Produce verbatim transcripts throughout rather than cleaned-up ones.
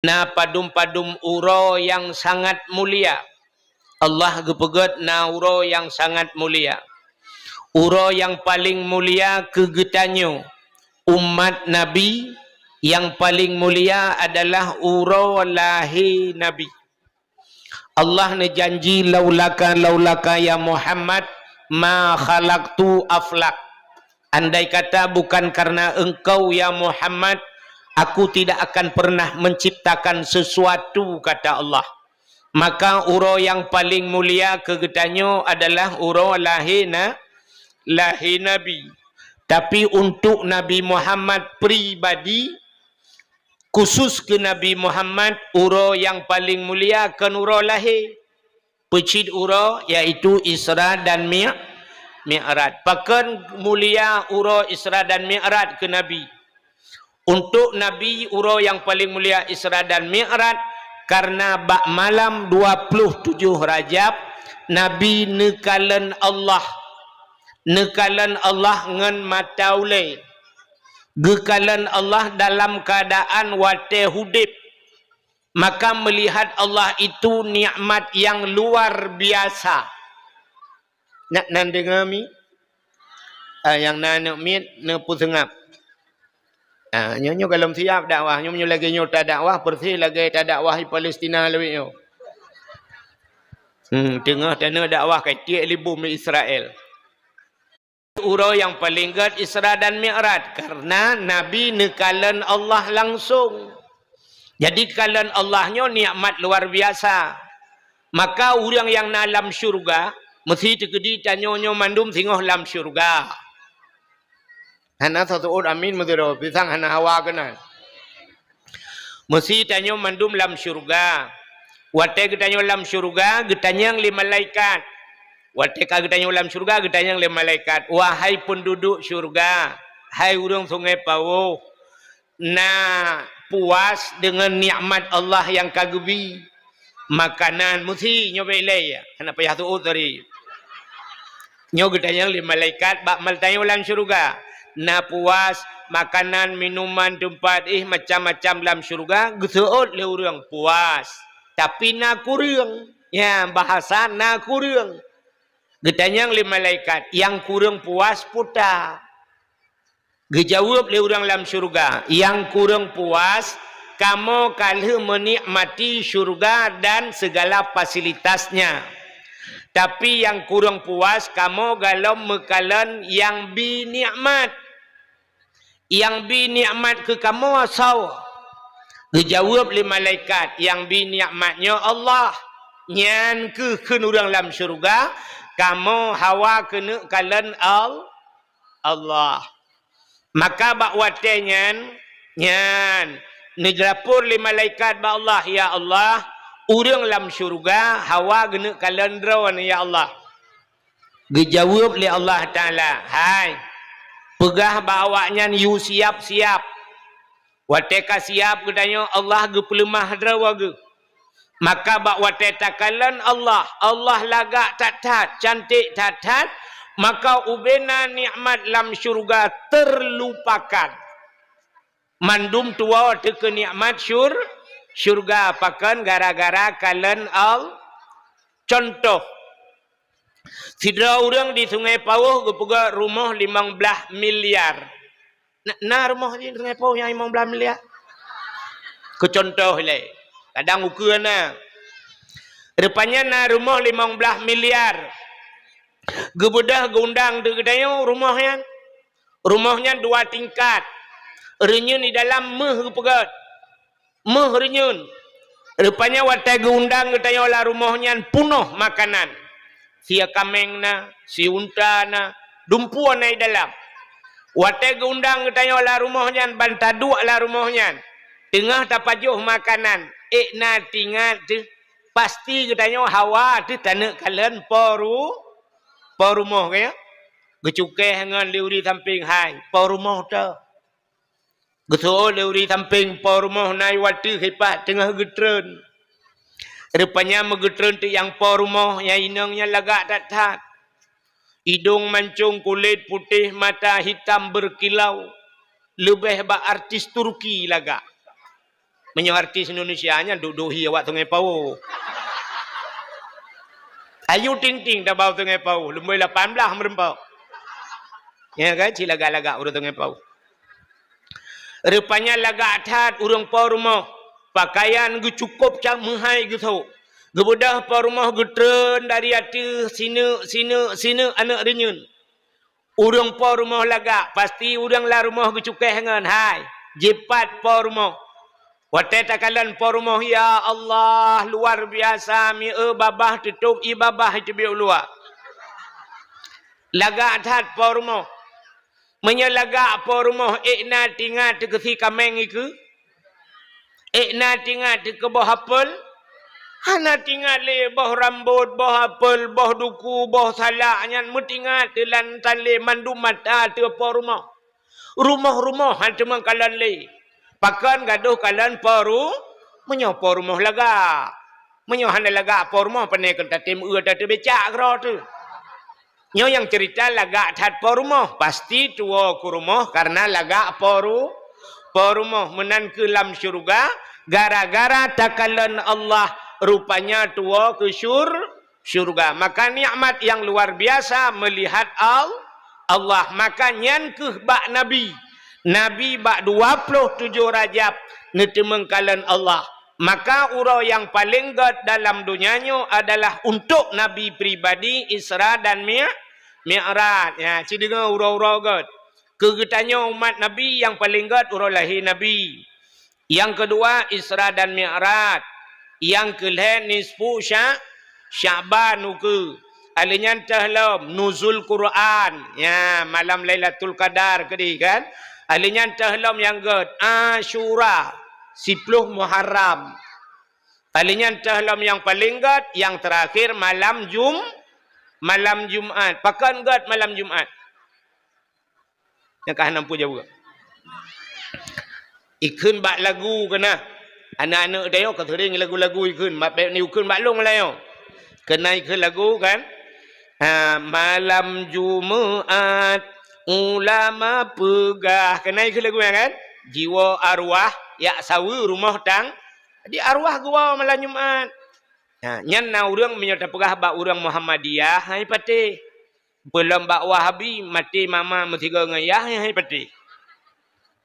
Na padum-padum uroe nyang sangat mulia. Allah geupeugét na uroe nyang sangat mulia. Uroe nyang paleng mulia keu geutanyoe, umat Nabi, nyang paleng mulia adalah uroe lahé Nabi. Allah neujanji, "Laulaka, laulaka ya Muhammad, ma khalaqtu aflak." Andai kata bukan karena engkau ya Muhammad, aku tidak akan pernah menciptakan sesuatu, kata Allah. Maka uroe nyang paleng mulia keu geutanyoe adalah uroe lahé na-, lahé Nabi. Tapi untuk Nabi Muhammad pribadi, khusus keu Nabi Muhammad, uroe nyang paleng mulia kon uroe lahé. Peucit uroe, yaitu Isra dan Mi-, Mi'raj. Pakon mulia uroe Isra dan Mi'raj keu Nabi? Untuk Nabi, uroe nyang paleng mulia Isra dan Mi'raj, karena bak malam dua puluh tujoh Rajab, Nabi neukalon Allah. Neukalon Allah ngon mata ulée. Geukalon Allah dalam keuadaan watée udeb. Maka meulihat Allah itu nikmat nyang luar biasa. Nyak nan deungoe mi? Ah, nyang na aneuk miet neupeuseungab. Ah, nyoe, nyoe gohlom siab dakwah. Nyoe, nyoe lagée nyoe tadakwah, persis lagée tadakwah di Palestina lawét nyoe. Hmm, teungoh taneuk dakwah ka tiek libum di Israel. Uroe nyang paleng gét Isra dan Mi'raj, karena Nabi neukalon Allah langsung. Jadi, kalon Allah nyoe nikmat luar biasa. Maka ureuëng nyang na lam syeuruga, meusti teukeudi tanyoe nyoe mandum singoh lam syeuruga. Hana saseuôt amin meudroe, pisang hana hawa keunan. Meusti tanyoe mandum lam syeuruga. Watée geutanyoe lam syeuruga, geutanyong lé malaikat. Watée ka geutanyoe lam syeuruga, geutanyong lé malaikat, "Wahai peunduduek syeuruga, hai ureuëng Sungai Pawôh, na puas deungon nikmat Allah nyang ka geubi?" Makanan meusti nyoe bak ilée, hana payah seuôt tadi. Nyoe geutanyong lé malaikat bak meutanyong lam syeuruga. Na puas makanan, minuman, teumpat, eh, macam-macam lam syeuruga? Geuseuôt lé ureuëng, puas. Tapi na kureueng. Ya, bahasa na kureueng. Geutanyong lé malaikat, nyang kureueng puas peue ta? Geujaweueb lé ureuëng lam syeuruga, "Nyang kureueng puas, kamoe ka lheueh meunikmati syeuruga dan segala fasilitasnya. Tapi nyang kureueng puas, kamoe gohlom meukalon nyang bi nikmat. Nyang bi nikmat keu kamoe soe?" Geujaweueb lé malaikat, "Nyang bi nikmat nyoe Allah. Nyan kheueh kheun ureuëng lam syeuruga, kamoe hawa keuneuk kalon Al-, Allah." Maka bak watée nyan, nyan, neulapor lé malaikat bak Allah, "Ya Allah, ureuëng lam syeuruga hawa geuneuk kalon droeneuh, ya Allah." Geujaweueb lé Allah Taala, "Hai, peugah bak awaknyan yue siab-siab." Watée ka siab geutanyoe, Allah geupeuleumah droe geuh. Maka bak watée takalon Allah, Allah lagak that-that, cantik that-that, maka ubena nikmat lam syeuruga terlupakan. Mandum tuwoe teuh keu nikmat syur-, syeuruga pakon gara-gara kalon Al-, contoh, sidroe ureuëng di Sungai Pawôh geupeugét rumoh limong blaih miliar. Na, na rumoh di Sungai Pawôh nyang limong blaih miliar? Keucuntoh ilée, kadang ukeue na. Rupanya na rumoh limong blaih miliar. Geubeudôh geuundang di geutanyoe rumoh nyan. Rumoh nyan dua tingkat. Reunyeun di dalam méuh geupeugét. Méuh reunyeun. Rupanya watée geuundang geutanyoe lam rumoh nyan punoh makanan. Sie kaméng na, sie unta na, dumpeue na di dalam. Watée geuundang geutanyoe lam rumoh nyan, ban taduek lam rumoh nyan, teungoh tapajoh makanan, ék na tingat teuh, pasti geutanyoe hawa teuh taneuk kalon po ru-, po rumoh, ka nyo? Geucukéh ngon lé ureuëng sampéng, "Hai, po rumoh teuh." Geuseuôt lé ureuëng sampéng, po rumoh na i watée hipat teungoh geutreun. Rupanya meugeutreun teuk nyang po rumoh, nyang inong nyan lagak that-that. Idong mancong, kulét putéh, mata hitam berkilau, leubeh bak artis Turki lagak. Meunyoe artis Indonesia nyan duek-duek hi awak Sungai Pao. Ayu Ting Ting tabau Sungai Pao, lumboi lapan blah meureumpok. Ya kan, ci lagak-lagak ureuëng Sungai Pao. Rupanya lagak that ureuëng po rumoh, pakaian geucukôp cak meuhai geusôk. Geubeudôh po rumoh geutreun dari ateueh sineuk, sineuk, sineuk aneuk reunyeun. Ureuëng po rumoh lagak, pasti ureuëng lam rumoh geucukéh ngon hai, jipat po rumoh. Watée takalon po rumoh, ya Allah, luar biasa, mi-e babah tutôp ié babah iteubiet u luwa. Lagak that po rumoh. Meunyoe lagak po rumoh, ék na tingat keusi kaméng ikeue? Ék na tingat keu boh apel? Hana tingat lé boh rambot, boh apel, boh duku, boh salak nyan meutingat teuh lam tali mandum mata teuh po rumoh. Rumoh-rumoh han teuma kalon lé. Pakon gadôh kalon po ru-, meunyoe po rumoh lagak. Meunyoe hana lagak po rumoh, pane kon tatem eu tateubecak keudroe teuh. Nyoe nyang cerita lagak that po rumoh, pasti tuwoe keu rumoh karena lagak po ru-, po rumoh. Meunan keuh lam syeuruga, gara-gara takalon Allah, rupanya tuwoe keu syur-, syeuruga. Maka nikmat nyang luar biasa meulihat Al-, Allah. Maka nyan keuh bak Nabi. Nabi bak dua ploh tujoh Rajab neuteumeung kalon Allah. Maka uroe nyang paleng gét dalam donya nyoe adalah untuk Nabi pribadi Isra dan Mi-, Mi'raj. Ya, ci deungoe uroe-uroe gét. Keu geutanyoe umat Nabi nyang paleng gét uroe lahé Nabi. Nyang keudua Isra dan Mi'raj. Nyang keulhée nisfu Sya-, Sya'ban ukeue. Alheuh nyan teuh lom Nuzul Quran. Ya, malam Lailatul Qadar keudeh kan. Alheuh nyan teuh lom nyang gét Asyura, siploh Muharram. Alheuh nyan teuh lom nyang paleng gét, nyang teurakhir malam Jum-, malam Jumat. Pakon gét malam Jumat? Nyang ka hana peue jaweueb. Ikheun bak lagu keunan. Aneuk-aneuk tanyoe ka seuring lagu-lagu ikheun, mat bék ni ikheun bak lôn layoe. Keunan ikheun lagu kan? Ha, malam Jumat ulama peugah. Keunan ikheun lagu nyan kan? Jiwoe arwah jak saweue rumoh tang. Jadi arwah geuwoe malam Jumat. Ha, nyan na ureuëng meunyoe tapeugah bak ureuëng Muhammadiyah, hai patéh. Peulom bak Wahabi, maté mama meusigoe ngon yah, hai patéh.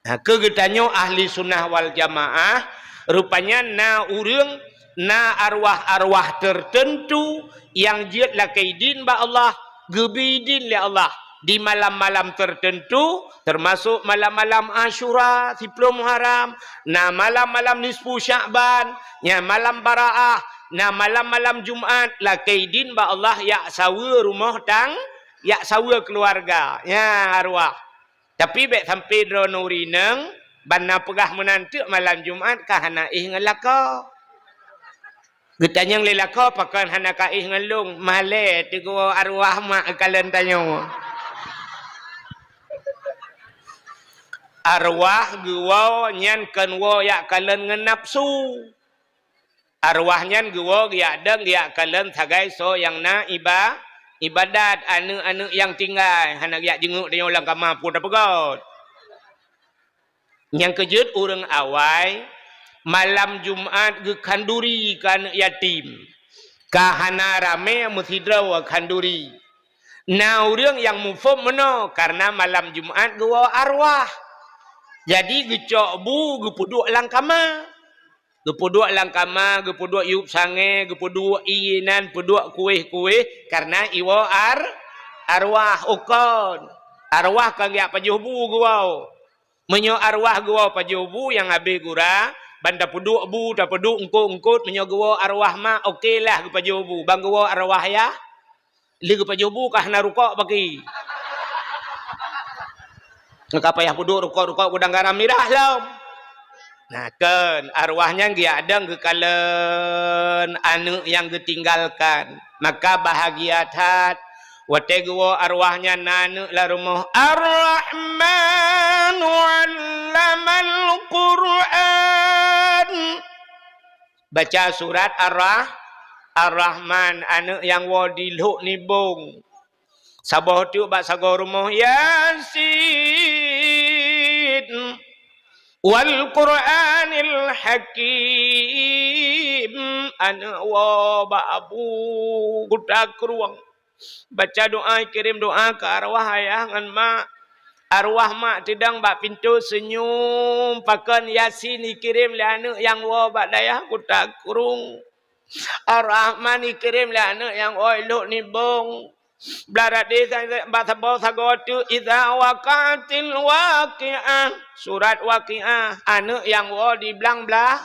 Ha, keu geutanyoe ahli sunnah wal jamaah, rupanya na ureuëng, na arwah-arwah tertentu nyang jeuet lakée idin bak Allah, geubri idin lé Allah di malam-malam tertentu, termasuk malam-malam Asyura, siploh Muharram, na malam-malam nisfu Sya'ban, nya malam Baraah, na malam-malam Jumat, lakée idin bak Allah jak saweue rumoh tang, jak saweue keuluwarga, nya arwah. Tapi bék sampoe droeneuh ureuëng inong, ban na peugah meunan teuk malam Jumat ka hana éh ngon lakoe. Geutanyong lé lakoe, "Pakon hana ka éh ngon lôn?" "Malée teuh geuwoe arwah mak kalon tanyoe." Arwah geuwoe nyan kon woe jak kalon ngon nafsu. Arwah nyan geuwoe geujak dong geujak kalon sagai soe nyang na iba-, ibadat, aneuk-aneuk nyang tinggai, hana geujak jeungeuk tanyoe lam kama pun tapeugöt. Nyang keujeuet ureuëng awai, malam Jumat geukhanduri keu aneuk yatim. Ka hana ramé meusidroe khanduri. Na ureuëng nyang muphom meunoe, kareuna malam Jumat geuwoe arwah. Jadi geucok bu geupeuduek lam kama. Geupeuduek lam kama, geupeuduek yup sangée, geupeuduek ié nan, peuduek kuéh-kuéh, kareuna iwoe ar-, arwah ukon. Arwah kon geujak pajoh bu geuwoe. Meunyoe arwah geuwoe pajoh bu nyang habéh gura, ban tapeuduek bu, tapeuduek eungkot-eungkot, meunyoe geuwoe arwah mak, oke lah geupajoh bu, ban geuwoe arwah yah, lheueh geupajoh bu ka hana rukok baki. Ka payah peuduek rukok-rukok gudang garam mirah lom. Nah, kon arwah nyan geujak dong geukalon aneuk nyang geutinggalkan. Maka bahagia that watée geuwoe arwah nyan na aneuk lam rumoh, "Ar-Rahmanu 'allamal Qur'an." Baca surat Ar-Rah-, Ar-Rahman, aneuk nyang woe dilhok nibong. Saboh teuk bak sagoe rumoh, "Yasin." Wal Qur'anil Hakim, aneuk woe bak Abu Kuta Krueng. Baca doa, kirém doa keu arwah ayah ngon mak. Arwah mak teudong bak pintoe seunyum, pakon Yasin ikirém lé aneuk nyang woe bak dayah Kuta Krueng. Ar-Rahman ikirém lé aneuk nyang woe i Lhok Nibong. Blah deh bak saboh sagoe teuk, "Idza waqa'atil waqi'ah." Surat Waqi'ah, aneuk nyang woe di blang blah,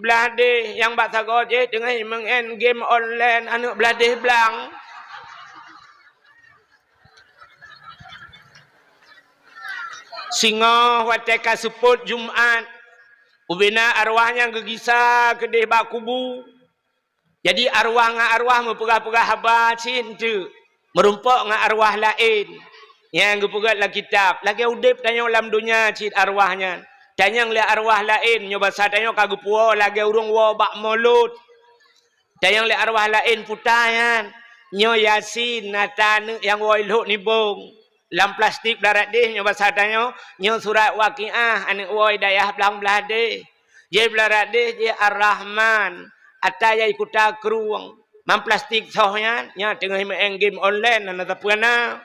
blah deh, nyang bak sagoe jih teungoh meu'en game online, aneuk blah deh blang. Singoh watée ka seupôt Jumat, ubena arwah nyan geugisa keudeh bak kubu. Jadi, arwah ngon arwah meupeugah-peugah haba cit teuk, meurumpok ngon arwah laén. Nyang geupeugét lam kitab, lagée udeb tanyoe lam donya cit arwah nyan. Tanyong lé arwah laén, nyoe basa tanyoe ka geupuwoe lagée ureuëng woe bak mulod. Tanyong lé arwah laén, peue ta nyan. Nyoe Yasin, ata aneuk nyang woe i Lhok Nibong. Lam plastik blah deh, nyoe basa tanyoe, nyoe surat Waqiah, aneuk woe i dayah blang blah deh. Jih blah deh, jih Ar-Rahman, ata nyang i Kuta Krueng. Lam plastik soh nyan, nyan teungoh meu'en game online, hana sapeue na.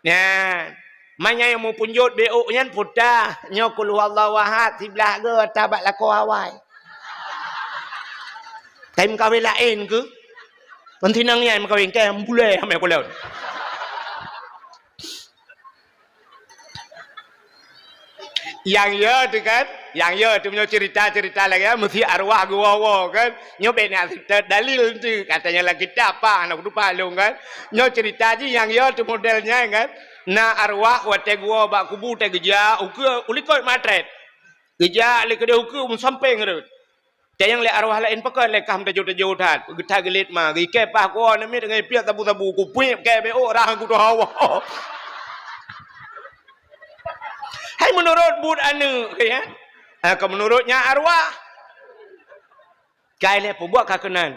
Nyan. Manyang nyang meupunjot B O nyan peue ta, nyoe Qul Huwallahu Ahad, siblah goe ata bak lakoe awai. Tapi meukawen laén keuh? Kon sinang nyan meukawen, keu bulée hame kulon. Nyang yo teuh kan? Nyang yo teuh meunyoe cerita-cerita lagée nyan, meusti arwah geuwoe-woe kan? Nyoe bék nak cerita dalil teuh, katanya lam kitab apa, hana kutupat lôn kan? Nyoe cerita jih nyang yo teuh model nyan kan? Na arwah watée geuwoe bak kubu teuh geujak ukeue u likot matrét. Geujak lé keudeh ukeue meusampéng rot. Tanyong lé arwah laén, pakon lé kah meutajô-tajô that, geutha geulet ma, geukée paih kuwoe namiet ngon piet sabu-sabu, kupiep kée bék ôk rhah kutoh hawa. Hai meunurot buet aneuk, ya. Ha, ka meunurot nyan arwah. Kai lé peubuet ka keunan.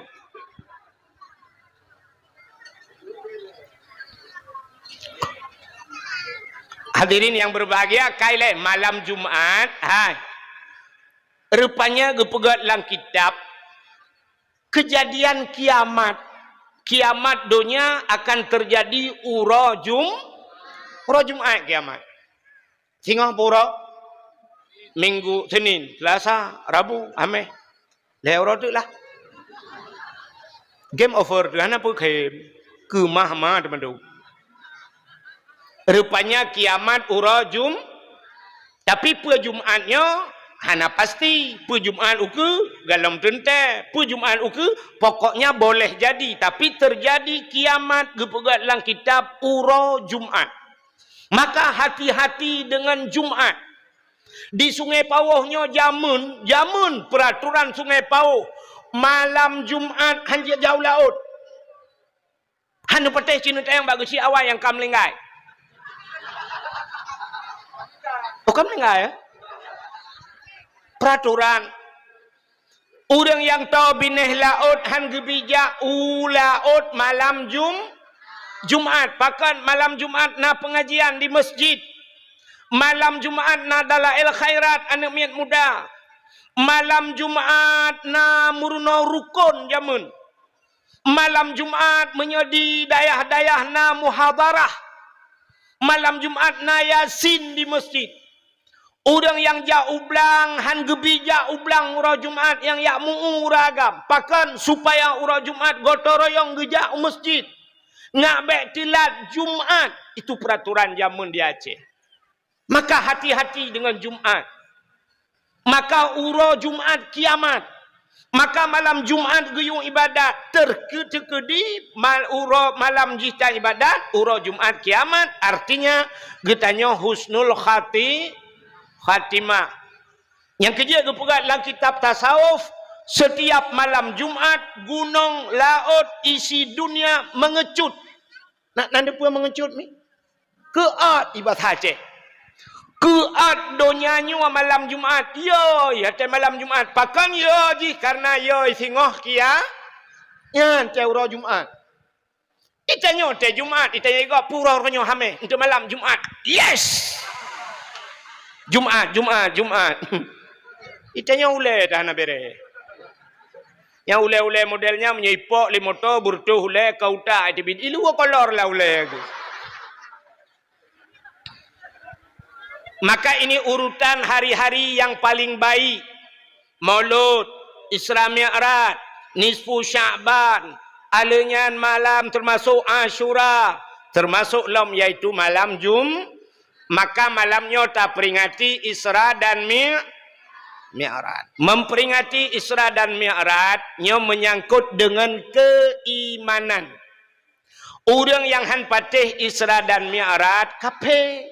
Hadirin yang berbahagia, kai lé malam Jumat, hai. Rupanya geupeugét lam kitab, kejadian kiamat. Kiamat donya akan terjadi uroe Jum-, uroe Jumat kiamat. Singoh pue uroe? Minggu, Senin, Selasa, Rabu, Hameh. Lhée uroe teuk lah. Game over teuh, hana peue game. Keumah-mah teumandum. Rupanya kiamat uroe Jum-, tapi peue Jumat nyoe hana pasti. Peue Jumat ukeue galom teuntée. Peue Jumat ukeue pokoknya boleh jadi, tapi terjadi kiamat geupeugét lam kitab uroe Jumat. Maka hati-hati dengan Jumat. Di Sungai Pawoh nyoe jameun, jameun peraturan Sungai Pawoh, malam Jumat hanjeuet jak u laôt. Hana patéh sineutayang bak geuchik awai nyang ka meuninggai. Oh, ka meuninggai, ya? Peraturan. Ureuëng nyang toe binéh laôt han geubi jak u laôt malam Jum-, Jumat. Pakon malam Jumat na pengajian di masjid. Malam Jumat na dalail khairat aneuk miet muda. Malam Jumat na meurunoe rukon jameun. Malam Jumat meunyoe di dayah-dayah na muhadharah. Malam Jumat na Yasin di masjid. Ureuëng nyang jak u blang han geubi jak u blang uroe Jumat nyang jak meu-uroe agam. Pakon? Supaya uroe Jumat gotong royong geujak u masjid. Ngat bék teulat Jumat. Itu peraturan jameun di Aceh. Maka hati-hati dengan Jumat. Maka uroe Jumat kiamat. Maka malam Jumat geuyue ibadat, teukeudi mal-, uroe malam jih ta ibadat, uroe Jumat kiamat, artinya geutanyoe husnul khati-, khatimah. Nyang keujeuet geupeugah lam kitab tasawuf, setiap malam Jumat gunong laôt isi dunia mengecut. Nak nan dipeue mengecut mi? Keuat ibadah Aceh. Keuat donya nyoe malam Jumat. Yoi, até malam Jumat. Pakon yoi jih? Karena yoi singoh kia. Nyan teuh uroe Jumat. Itanyoe teuh Jumat, itanyoe igoe pura uroe nyoe hamé untuk malam Jumat. Yes. Jumat, Jumat, Jumat. Itanyoe ulée dah na bere. Nyang ulée-ulée model nyan meunyoe ipok lé moto beureutoh ulée ka utak iteubiet. Ilu kolor lah ulée. Maka ini urutan hari-hari yang paling baik. Maulud, Isra Mi'raj, nisfu Sya'ban, aleuh nyan malam termasuk Asyura, termasuk lom yaitu malam Jum-, maka malam nyoe taperingati Isra dan Mi-, Mi'raj. Memperingati Isra dan Mi'raj nyoe menyangkut dengan keimanan. Ureuëng nyang hán patéh Isra dan Mi'raj, kaphé.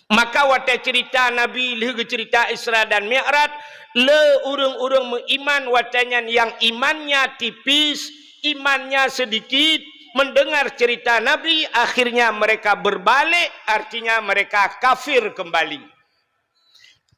Maka watée cerita Nabi lheueh geucerita Isra dan Mi'raj, le ureuëng-ureuëng meuiman watée nyan nyang imannya tipis, imannya sedikit, mendengar cerita Nabi, akhirnya mereka berbalik, artinya mereka kafir kembali.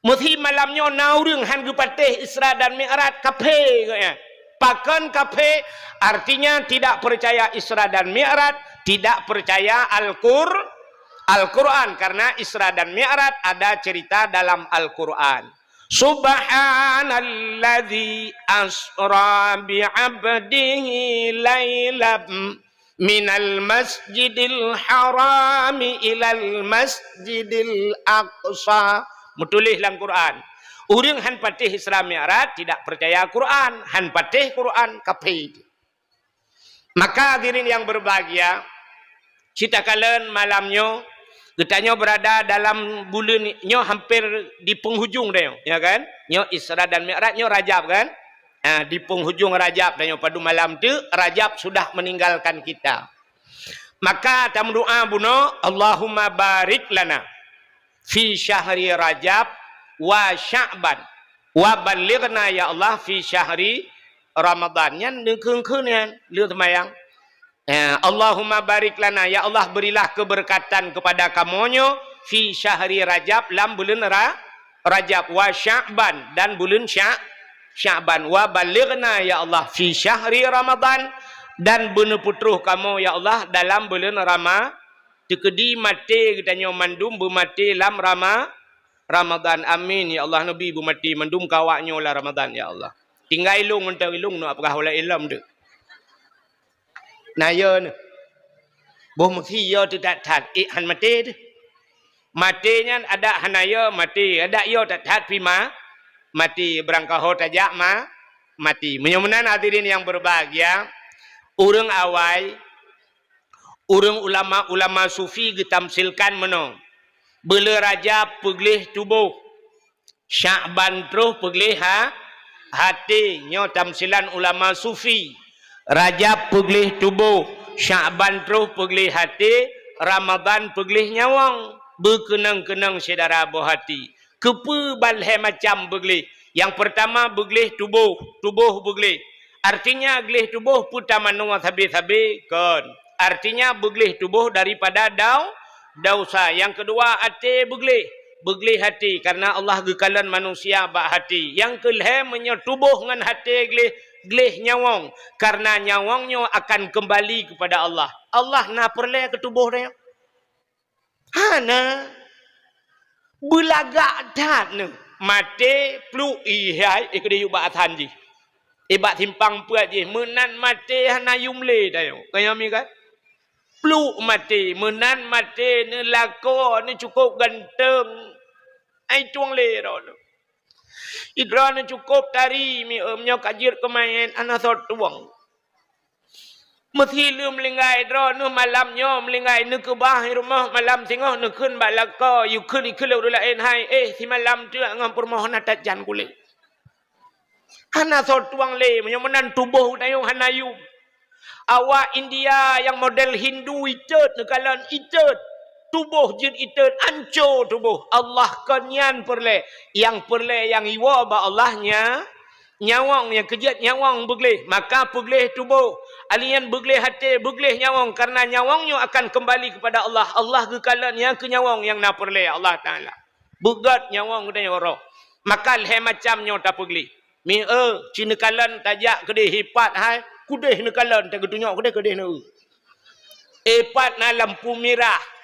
Meusi malam nyoe na ureuëng hán geupatéh Isra dan Mi'raj, kaphé geuhnyan. Pakon kaphé? Artinya tidak percaya Isra dan Mi'raj, tidak percaya Al-Qur-, Al-Quran, karena Isra dan Mi'raj ada cerita dalam Al-Quran. Subhanalladzi asra bi 'abdihi lailam minal masjidil harami ilal masjidil aqsa. Meutuléh lam Quran. Ureuëng hán patéh Isra Mi'raj tidak percaya Quran, hán patéh Quran, kaphé. Maka hadirin yang berbahagia, citakalon malam nyoe, geutanyoe berada dalam buleuen nyoe hampir di penghujung dah nyoe, ya kan? Nyoe Isra dan Mi'raj nyoe Rajab kan? Ah, di penghujung Rajab dah nyoe, padub malam tu Rajab sudah meninggalkan kita. Maka tameudoa bunoe, Allahumma barik lana fi syahri Rajab wa Sya'ban wa ballighna ya Allah fi syahri Ramadan. Nyan neukheun-kheun nyan lheueh seumayang. Ya, Allahumma barik lana, ya Allah berilah keberkatan kepada kamoe nyoe fi syahri Rajab, lam buleuen Ra-, Rajab, wa Sya'ban, dan buleuen Sya-, Sya'ban, wa ballighna ya Allah fi syahri Ramadan, dan beuneupeutroh kamoe ya Allah dalam buleuen Rama-, teukeudi maté geutanyoe mandum beumaté lam Rama-, Ramadan. Amin ya Allah, neubi beumaté mandum keu awaknyoe lam Ramadan ya Allah. Tinggai ilong ngon teurilong nyoe peugah ulée ilom tu. Na yo nyoe. Boh meusi yo teuh that-that, ék hán maté teuh. Maté nyan adak hana yo maté, adak yo that-that pih ma-, maté, beurangkaho tajak ma-, maté. Meunyoe meunan hadirin yang berbahagia, ureuëng awai, ureuëng ulama-ulama sufi geutamsilkan meunoe. Buleuen Rajab peugleh tuboh, Sya'ban troh peugleh ha-, haté, nyoe tamsilan ulama sufi. Rajab peugleh tuboh, Sya'ban troh peugleh haté, Ramadan peugleh nyawöng. Beukeunong-keunong syedara boh haté. Keupeue ban lhée macam beugleh? Nyang peurtama beugleh tuboh, tuboh beugleh. Artinya gleh tuboh peue tamanoe sabe-sabe? Kon. Artinya beugleh tuboh daripada dau-, dausa. Nyang keudua até beugleh. Beugleh haté karena Allah geukalon manusia bak haté. Nyang keulhée meunyoe tuboh ngon haté gleh, gleh nyawöng karena nyawöng nyoe akan keumbali keupada Allah. Allah na peureulée keu tuboh tanyoe? Hana. Beulagak that neuh. Maté, pluek, ihai, eh, keudeh yub bak asan jih. Eh, bak simpang peuet jih. Meunan maté hana yum lé tanyoe. Ka nyan mi kan? Pluek maté. Meunan maté neuh lakoe, neuh cukôp ganteng. Ai tueng lé droeneuh. Droeneuh cukôp tari mi, eh, meunyoe ka jeuet keumaén, hana soe tueng. Meusi lheueh meuninggai droeneuh malam nyoe, meuninggai neukeubah i rumoh malam singoh, neukheun bak lakoe, yue kheun ikheun lé ureuëng laén, hai, eh, simalam teuk ngon peurumoh hana that jan kulét. Hana soe tueng lé, meunyoe meunan tuboh tanyoe hana yum. Awak India nyang model Hindu itot neukalon itot. Tuboh jeuet itot, anco tuboh. Allah kon nyan peureulée. Nyang peureulée nyang iwoe bak Allah nya, nyawöng nyang keujeuet nyawöng beugleh, maka peugleh tuboh. Alheuh nyan beugleh até, beugleh nyawöng, karena nyawöng nyoe akan keumbali keupada Allah. Allah geukalon nyang keu nyawöng nyang na peureulée Allah Taala. Beugét nyawöng geutanyoe roh. Maka lhée macam nyoe tapeugleh. Mi eu, ci neukalon tajak keudeh ipat hai, keudeh neukalon tageutunyok keudeh, keudeh neu. Ipat na lampu mirah.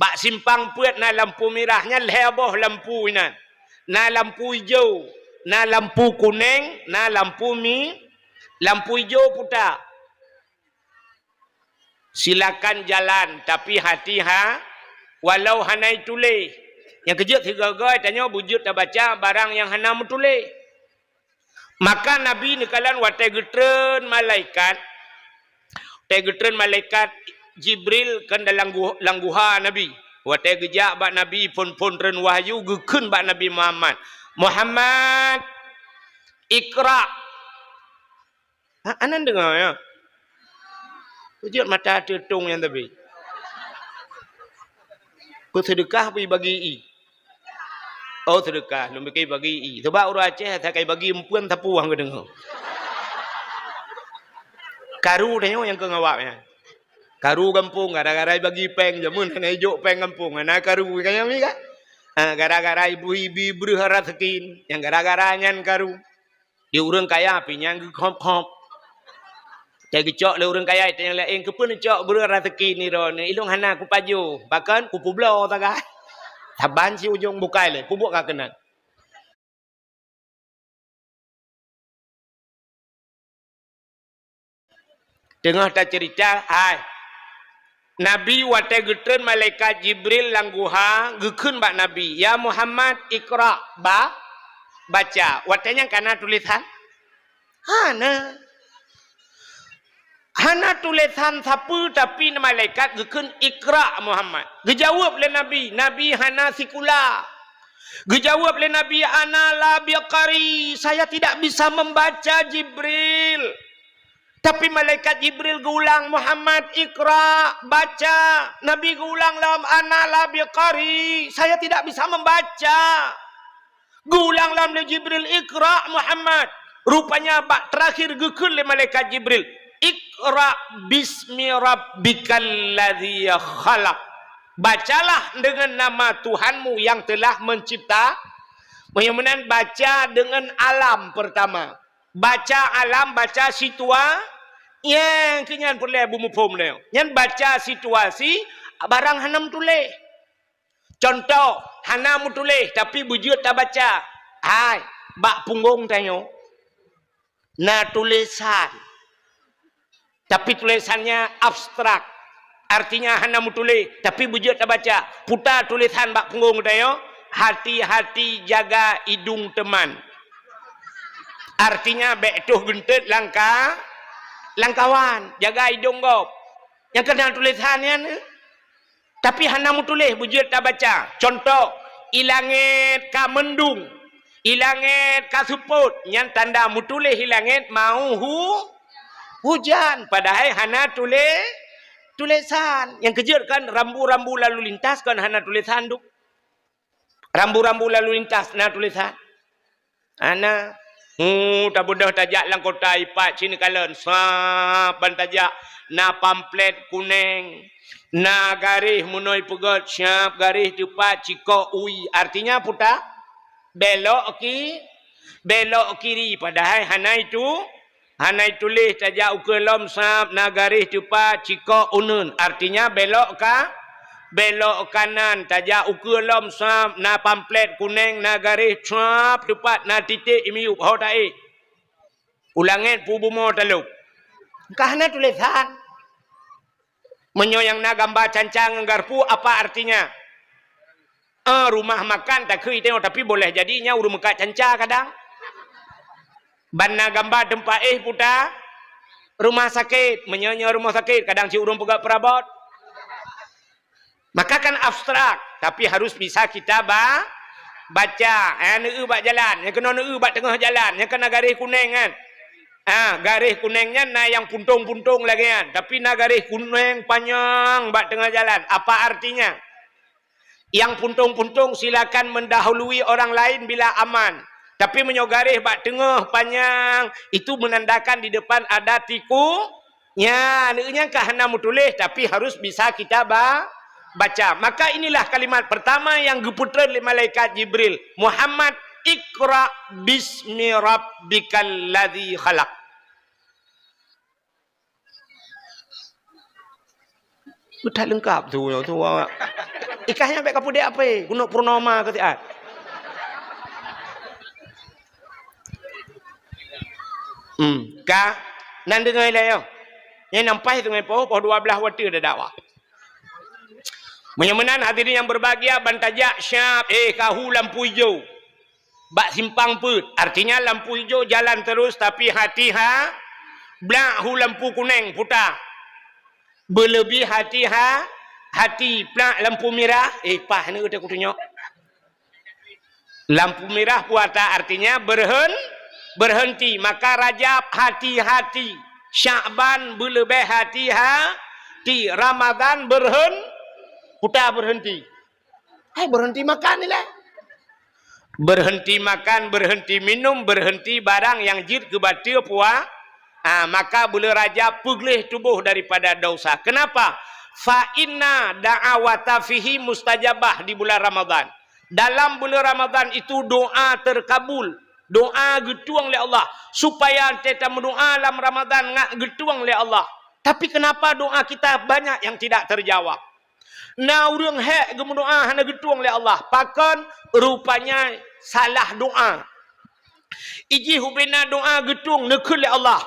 Bak simpang peuet na lampu mirah, nyan lhèe boh lampu inan. Na lampu ijo, na lampu kunèng, na lampu mi-, lampu ijo puta. Silakan jalan, tapi hati-ha-, walau hana ituléh. Nyang keujeuet sigoe-goe tanyoe beujeuet tabaca barang nyang hana meutuléh. Maka Nabi neukalon watèe geutreun malaikat, watèe geutreun malaikat Jibril kan dalam gu-, lam guha Nabi. Watèe geujak bak Nabi phon-phon treun wahyu, geukheun bak Nabi Muhammad, "Muhammad, iqra." Ha, aneuk deungoe, ya? Peujeuet mata teutông nyan tapi. Peuseudeukah bagi i? Oh, seudeukah, lôn pike bagi i. Sebab ureueng Aceh, asai ka bagi eumpeuen sapeue han geudeungoe. Karu tanyoe nyang keu ngawak nyan. Karu gampông, gara-gara bagi péng, jameun hana ijok péng gampông, hana karu, kan nyan mi kan? Ha, gara-gara ibu-ibu breuh raseuki, nyang gara-gara nyan karu. Di ureueng kaya pih nyang geukhop-khop. Watèe geucok lé ureueng kaya, watèe nyang laén, "Keupeue neucok breuh raseuki nyoe droeneuh? Ilôn hana kupajoh, bahkan kupubloe sagai." Saban si ujong bukai lé, peubuet ka keunan. Teungoh taceurita, hai. Nabi watèe geutreun malaikat Jibril lam guha, geukheun bak Nabi, "Ya Muhammad, iqra, ba-, baca." Watèe nyan ka na tulésan? Hana. Hana tulésan sapeue, tapi malaikat geukheun, "Iqra, Muhammad." Geujaweueb lé Nabi, Nabi hana sikula. Geujaweueb lé Nabi, "Ana la biqari, saya tidak bisa membaca, Jibril." Tapi malaikat Jibril geuulang, "Muhammad, iqra, baca." Nabi geuulang lom, "Ana la biqari, saya tidak bisa membaca." Geuulang lom lé Jibril, "Iqra, Muhammad." Rupanya bak teurakhir geukheun lé malaikat Jibril, "Iqra bismi rabbikal ladzi khalaq." Bacalah dengan nama Tuhanmu yang telah mencipta. Meunyoe meunan, baca dengan alam pertama. Baca alam, baca situa-, nyang keu nyan peureulèe beumuphom nyoe. Nyan baca situasi barang hana meutuléh. Contoh, hana meutuléh tapi beujeuet tabaca. Hai, bak punggong tanyoe na tulésan. Tapi tulésannya abstrak. Artinya hana meutuléh, tapi beujeuet tabaca. Puta tulésan bak punggong tanyoe, "Hati-hati jaga idung teman." Artinya, bèk toh geunteut langka-, lam kawan, jaga idong gob. Nyang keunan tulésan nyan, eh? Tapi hana meutuléh, beujeuet tabaca. Contoh, i langèt ka meundung, i langèt ka seupôt, nyan tanda meutuléh i langèt mau hu-, hujan. Padahai hana tulé-, tulésan. Nyang keujeuet kan rambu-rambu lalu lintas kan hana tulésan tu. Rambu-rambu lalu lintas na tulésan? Hana. Hu, tabeudôh tajak lam kota ipat cit neukalon, sab ban tajak na pamflet kunèng, na garéh meunoe peugöt, sab garéh teupat cikok ui. Artinya puta, belok ki-, belok kiri. Padahai hana itu, hana ituléh tajak ukeue lom sab na garéh teupat cikok uneun. Artinya belok ka, belok kanan, tajak ukeue lom sab na pamflet kunèng na garéh sab teupat na titék i miyueb ho taéh. U langèt pu bumoe talop. Ka hana tulésan. Meunyoe nyang na gamba canca ngon garpu, apa artinya? Eh, rumah makan takheun tanyoe, tapi boleh jadi nyan ureueng meukat canca kadang. Ban na gamba teumpat éh puta rumah sakét, meunyoe nyoe rumah sakét, kadang cit ureueng peugah peurabot. Maka kan abstrak, tapi harus bisa kita ba-, baca. Eh, neueu bak jalan, nyang keunoe neueu bak teungoh jalan, nyang keunoe garéh kunèng kan. Ah, garéh kunèng nyan na nyang puntông-puntông lagèe nyan, tapi na garéh kunèng panyang bak teungoh jalan. Apa artinya? Nyang puntông-puntông silakan mendahului orang lain bila aman. Tapi meunyoe garéh bak teungoh panyang, itu menandakan di depan ada tiku. Nyan, nyan ka hana meutuléh, tapi harus bisa kita ba-, baca. Maka inilah kalimat pertama nyang geupeutreun lé malaikat Jibril, "Muhammad, iqra bismi rabbikal ladzi khalaq." Beuthat leungkap tu, tu awak. Nikah nyan bèk kapeudeh apé, keuneuk purnama keu siat. Hmm, ka nan deungoe lé nyoe. Nyan nampai teungoe poh, poh dua belas watèe dah dakwah. Meunyoe meunan hadirin yang berbahagia, ban tajak siap, eh, ka hu lampu ijo. Bak simpang peuet. Artinya lampu ijo jalan terus, tapi hati ha, blak hu lampu kuneng puta. Beuleubeh hati ha, hati plak lampu mirah, eh, paih neuh teuh kutunyok. Lampu mirah puta artinya berhen-, berhenti. Maka Rajab hati-hati. Syakban beuleubeh hati ha, ti Ramadhan berhen-, puta berhenti. Hai, berhenti makan ni lah. Berhenti makan, berhenti minum, berhenti barang nyang jeuet keu bateue pua-, ah, maka buleuen Rajab peugleh tuboh daripada dosa. Kenapa? Fa inna da'awata fihi mustajabah di bulan Ramadan. Dalam bulan Ramadan itu doa terkabul, doa geutueng lé Allah. Supaya teutameudoa lam Ramadan ngat geutueng lé Allah. Tapi kenapa doa kita banyak yang tidak terjawab? Na ureuëng hék geumeudoa hana geutueng lé Allah. Pakon? Rupanya salah doa. Ijih ubena doa geutueng neukheun lé Allah.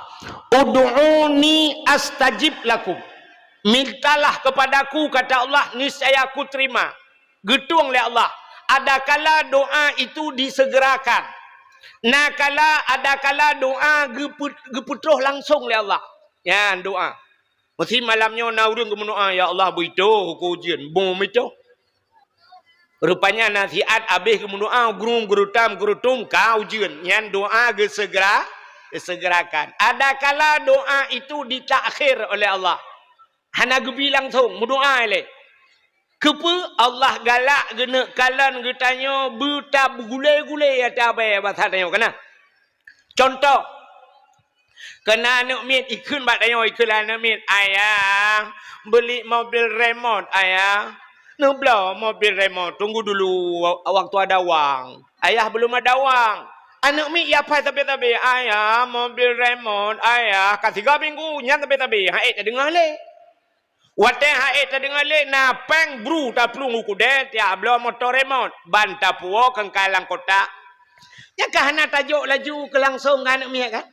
"Ud'uni astajib lakum." Mintalah kepadaku, kata Allah, niscaya aku terima. Geutueng lé Allah. Adakala doa itu disegerakan. Nakala, adakala doa geupeu-, geupeutroh langsung lé Allah. Nyan doa. Meusi malam nyoe na ureuëng geumeudoa, "Ya Allah, beuitoh uku ujeuen." Bom itoh. Rupanya nasihat habéh geumeudoa, grum, gerutam, gerutum, ka ujeuen. Nyan doa geusegera-, geusegerakan. Adakala doa itu ditakhir oleh Allah. Hana geubi langsung, meudoa ilée. Keupeue? Allah galak geuneuk kalon geutanyoe beuta beugulée-gulée ata abée basa tanyoe, kana? Contoh, keu na aneuëk miet ikheun bak tanyoe, ikheun lé aneuëk miet, "Ayah, beli mobil remot, Ayah." "Neubloe mobil remot, tunggu dulu wa-, waktu ada wang." Ayah belum ada wang. Aneuëk miet ya pai sabe-sabe, "Ayah, mobil remot, Ayah." Ka siga minggu, nyan sabe-sabe, han ék tadeungoe lé. Watée han ék tadeungoe lé, na péng bru taplueng u keudée, tiak bloe moto remot, ban tapuwoe keungkai lam kotak. Nyan ka hana tajok laju keu langsong keu aneuëk miet kan?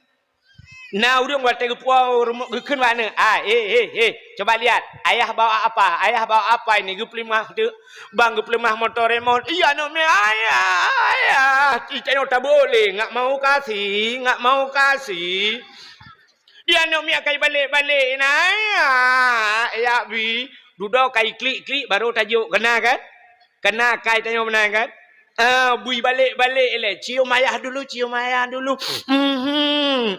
Na ureuëng watée geupuwoe rumoh geukheun bak aneuëk, "Ah, eh, eh, eh, coba lihat, ayah bawa apa? Ayah bawa apa ini?" Geupeuleumah teuk, ban geupeuleumah moto remot. Iya aneuëk miet, "Ayah, ayah, ci tanyoe taboleh, nggak mau kasih, nggak mau kasih." Di aneuëk miet kai balek-balek na, ya, ya bi. Dudoe kai klik-klik baru tajok, kena kan? Kena kai tanyoe meunan kan? Ah, bui balek-balek lé. Cium ayah dulu, cium ayah dulu. Mhm.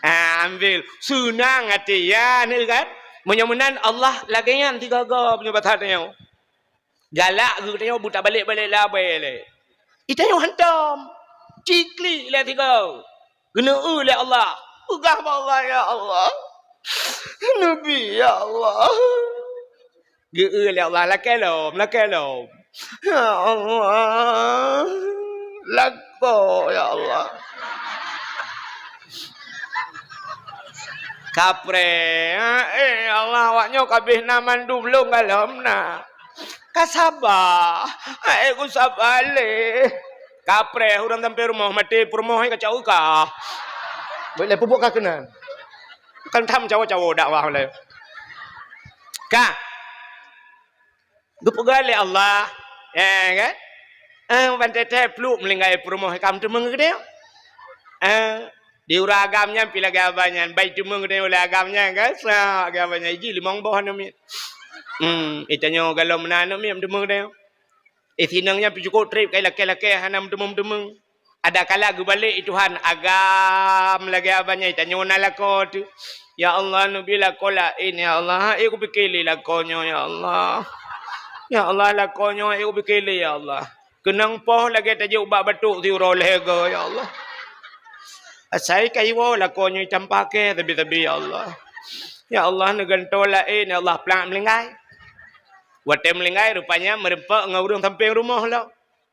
Ah, ambil. Seunang até ya, ni kan? Meunyoe meunan Allah lagée nyan tiga-tiga punya basa tanyoe. Galak geutanyoe beuta balek-balek labai lé. Itanyoe hantom. Ciklik lé tiga. Geuneu lé Allah. Peugah bak Allah, "Ya Allah. Neubi, ya Allah." Geu lé Allah, lakée lom, lakée lom. "Ya Allah. Lakoe, ya Allah." Kapreh, eh, ya Allah, awak nyoe ka abéh na mandum lôn galom na. Ka saba, hai ku saba lé. Kapreh, ureuëng sampai rumoh, maté peurumoh ka caweuka. Boleh pupuk ka keunan. Kan tham cawo-cawo dakwah lé. Ka. Geupeugah lé Allah, ya kan? Eh, ban teuntèe pluek meulinggai peurumoh ka meuteumeung geude. Eh, di ureueng agam nyan pi lagèe abang nyan, bai teumeung geude ulèe agam nyan kan? Sa lagèe abang nyan, iji limong boh aneuk miet. Hmm, itanyoe galom meunan aneuk miet meuteumeung geude. Eh, sinong nyan pi cukôp trép kai lakèe-lakèe hana meuteumeung-meuteumeung. Ada kala geubalek Tuhan agam lagèe abang nyan, tanyoe na lakoe teuh. Ya Allah, neubi lakoe laén, ya Allah. Eh, kupike lé lakoe nyoe, ya Allah. Ya Allah, lakoe nyoe, eh, kupike lé, ya Allah. Keunong poh lagèe tajok bak batok siuroe lhèe goe, ya Allah. Asai ka iwoe lakoe nyoe itam paké sabe-sabe, ya Allah. Ya Allah, neugantoe laén, ya Allah, plak meulinggai. Watèe meulinggai, rupanya meureumpok ngon ureueng sampéng rumoh lom.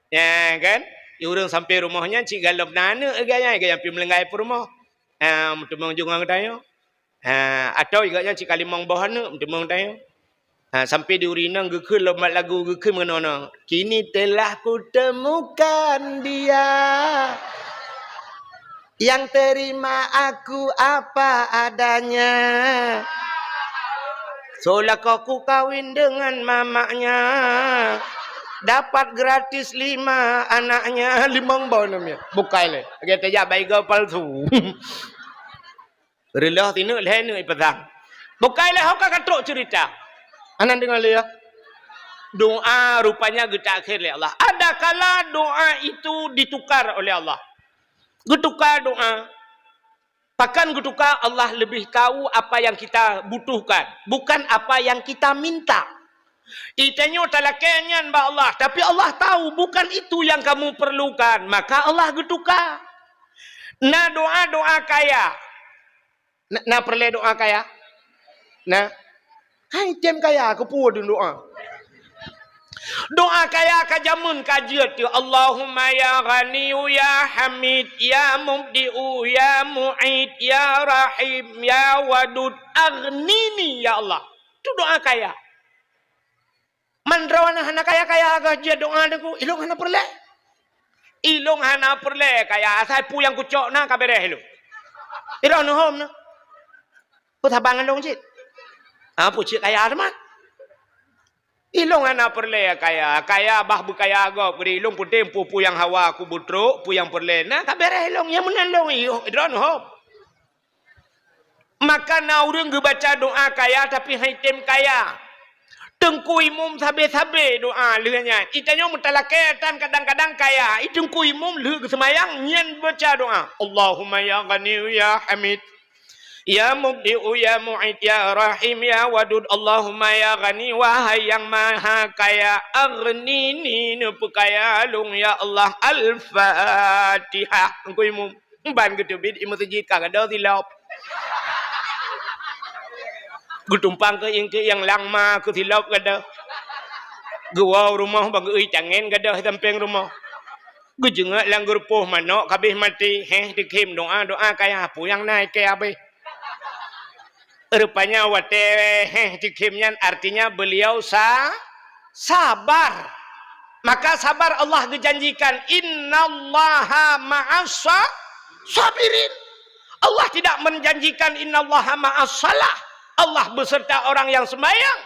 Ya kan? Di ureueng sampéng rumoh nyan cit galom na aneuk geuh nyan, geuh nyan pi meulinggai peurumoh. Ha, meuteumeung ju ngon geutanyoe. Ha, atau geuh nyan cit ka limong boh aneuk meuteumeung tanyoe. Ha, sampai di ureueng inong geukheun lom bak lagu, geukheun meunoe. Kini telah kutemukan dia yang terima aku apa adanya. Seolah kau ku kawin dengan mamaknya. Dapat gratis lima anaknya. Limong boh namiet. Bukai lé. Lagèe tajak baiga palsu. Reuloh sineuk lhèe neuk ipasang. Bukai lé ho ka katrok ceurita. Anan deungoe lé ya. Doa rupanya geutakhir lé Allah. Ada kala doa itu ditukar oleh Allah. Geutukar doa. Pakon geutukar, Allah lebih tahu apa yang kita butuhkan, bukan apa yang kita minta. Itanyoe talakèe nyan bak Allah, tapi Allah tahu bukan itu yang kamu perlukan, maka Allah geutukar. Na doa-doa kaya. Na, na peureulèe doa kaya? Na. Hai tem kaya, keupeue deuh doa? Doa kaya ka jameun ka jeuet tu. Allahumma ya Ghaniyu ya Hamid ya Mubdi'u ya Mu'id ya Rahim ya Wadud aghnini ya Allah. Tu doa kaya. Man droeneuh hana kaya-kaya geuh jeuet doa Teungku, ilông hana peureulèe. Ilông hana peureulèe kaya, asai peue nyang kucok na ka bèrèh ilông. Droeneuh hom na. Peue saban ngon lông cit? Ah, peue cit kaya teuma? Ilông hana peureulèe kaya, kaya bah beukaya gob, bri ilông peunteng peue-peue nyang hawa kubeutrok, peue nyang peureulèe na ka bèrèh ilông, nyang meunan lông, iyo, droeneuh hom. Maka na ureueng geubaca doa kaya tapi han item kaya. Teungku Imum sabe-sabe doa lheueh nyan. Itanyoe meutalakèe tan kadang-kadang kaya. I Teungku Imum lheueh geuseumayang nyan baca doa. Allahumma ya Ghaniyu ya Hamid. Ya Mubdi'u ya Mu'id ya Rahim ya Wadud. Allahumma ya Ghani, wahai nyang maha kaya, aghnini, neupeukaya lôn ya Allah. Al-Fatihah. Teungku Imum. Ban geuteubiet i meuseujid ka gadôh silop. Geutumpang keuieng-keuieng lam ma keu silop gadôh. Geuwoe rumoh bak geuui tangen gadôh sampéng rumoh. Geujeungok lam geurupoh manok ka abéh maté, héh, teukhém doa-doa kaya peue nyang na ikèe abéh. Rupanya watèe héh teukhém nyan artinya beliau sa-, sabar. Maka sabar Allah geujanjikan, "Innallaha ma'as sa-, sabirin." Allah tidak menjanjikan, "Innallaha ma'as salah." Allah beserta orang yang sembahyang.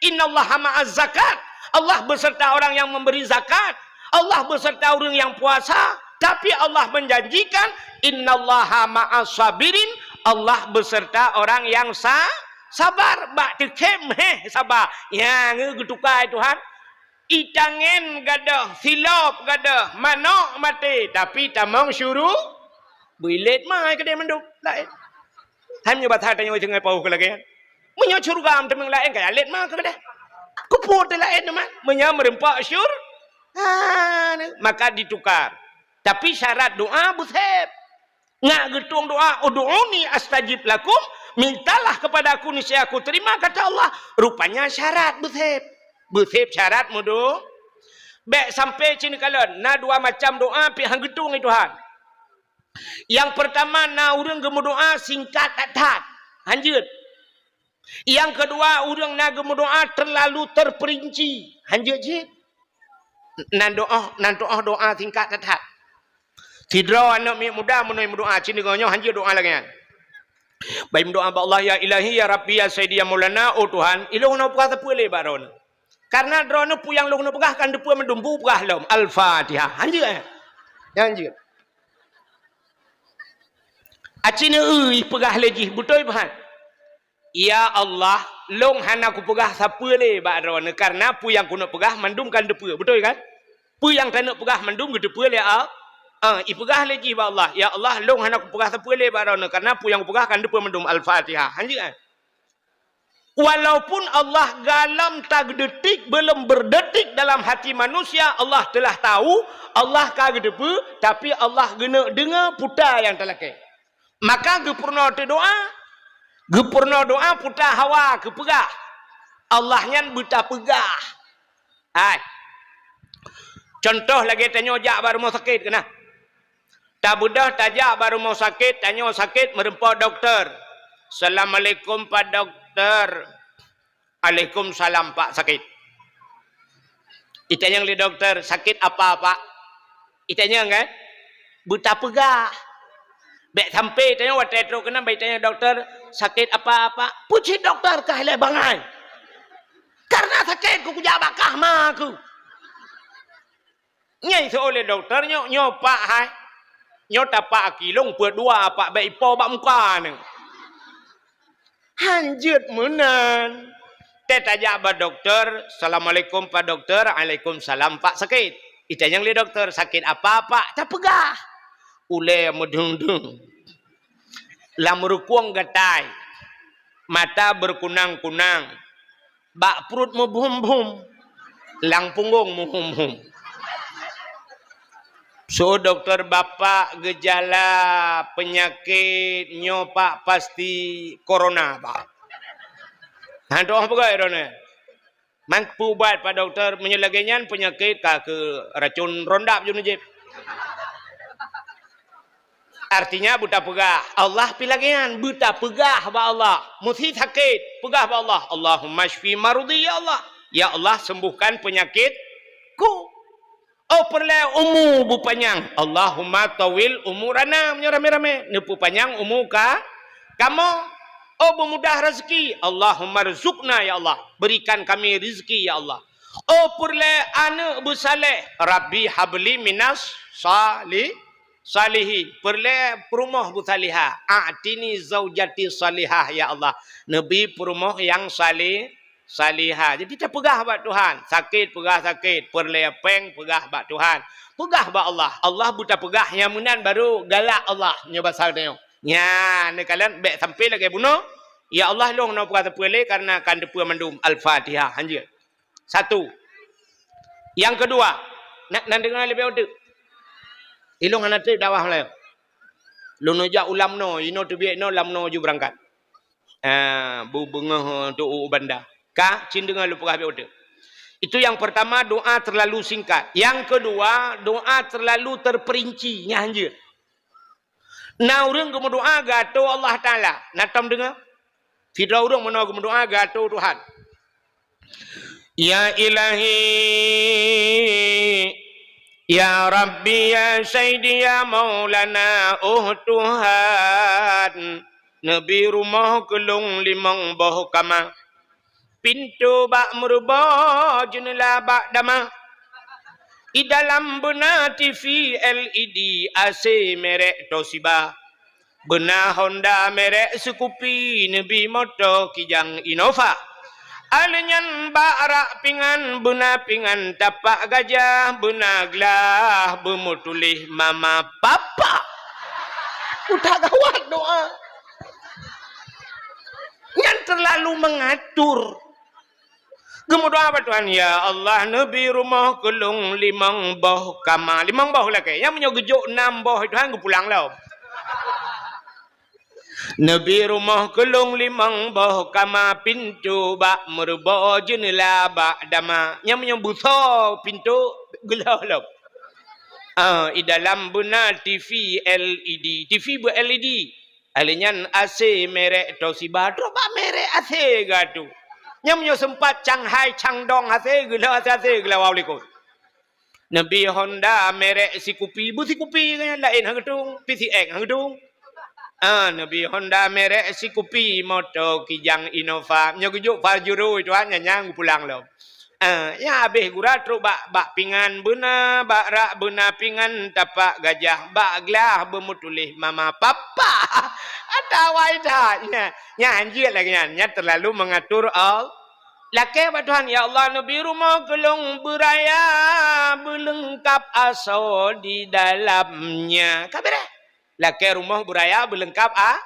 "Innallaha ma'az zakat." Allah beserta orang yang memberi zakat. Allah beserta ureueng nyang puasa, tapi Allah menjanjikan, "Innallaha ma'as sabirin," Allah beserta orang yang sa-, sabar. Bak teukhém, héh, sabar. Nyang geutukai Tuhan. Itangen gadôh, silop gadôh, manok maté, tapi tamong syuru-, beuilet ma keudéh mandum laén. Hai meunyoe basa tanyoe singoh paoh keu lagèe nyan. Meunyoe syeuruga meuteumèe laén, ka lét ma keudéh. Keupeue teu laén teuma? Meunyoe meureumpok syur-, ha, maka ditukar. Tapi syarat doa beusép. Ngat geutueng doa, "Ud'uni astajib lakum," mintalah kepada Aku, niscaya Aku terima, kata Allah. Rupanya syarat beusép. Beusép syarat meudo-, bèk sampai cit neukalon, na dua macam doa pih han geutueng lé Tuhan. Nyang peurtama na ureueng geumeudoa singkat that-that, han jeuet. Nyang keudua ureueng na geumeudoa teulalu teupeurinci, han jeuet cit. Nan doa, nan doa, doa singkat that-that. Sidroe aneuk miet muda meunyoe meudoa cit, deungoe nyoe han jeuet doa lagèe nyan. Bai meudoa bak Allah, "Ya Ilahi, ya Rabbi, ya Sayyidi, ya Maulana, oh Tuhan, ilôn hana peugah sapeue lé bak Droeneuh." Karena Droeneuh peue nyang lôn peugah ka neupeugah mandum, beu peugah lom. Al-Fatihah. Han jeuet, eh? Han jeuet. Aci neueu peugah lé jih, beutôi, Tuhan? "Ya Allah, lôn hana kupeugah sapeue lé bak Droeneuh, karena peue nyang keuneuk peugah mandum ka neuteupeu." Beutôi kan? Peue nyang taneuk peugah mandum geuteupeu lé Al-, ah, ipeugah lé jih bak Allah, "Ya Allah, lôn hana kupeugah sapeue lé bak Droeneuh, karena peue nyang kupeugah ka neuteupeu mandum." Al-Fatihah. Han jeuet, eh? Walaupun Allah galom tageudetik, belum berdetik dalam hati manusia, Allah telah tahu, Allah ka geuteupeu, tapi Allah geuneuk deungoe peue nyang talakèe. Maka geupeurunoe teudoa, geupeurunoe doa peue hawa geupeugah. Allah nyan beutapeugah. Hai. Contoh lagèe tanyoe jak bak rumoh sakét keunan. Tabeudôh tajak bak rumoh sakét, tanyoe sakét, meureumpok dokto. "Assalamualaikum, Pak Dokto." "Alaikumsalam, Pak, sakét." Itanyong lé dokto, "Sakét apa, Pak?" Itanyong kan? Beutapeugah. Bék sampai itanyong watée trok keunan, bék itanyong dokto, "Sakét apa, Pak?" Pucit dokto kah ilée bangai. Karena sakét ku kujak bak kah ma ku. Nyai seuôt lé dokto, "Nyoe, nyoe Pak hai. Nyoe tapak aki lôn peuet dua Pak, bék ipo bak muka neuh." Hanjeuet meunan. Teuh tajak bak dokto, "Assalamualaikum Pak Dokto." "Alaikumsalam Pak, sakét." Itanyong lé dokto, "Sakét apa Pak?" Tapeugah. Ulée meudeueng-deueng. Lam rukueng gatai. Mata beukunang-kunang. Bak pruet meubuem-buem, lam punggong meuhum-hum. Seuôt dokto, "Bapak geujala peunyakét nyoe Pak pasti corona Pak." Hantom peugah droeneuh. Man peuubat Pak Dokto, meunyoe lagée nyan peunyakét ka keu racun rondap jeuet neujieb. Artinya beutapeugah, Allah pih lagée nyan, beutapeugah bak Allah. Meusi sakét, peugah bak Allah, "Allahumma syfi maradhi ya Allah." Ya Allah, sembuhkan penyakitku. Oh peureulée umu beupanyang, "Allahumma tawil umurana." Meunyoe ramé-ramé, neupeupanyang umu ka kamoe. Oh beumudah rezeki, "Allahumma rzuqna ya Allah." Berikan kami rezeki ya Allah. Oh peureulée aneuëk beusaleh, "Rabbi habli minas salih." Salihin, peureulée peurumoh beusalihah, "A'tini zaujati salihah ya Allah." Neubi peurumoh nyang salih, salihah. Jadi tapeugah bak Tuhan, sakét peugah sakét, peureulée péng peugah bak Tuhan. Peugah bak Allah, Allah beutapeugah nyang meunan baru galak Allah nyoe basa tanyoe. Nyan neukalon bék sampai lagée bunoe, "Ya Allah lôn hana peugah sapeue lé karena kan teupeue mandum." Al-Fatihah hanjeuet. Satu. Nyang keudua, na, na deungoe leubeh uteuk. Ilong hana treb dakwah Meulayu. Lôn jak u Lamno, inoe teubiet inoe Lamno ju beurangkat. Ah, bu beungoh tu u Banda. Ka cin deungoe lôn peugah biet uteuk. Itu yang pertama, doa terlalu singkat. Yang kedua, doa terlalu terperinci, nyang hanjeuet. Na ureuëng geumeudoa geuatô Allah Taala. Na tom deungoe? Sidroe ureuëng meunoe geumeudoa geuatô Tuhan. Ya Ilahi, ya Rabbi, ya Sayyidi, ya Maulana, oh Tuhan, neubi rumoh keu lôn limong boh kama. Pintoe bak meuruboh, jeuneula bak dama. I dalam beuna T V L E D, A C merek Toshiba. Beuna Honda merek Scoopy, neubi moto Kijang Innova. Alèh nyan bak rak pingan, beuna pingan tapak gajah, beuna glah beumeutuléh mama papa. Udah gawat doa. Nyan terlalu mengatur. Geumeudoa bak Tuhan, "Ya Allah, neubi rumoh keu lôn limong boh kama." Limong boh lakèe. Nyang meunyoe geujok nam boh, Tuhan geupulang lom. "Neubi rumoh keu lôn limong boh kama, pintoe bak meuruboh, jeuneula bak dama." Nyang meunyoe beusoe pintoe, geulhôh lom. Ah, i dalam beuna T V L E D. T V beu L E D. Alèh nyan A C merek Toshiba, trok bak merek A C geuatô. Nyang meunyoe seumpat canghai cangdong A C, geulhôh A C, A C geulawa u likot. Neubi Honda merek Scoopy, beu Scoopy nyan laén han geutung, P C X han geutung. Ah, neubi Honda merek Scoopy, moto Kijang Innova. Nyoe geujok Pajero, Tuhan, nyan, nyan geupulang lom. Ah, nyang habéh gura trok bak, bak pingan beuna, bak rak beuna pingan tapak gajah, bak glah beumeutuléh mama papa. Atawa that nyan, nyan hanjeuet lagèe nyan, nyan terlalu mengatur Allah. Lakèe bak Tuhan, "Ya Allah, neubi rumoh keu lôn beuraya, beuleungkap asoe di dalamnya." Ka beureh. Lakèe rumoh beuraya beuleungkap a,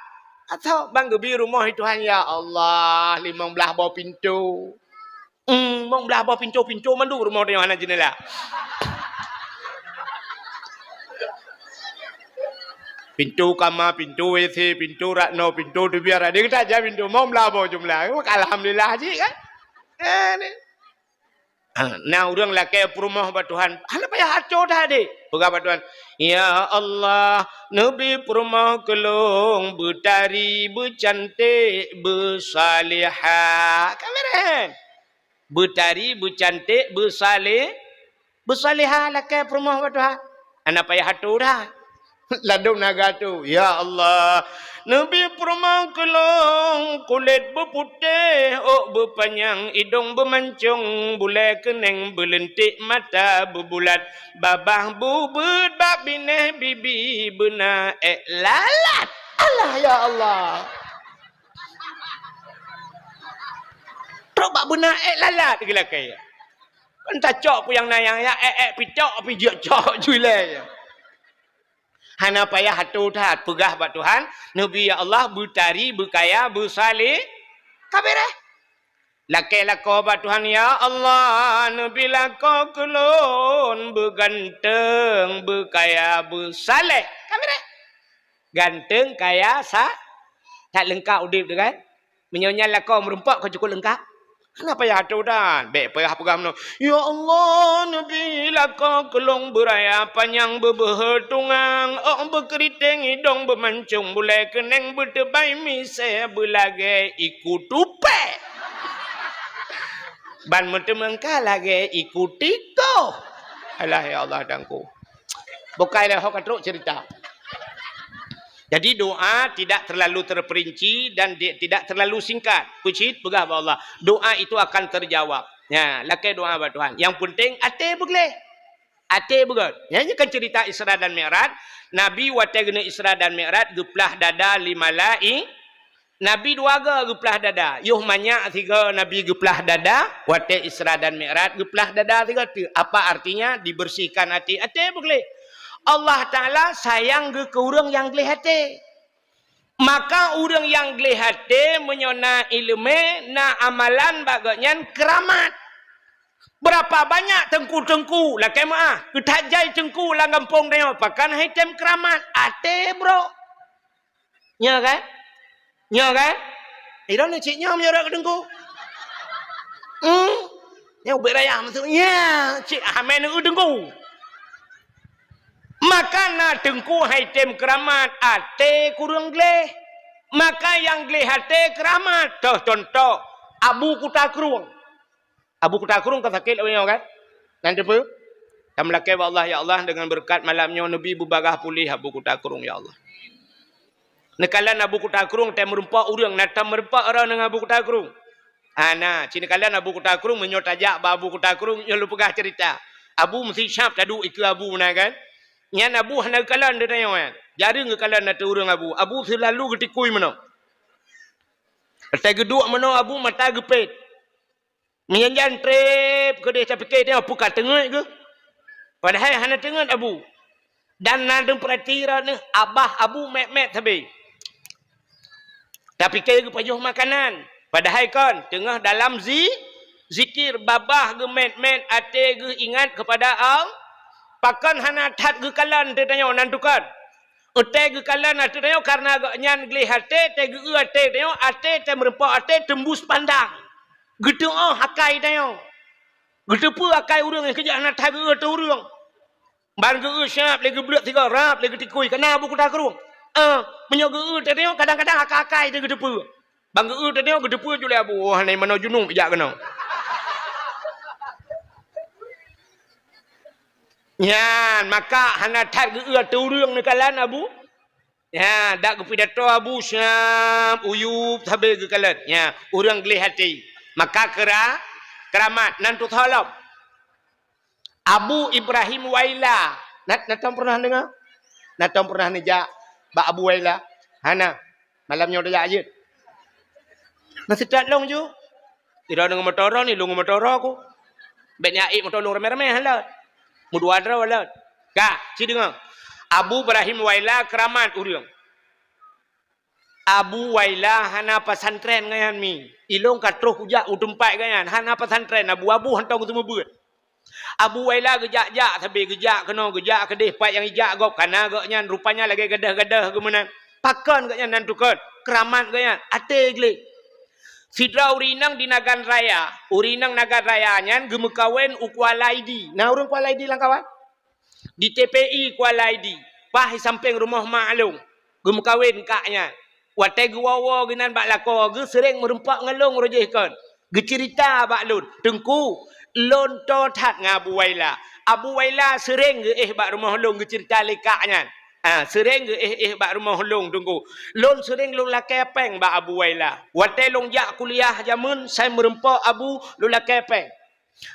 asoe ban geubi rumoh, "Hai Tuhan, ya Allah, limong blah boh pintoe." Hmm, limong blah boh pintoe, pintoe mandum rumoh tanyoe hana jeuneula. Pintoe kama, pintoe W C, pintoe rak noe, pintoe teubiet, ada kita aja pintoe, limong blah boh jumlah. Alhamdulillah jih kan? Eh, ni. Ha, na ureuëng lakée peurumoh bak Tuhan, hana payah atoe that deh. Peugah bak Tuhan, "Ya Allah, neubi peurumoh keu lôn beutari, beucanték, beusalihah." Ka beureh. Beutari, beucanték, beusalih, beusalihah lakée peurumoh bak Tuhan. Hana payah atoe that. Ladôm naga tu, "Ya Allah, neubi peurumoh keu lôn kulét beuputéh, ôk beupanyang, idông beumancông, bulée keuneng beuleunték, mata beubulat, babah bubeuet, bak binéh bibi beuna ék lalat." Allah, ya Allah. Trok bak beuna ék lalat geulakée. Kan tacok peue nyang na nyang ya, ék-ék picok, pijok cok ju ilée. Hana payah atoe that, peugah bak Tuhan, "Neubi ya Allah, beutari, beukaya, beusaleh." Ka beureh. Lakée lakoe bak Tuhan, "Ya Allah, neubi lakoe keu lôn beuganteueng, beukaya, beusaleh." Ka beureh. Ganteueng, kaya, sa-, that leungkap udeb tu kan? Meunyoe nyan lakoe meurumpok ka cukup leungkap. Hana payah atoe that. Bék payah peugah meunoe, "Ya Allah, neubi lakoe keu lôn beuraya panyang, beubeuhe tungang, ôk beukeuriteng, idông beumancông, bulée keuneng beuteubai misée, beulagée iku tupée, ban meuteumangka lagée iku tikoh." Alah, ya Allah, Tuhanku. Bukai lé ho ka trok cerita. Jadi, doa tidak terlalu terperinci dan di-, tidak terlalu singkat. Peucit peugah bak Allah, doa itu akan terjawab. Ya, lakée doa bak Tuhan. Yang penting até beugleh. Até beugét. Ya, ini kan cerita Isra dan Mi'raj. Nabi watée geuneuk Isra dan Mi'raj geuplah dada lé malai-, Nabi dua go geuplah dada. Yoh manyak sigo Nabi geuplah dada, watée Isra dan Mi'raj geuplah dada sigo teuk. Apa artinya? Dibersihkan até. Até beugleh. Allah Taala sayang geuh keu ureuëng nyang gleh até. Maka ureuëng nyang gleh até meunyoe na iéleumé, na amalan bak gobnyan keuramat. Berapa banyak teungku-teungku, lakée meuáh, geuthat jai teungku lam gampông tanyoe, pakon hai tem keuramat, até brok. Nyo kan? Nyo kan? Idong ni cit nyoe meunyoe rot keu teungku. Hmm? Nyoe ubit raya maksud. Nya, cit hamé neu teungku. Maka na teungku hai tem keuramat, até kureueng gleh. Maka nyang gleh até keuramat. Toh contoh, Abu Kuta Krueng. Abu Kuta Krueng ka sakét lagée nyoe kan? Nan teupeue? Tameulakée bak Allah, "Ya Allah, dengan beureukat malam nyoe neubi beubagaih puléh Abu Kuta Krueng, ya Allah." Neukalon Abu Kuta Krueng, tém meurumpok ureuëng, na tém meurumpok droe ngon Abu Kuta Krueng? Hana, ci neukalon Abu Kuta Krueng, meunyoe tajak bak Abu Kuta Krueng, nyoe lôn peugah cerita. Abu meusi syab taduek ikeue Abu na kan? Nyan Abu hana geukalon di tanyoe kan? Jareueng geukalon ateueh ureuëng Abu. Abu seulalu geutikui meunoe. Watée geuduek meunoe Abu mata geupét. Meujan-jan treb keudeh tapike tanyoe peue ka teungeut geuh. Padahai hana teungeut Abu. Dan na deuh peurati droeneuh, abah Abu mét-mét sabe. Tapike geupajoh makanan. Padahai kon, teungoh dalam zi-, zikir, babah geumét-mét, até geuh ingat keupada Allah. Pakon hana that geukalon teuh tanyoe nan tukon. Watée geukalon ateueh tanyoe kareuna gobnyan gleh até, tée geu-eu até tanyoe, até tée meurumpok até teumbus pandang. Geuteuôh akai tanyoe. Geuteupeue akai ureuëng nyang keujak hana that geu-eu ateueh ureuëng. Ban geu-eu syab lé geubleuet sigoe rab lé geutikui kana Abu Kuta Krueng. Ah, meunyoe geu-eu teuh tanyoe kadang-kadang akai-akai teuh geuteupeue. Ban geu-eu teuh tanyoe geuteupeue ju lé Abu, "Oh, hana manoe junub jak keunoe." Nyan, maka hana that geu-eu ateueh ureuëng neukalon Abu. Ya, dak geupidato Abu Syam, uyueb sabe geukalon. Ya, ureuëng gleh até. Maka keura-, keuramat nan tutoe lom. Abu Ibrahim Waila. Na, na tom pernah deungoe? Na tom pernah neujak bak Abu Waila? Hana. Malam nyoe tajak jeuet. Na seutat lôn ju. Ira deungon motor ni, lôn ngon motor ku. Bék nyan ék motor lôn ramé-ramé han lôn. Meudua droe lôn. Ka, ci deungoe. Abu Ibrahim Waila keuramat ureuëng. Abu Waila hana pesantren gobnyan mi. Ilôn ka troh kujak u teumpat gobnyan, hana pesantren, abu-abu hantom geuteumeubeuet. Abu Waila geujak-jak sabe, geujak keunoe, geujak keudeh, pat nyang jijak gob, kana gobnyan rupanya lagée gadôh-gadôh geumeunan. Pakon gobnyan nan tukon, keuramat gobnyan, até gleh. Sidroe ureueng inong di Nagan Raya. Ureueng inong Nagan Raya nyan geumeukawen u Kuala Idi. Na ureueng Kuala Idi lam kawan? Di T P I Kuala Idi. Paih sampéng rumoh mak lôn. Geumeukawen kak nyan. Watée geuwoe-woe geunan bak lakoe, geuh seuréng meurumpok ngon lôn roh jih kon. Geuceurita bak lôn, "Teungku, lôn toe that ngon Abu Waila. Abu Waila seuréng geuéh bak rumoh lôn," geuceurita lé kak nyan. Ha, seuréng geuéh-éh bak rumoh lôn, Teungku. Lôn seuréng lôn lakée péng bak Abu Waila. Watée lôn jak kuliah jameun, sai meurumpok Abu, lôn lakée péng.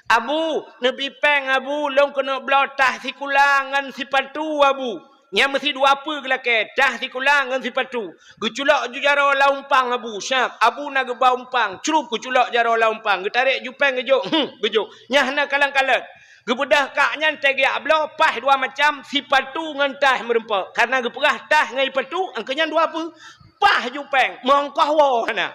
"Abu, neubi péng, Abu, lôn keuneuk bloe tah sikula ngon sipatu, Abu." Nyan meusi dua peue geulakée, tah sikula ngon sipatu. Geuculok ju jaroe lam umpang Abu, siap. Abu na geuba umpang, crup geuculok jaroe lam umpang. Geutarek ju péng geujok, hmm, geujok. Nyan hana kalon-kalon. Geubeudôh kak nyan teugiak bloe, paih dua macam, sipatu ngon tah meurumpok. Kareuna geupeugah tah ngon sipatu, angkeu nyan dua peue. Paih ju péng, meuongkoh woe hana.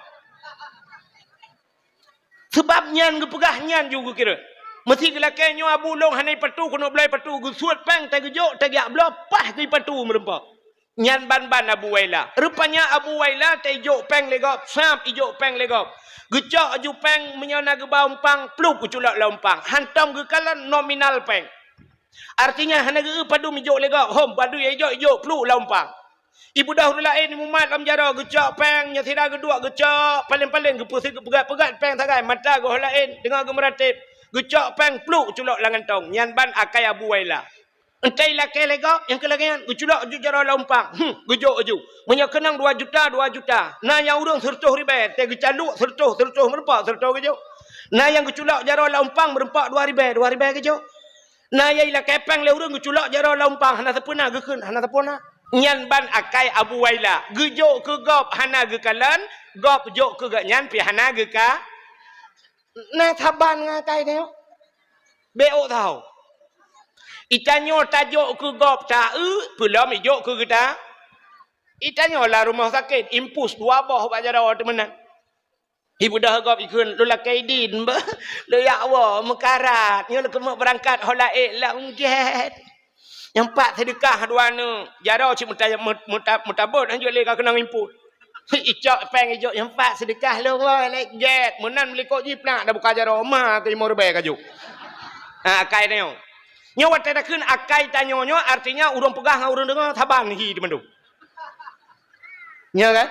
Sabab nyan geupeugah nyan ju geukira. Meusi geulakée nyoe Abu lôn hana sipatu, keuneuk bloe sipatu, geusuet péng, teugeujok, teugiak bloe, paih geu sipatu meurumpok. Nyan ban-ban Abu Waila. Rupanya Abu Waila teuijok péng lé gob, sab ijok péng lé gob. Geucok ju péng meunyoe na geuba umpang, plup geuculok lam umpang. Hantom geukalon nominal péng. Artinya hana geu padum ijok lé gob, hom padum ijok, ijok plup lam umpang. Ibeudôh ureueng laén imumat lam jaroe, geucok péng, nyoe sira geuduek geucok, paleng-paleng geupeusi geupeugét-peugét péng sagai, mata geuh laén, deungoe geumeuratéb, geucok péng plup culok lam gantong, nyan ban akai Abu Waila. Entée ilakée lé gob, nyang keu lagée nyan geuculok ju jaroe lam umpang. Hmm, geujok ju. Meunyoe keunong dua juta, dua juta. Na nyang ureueng sireutôh ribée, teuh geucaluk sireutôh, sireutôh meurumpok, sireutôh geujok. Na nyang geuculok jaroe lam umpang meurumpok dua ribée, dua ribée geujok. Na nyang ilakée péng lé ureueng geuculok jaroe lam umpang, hana sapeue na geukheun, hana sapeue na. Nyan ban akai Abu Waila. Geujok keu gob hana geukalon, gob jok keu gobnyan pih hana geuka. Na saban ngon akai nyoe. Bék ôk tau. Itanyoe tajok keu gob ta-eu, peulom ijok keu geuta. Itanyoe lam rumoh sakét, impus dua boh bak jaroe teumeunan. Ibeudôh gob ikheun, "Lôn lakée idin, beuh, lôn jak woe, meukarat, nyoe lôn keumeuk beurangkat ho laén lam gét." Nyang pat seudeukah dua neuk, jaroe cit meuta-, meuta-, meutabot, hanjeuet lé ka keunong impus. Icok péng ijok nyang pat seudeukah lôn woe lé gét. Meunan meulikot jiplak dah buka jaroe ma keu limong ribée ka jok. Ha, akai tanyoe. Nyoe watée takheun akai tanyoe nyoe artinya ureueng peugah ngon ureueng deungoe saban hi teumandum. Nyoe kan?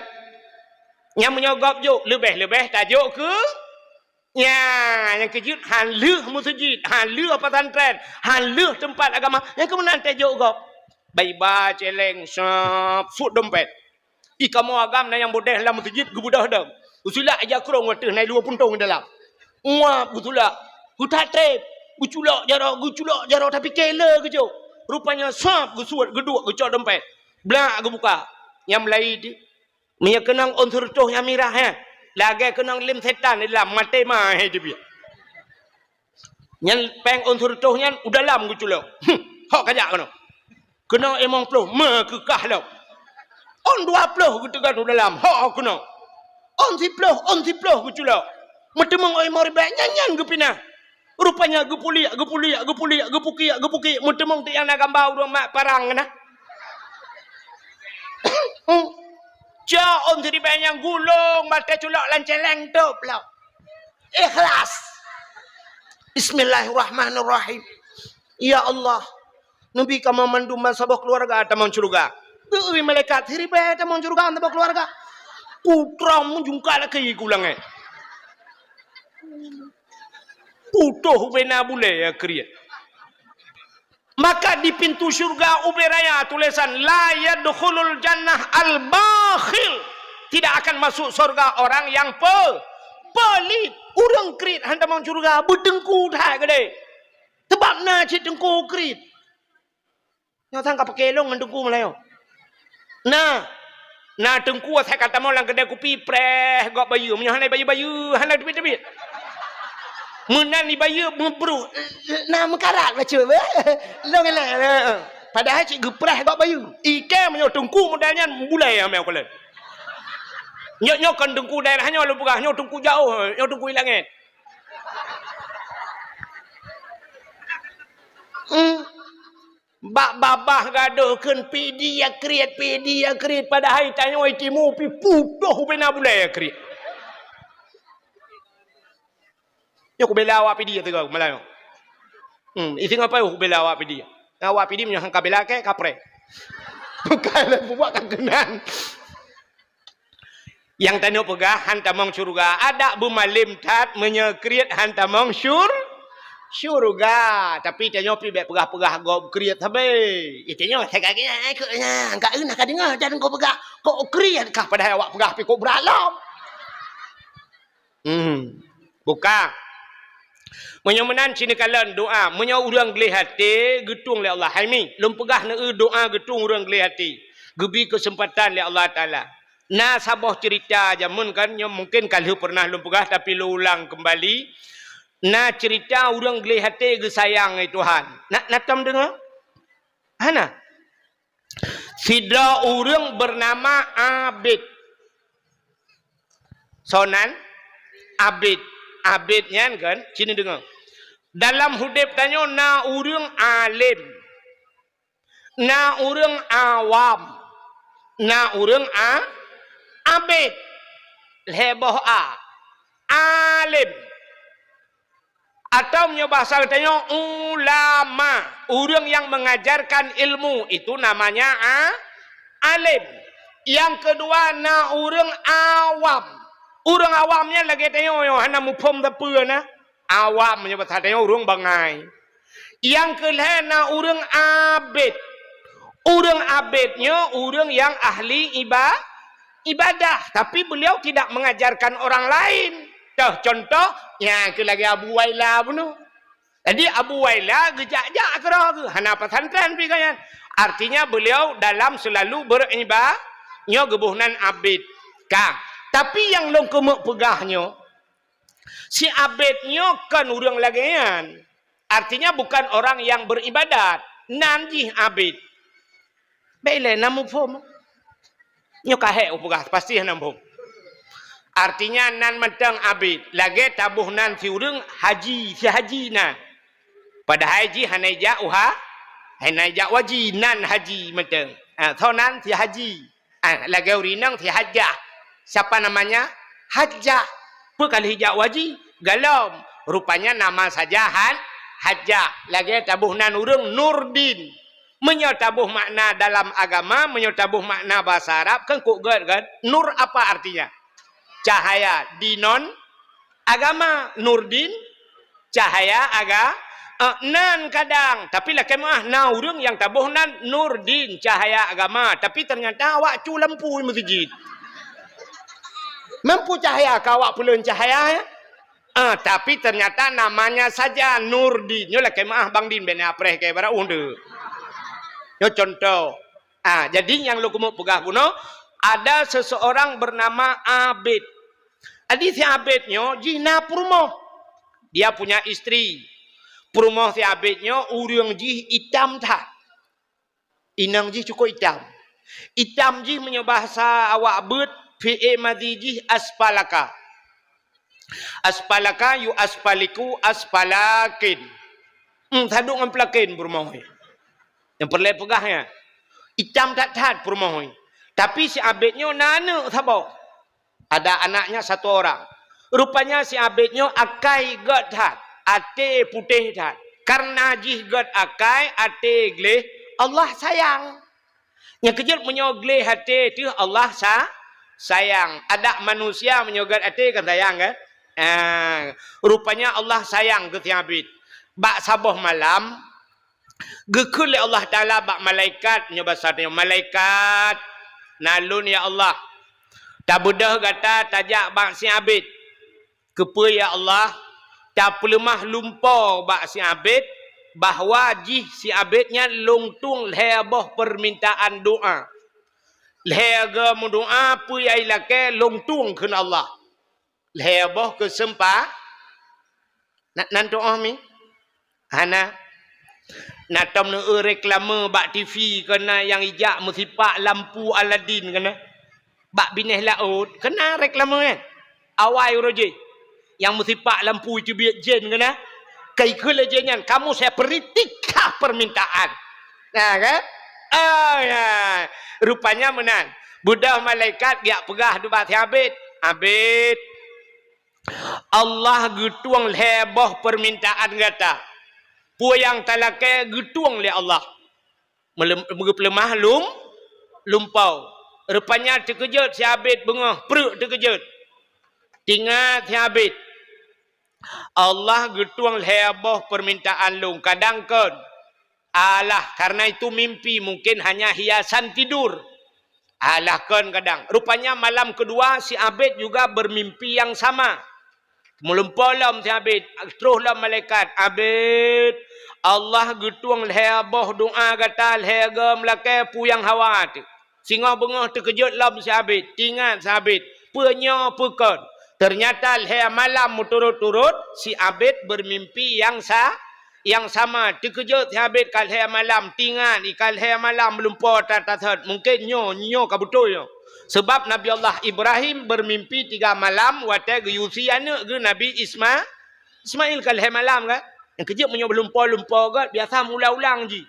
Nyang meunyoe gob jok leubeh-leubeh tajok keu Nya, nyang keujeuet han lheueh meuseujid, han lheueh pesantren, han lheueh teumpat agama, nyang keumeunan teuh jok gob. Baiba, céléng, sab, suet dompet. Ih, kamoe agam na nyang beudeh lam meuseujid geubeudôh dong. Geusulak ija krong ateueh na i luwa puntông dalam. Muap geusulak. Geutat treb. Geuculok jaroe, geuculok jaroe, tapi kée le geujok. Rupanya sab geusuet, geuduek, geucok dompet. Blak geubuka. Nyang meulayi teuh. Meunyoe keunong ôn sireutôh nyang mirah, he, lagée keunong lem setan di dalam, maté ma, he, teubiet. Nyan péng ôn sireutôh nyan u dalam geuculok. Huh, hok kajak keunoe. Keunong limong ploh, meukeukah lom. Ôn dua ploh geuteugon u dalam, hok keunoe. Ôn siploh, ôn siploh geuculok. Meuteumong ôn limong ribée, nyan-nyan geupinah. Rupanya geupuliek, geupuliek, geupuliek, geupukiek, geupukiek, meuteumong teuk nyang na gamba ureueng mat parang na. Cok ôn siribée nyang gulong, maté culok lam céléng, tôb lom. Ikhlas. Bismillahirrahmanirrahim. Ya Allah, neubi kamoe mandum ban saboh keuluwarga tamong syeuruga. Geuyue malaikat siribée tamong syeuruga saboh keuluwarga. Putroe meujungka laki ku langét. Putôh ubena bulée ya kriet. Maka di pintu syurga ubé raya tulésan, "La yadkhulul jannah al-bakhil." Tidak akan masuk surga orang yang pe-, pelit. Ureueng kriet han tamong syurga, beuteungku that keudeh. Sabab na cit teungku kriet. Nyoe sang ka pake lôn ngon teungku meulayeue. Na, na teungku asai ka tamong lam keudée kupi, preh gob bayeue. Meunyoe hana bayeue-bayeue, hana teubiet-teubiet. Meunan ibayeue meubruh, na meukarat bacut. Lôn ilée. Padahai cit geupreh gob bayeue. Ikée meunyoe teungku model nyan bulée amé ukalon. Nyoe, nyoe kon teungku daerah nyoe lôn peugah, nyoe teungku jaoh, nyoe teungku i langét. Hmm. Bak babah gadôh kheun pidi ya kriet, pidi ya kriet, padahai tanyoe timu pi putôh ubena bulée ya kriet. Nyoe kubela awak Pidie teuga malam nyoe. Hmm, isi ngapai kubela awak Pidie. Awak Pidie meunyoe han kabela kèe, kapreh. Bukan lah bubuat ka keunan. Nyang tanyoe peugah han tamong syeuruga. Adak beumalem that meunyoe kriet han tamong syur-, syeuruga. Tapi tanyoe pih bèk peugah-peugah gob kriet sabe. Tanyoe sakét nyan, keu nyan, ka eunah ka deungoe dan keu peugah kok kriet kah padahai awak peugah pih kok brat lom. Hmm. Buka. Meunyoe meunan, ci neukalon doa. Meunyoe ureuëng gleh até, geutueng lé Allah. Hai mi, lôn peugah neueu doa geutueng ureuëng gleh até. Geubri keuseumpatan lé Allah Taala. Na saboh ceurita jameun kan, nyoe mungken ka lheueh peureunah lôn peugah, tapi lôn ulang keumbali. Na ceurita ureuëng gleh até geusayang lé Tuhan. Na, na tom deungoe? Hana. Sidroe ureuëng beunama Abid. Soe nan? Abid. Abid nyan kan, ci neudeungoe. Dalam udeb tanyoe na ureuëng alem, na ureuëng awam, na ureuëng a-, abid. Lhèe boh a. Alem. Atau meunyoe bahasa geutanyoe, ulama, ureuëng yang mengajarkan ilmu, itu namanya a-, alim. Yang kedua, na ureuëng awam. Ureuëng awam nyan lagèe tanyoe nyoe, hana muphom sapeue na. Awam meunyoe bahasa tanyoe, ureuëng bangai. Yang keulhèe, na ureuëng abid. Ureuëng abid nyoe ureuëng yang ahli iba-, ibadah, tapi beliau tidak mengajarkan orang lain. Toh contoh, nyan keuh lagèe Abu Waila bunoe. Jadi Abu Waila geujak-jak keudroe geuh, hana pesantren pih gobnyan. Artinya beliau dalam selalu beriba-, nyoe geuboh nan abid. Ka. Tapi nyang lôn keumeuk peugah nyoe, si abid nyoe kon ureuëng lagèe nyan. Artinya bukan orang yang beribadat. Nan jih abid. Bèk ilèe na muphom. Nyoe ka hék kupeugah, pasti hana muphom. Artinya nan mantong abid, lagèe taboh nan si ureuëng haji, si haji na. Padahai jih hana ijak u ha-, hana ijak u haji, nan haji mantong. Ha, soe nan si haji. Ah, lagèe ureuëng inong si Hajah. Siapa namanya? Hajah. Peue ka lheueh jak u haji? Golom. Rupanya nama saja Han-, Hajah. Lagèe taboh nan ureuëng Nurdin. Meunyoe taboh makna dalam agama, meunyoe taboh makna bahasa Arab, kan kok gèt kan? Nur apa artinya? Cahaya. Di non agama, Nurdin, cahaya aga-, eh, nan kadang. Tapi lakèe meu'ah, na ureuëng nyang taboh nan Nurdin, cahaya agama. Tapi ternyata awak cu lampu meuseujid. Lampu cahaya ka awak peulon cahaya, ya? Eh, tapi ternyata namanya saja Nurdin. Nyoe lakèe meu'ah Bang Din, bèk neuapreh keu barang ueh. Nyoe contoh. Ah, jadi nyang lôn keumeuk peugah bunoe, ada seseorang bernama Abid. Jadi si Abid nyoe jih na peurumoh. Dia punya istri. Peurumoh si Abid nyoe ureuëng jih itam that. Inong jih cukup itam. Itam jih meunyoe bahasa awak beuet, fi'il madhi jih aspalaka. Aspalaka yu aspaliku aspalakin. Hmm, saduek ngon pelakin peurumoh nyoe. Nyang peureulèe peugah nyan. Itam that-that peurumoh nyoe. Tapi si Abid nyoe na aneuk saboh. Ada anaknya satu orang. Rupanya si Abid nyoe akai gèt that, até putéh that. Karena jih gèt akai, até gleh, Allah sayang. Nyang keujeuet meunyoe gleh até teuh Allah sa-, sayang. Adak manusia meunyoe gèt até kan sayang kan? Ah, rupanya Allah sayang keu si Abid. Bak saboh malam, geukheun lé Allah Taala bak malaikat, nyoe basa tanyoe, "Malaikat, na lôn ya Allah, tabeudôh gata tajak bak si Abid." Keupeue ya Allah? Tapeuleumah lumpoe bak si Abid, bahwa jih si Abid nyan lôn tueng lhèe boh peumintaan doa. Lhèe geuh meudoa peue nyang ilakèe lôn tueng kheun Allah. Lhèe boh keuseumpa-, na-, nan tuoh mi? Hana. Na tom neueu reklame bak T V keunan nyang ijak meusipak lampu Aladin keunan. Bak binéh laôt keunan reklame nyan. Awai uroe jih. Nyang meusipak lampu iteubiet jén keunan. Ka ikheun lé jén nyan, "Kamu saya beri tiga permintaan." Nah, kan? Oh, ya. Rupanya meunan. Beudôh malaikat geujak peugah bak si Abid. "Abid, Allah geutueng lhée boh peumintaan gata. Peue nyang talakée geutueng lé Allah. Meulem-, meugeupeuleumoh lum-, lumpoe. Rupanya teukeujot si Abid beungoh, preuk teukeujot. Tingat si Abid, Allah geutueng lhée boh peumintaan lôn, kadang kon. Alah, karena itu mimpi, mungkin hanya hiasan tidur. Alah, kon kadang. Rupanya malam kedua si Abid juga bermimpi yang sama. Meulumpoe lom si Abid, troh lom malaikat, "Abid, Allah geutueng lhée boh doa gata lhée goe meulakée peue nyang hawa teuh." Singoh beungoh teukeujot lom si Abid, tingat si Abid, peue nyoe peue kon. Ternyata lhée malam meuturot-turot si Abid bermimpi yang sa-, yang sama. Teukeujot si Abid ka lhée malam, tingat i ka lhée malam lumpoe that-that. Mungkin nyoe, nyoe ka beutôi nyoe. Sebab Nabi Allah Ibrahim bermimpi tiga malam watée geuyue sie aneuëk geuh Nabi Isma-, Ismail ka lhée malam kan. Nyang keujeuet meunyoe lumpoe-lumpoe gét biasa meuulang-ulang jih.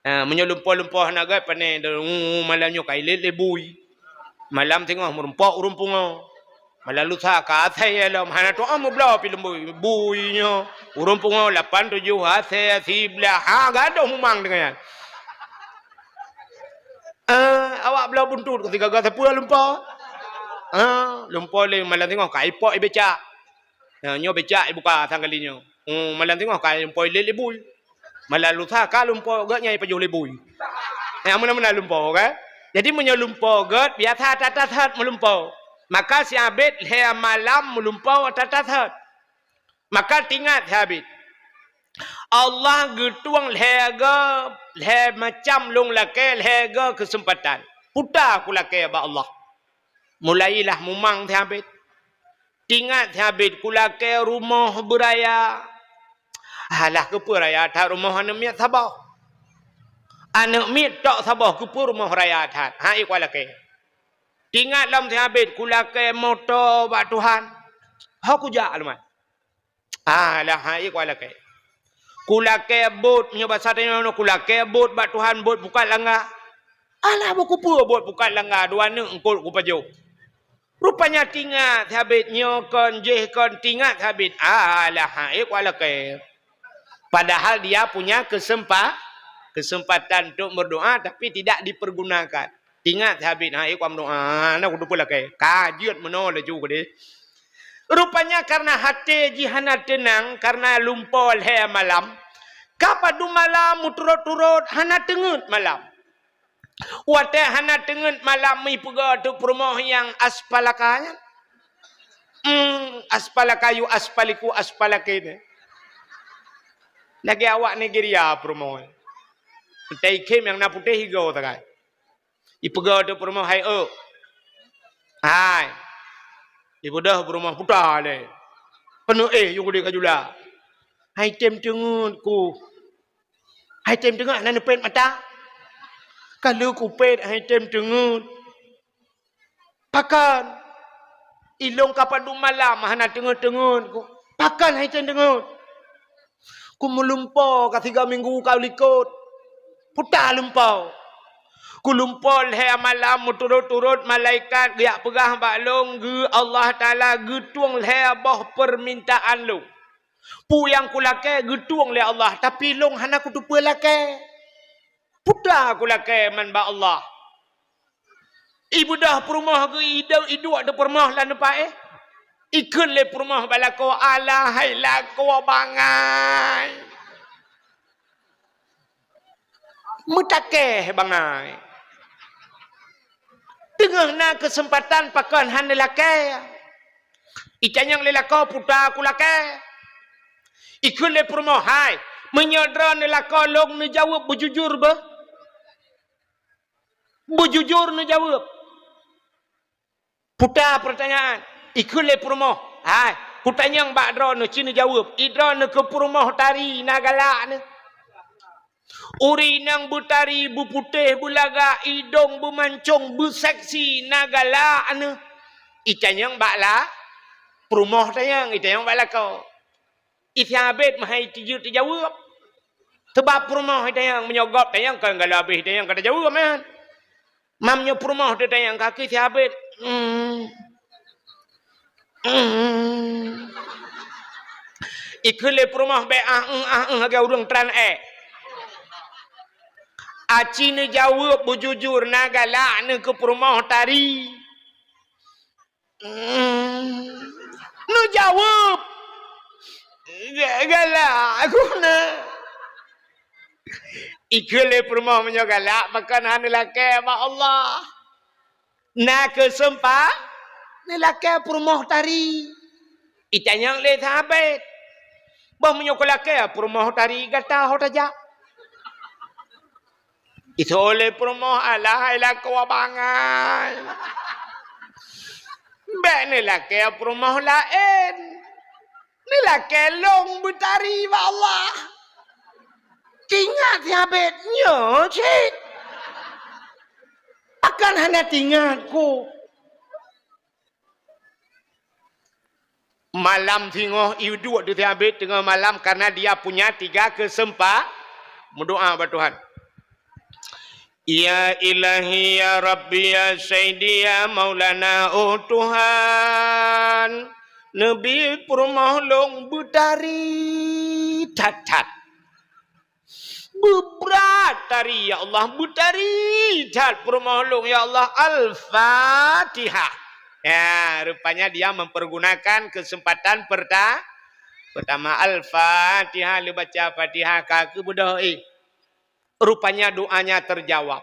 Ha, meunyoe lumpoe-lumpoe hana gét, pane, "Uh, malam nyoe ka ilét lé bui. Malam singoh meurumpok ureuëng pungo. Malam lusa ka asai lom, hana tu'oh meubloe pi lom bui. Bui nyoe, ureuëng pungo lapan tujoh asai, siblaih." Ha, gadôh mumang deungon nyan. Eh, awak bloe buntut keu sigaga sapeue lumpoe. Ha, lumpoe lé malam singoh ka ipok ibecak. Nyoe, nyoe becak ibuka sang kali nyoe. Hmm, malam singoh ka lumpoe lé lé bui. Malam lusa ka lumpoe gét nyang ipajoh lé bui. Nyang meunan-meunan lumpoe, kan? Jadi meunyoe lumpoe gét, biasa that-that meulumpoe. Maka si Abid lhée malam meulumpoe that-that. Maka tingat si Abid, Allah geutueng lhée goe, lhée macam lôn lakée, lhée goe keuseumpatan. Puta kulakée bak Allah. Mulailah mumang si Abid. Tingat si Abid, kulakée rumoh beuraya. Alah, keupeue raya that rumoh aneuëk miet saboh? Aneuëk miet tok saboh, keupeue rumoh raya that? Ha, i kulakée. Tingat lom si Abid, kulakée moto bak Tuhan. Ho kujak lumat. Alah, hai kulakée. Kulakée bot, nyoe basa tanyoe, kulakée bot bak Tuhan, bot pukat langga. Alah, bukeupeue bot pukat langga, dua neuk eungkot kupajoh. Rupanya tingat si Abid nyoe kon, jéh kon, tingat si Abid. Alah, hai kulakée. Padahal dia punya kesempa-, kesempatan untuk berdoa, tapi tidak dipergunakan. Tingat si Abid, hai, kuam doa, na kudu peulakée. Ka jeuet meunoe laju keudeh. Rupanya karena até jih hana teunang, karena lumpoe lhée malam, ka padum malam meuturot-turot hana teungeut malam. Watée hana teungeut malam, ipeugah teuk peurumoh nyang aspalaka nyan. Hmm, aspalaka yu aspaliku aspalake nyan. Lagée awak Nigeria peurumoh. Teuikhém nyang na putéh igoe sagai. Ipeugah teuk peurumoh, "Hai, eu." Hai. Ibeudôh peurumoh puta lé. Keuneuk éh yue gudée ka jula. Hai tem teungeut ku. Hai tem teungeut hana neupét mata. Ka lheueh kupét hai tem teungeut. Pakon? Ilong ka padum malam hana teungeut-teungeut ku. Pakon hai tem teungeut? Ku meulumpoe ka siga minggu ka likot. Puta lumpoe. Ku lumpoe lhée malam meuturot-turot malaikat geujak peugah bak lôn geu Allah Taala geutueng lhée boh peumintaan lôn. Peue nyang kulakée geutueng lé Allah, tapi lôn hana kuteupeue lakée. Puta kulakée man bak Allah. Ibeudôh peurumoh geu ideu iduek di peurumoh lam teumpat éh. Ikheun lé peurumoh bak lakoe, "Alah hai lakoe bangai. Meutakée bangai. Teungoh na keuseumpatan pakon hana lakée." Itanyong lé lakoe, "Puta kulakée." Ikheun lé peurumoh, "Hai, meunyoe droeneuh lakoe lôn neujaweueb beujujur beuh?" Beujujur neujaweueb. Puta peurtanyaan. Ikheun lé peurumoh, "Hai, kutanyong bak droeneuh ci neujaweueb. I droeneuh keu peurumoh tari na galak neuh? Ureuëng inong beutari, beuputéh, beulagak, idong beumancong, beuseksi na galak neuh?" Itanyong bak la-, peurumoh tanyong, itanyong bak lakoe. Isi abét meuhai tijeuet teujaweueb. Teubab peurumoh itanyong, meunyoe gob tanyong kon galak abéh itanyong ka teujaweueb, man. Mam nyoe peurumoh teutanyong kaki si abét. Hmm. Hmm. Ikheun lé peurumoh, "Bék ah, eung, ah, eung," lagée ureuëng tran ék. Aci neujaweueb beujujur, na galak neukeu peurumoh tari. Hmm. Neujaweueb. Ga-, galak guna. Ikheun lé peurumoh, "Meunyoe galak, pakon hana neulakée bak Allah?" Na keuseumpa-, neulakée peurumoh tari. Itanyong lé sahabat, "Bah meunyoe kulakée peurumoh tari, gata ho tajak?" Isoe lé peurumoh, "Alah, hai lakoe bangai. Bék neulakée peurumoh laén. Neulakée lôn beutari bak Allah." Teuingat sahabat, "Nyoe cit. Pakon hana teuingat ku?" Malam singoh iduek di sahabat teungoh malam, karena dia punya tiga keuseumpa-, meudoá bak Tuhan. "Ya Ilahi, ya Rabbi, ya Sayyidi, ya Maulana, oh Tuhan, neubi peurumoh lôn beutari that-that. Beubrat tari, ya Allah, beutari that peurumoh lôn, ya Allah." Al-Fatihah. Ya, rupanya dia mempergunakan kesempatan perta-, pertama. Al-Fatihah, lheueh baca Fatihah ka keubeudôh, eh. Rupanya doanya terjawab.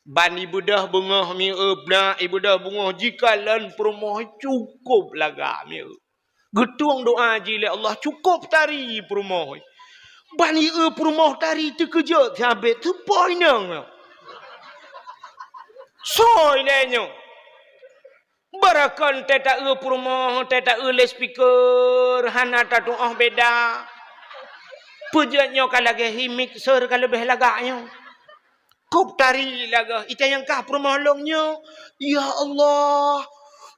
Ban ibeudôh beungoh mieu, blah ibeudôh beungoh, jikalon peurumoh cukôp lagak mieu. Geutueng doa jih lé Allah, cukôp tari peurumoh. Ban ieu peurumoh tari teukeujot sahabat, "Soe inong nyoe? Soe ilée nyoe?" Barakon teuta-eu peurumoh, teuta-eu loudspeaker, hana tatu'oh beda. Peue jeuet nyoe ka lagée hi mixer ka leubeh lagak nyoe. Kôp tari lagak, itanyong kah peurumoh lôn nyoe. Ya Allah,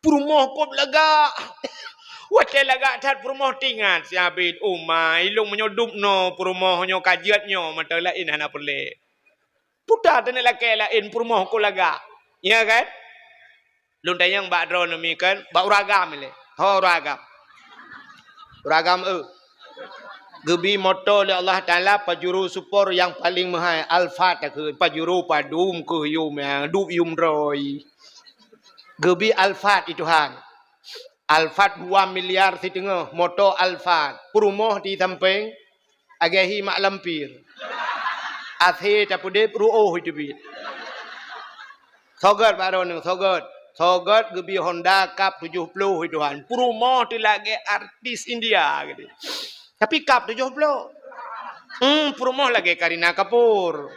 peurumoh kôp lagak. Watée lagak that peurumoh teuingat sahabat, "Oh ma, ilôn meunyoe dub noe peurumoh nyoe ka jeuet nyoe, mantong laén hana peureulée." Puta teuneuk lakée laén peurumoh kôp lagak. Ya kan? Lôn tanyong bak droeneuh mi kan, bak ureueng agam ilée. Ho ureueng agam. Ureueng agam, eh. Geubi moto lé Allah Taala Pajero Sport nyang paleng meuhai, Alphard takheun, Pajero padum keuh yum, nyang duek yum droe. Geubi Alphard di Tuhan. Alphard dua miliar siteungoh, moto Alphard. Peurumoh di sampéng, lagée hi mak lampir. Asé tapeudeb, ruoh teubiet. Soe gét bak droeneuh, soe gét. Soe gét geubi Honda Cup tujoh ploh di Tuhan. Peurumoh teuh lagée artis India geude. Tapi Cup tujoh ploh. Hmm, peurumoh lagée Kareena Kapoor.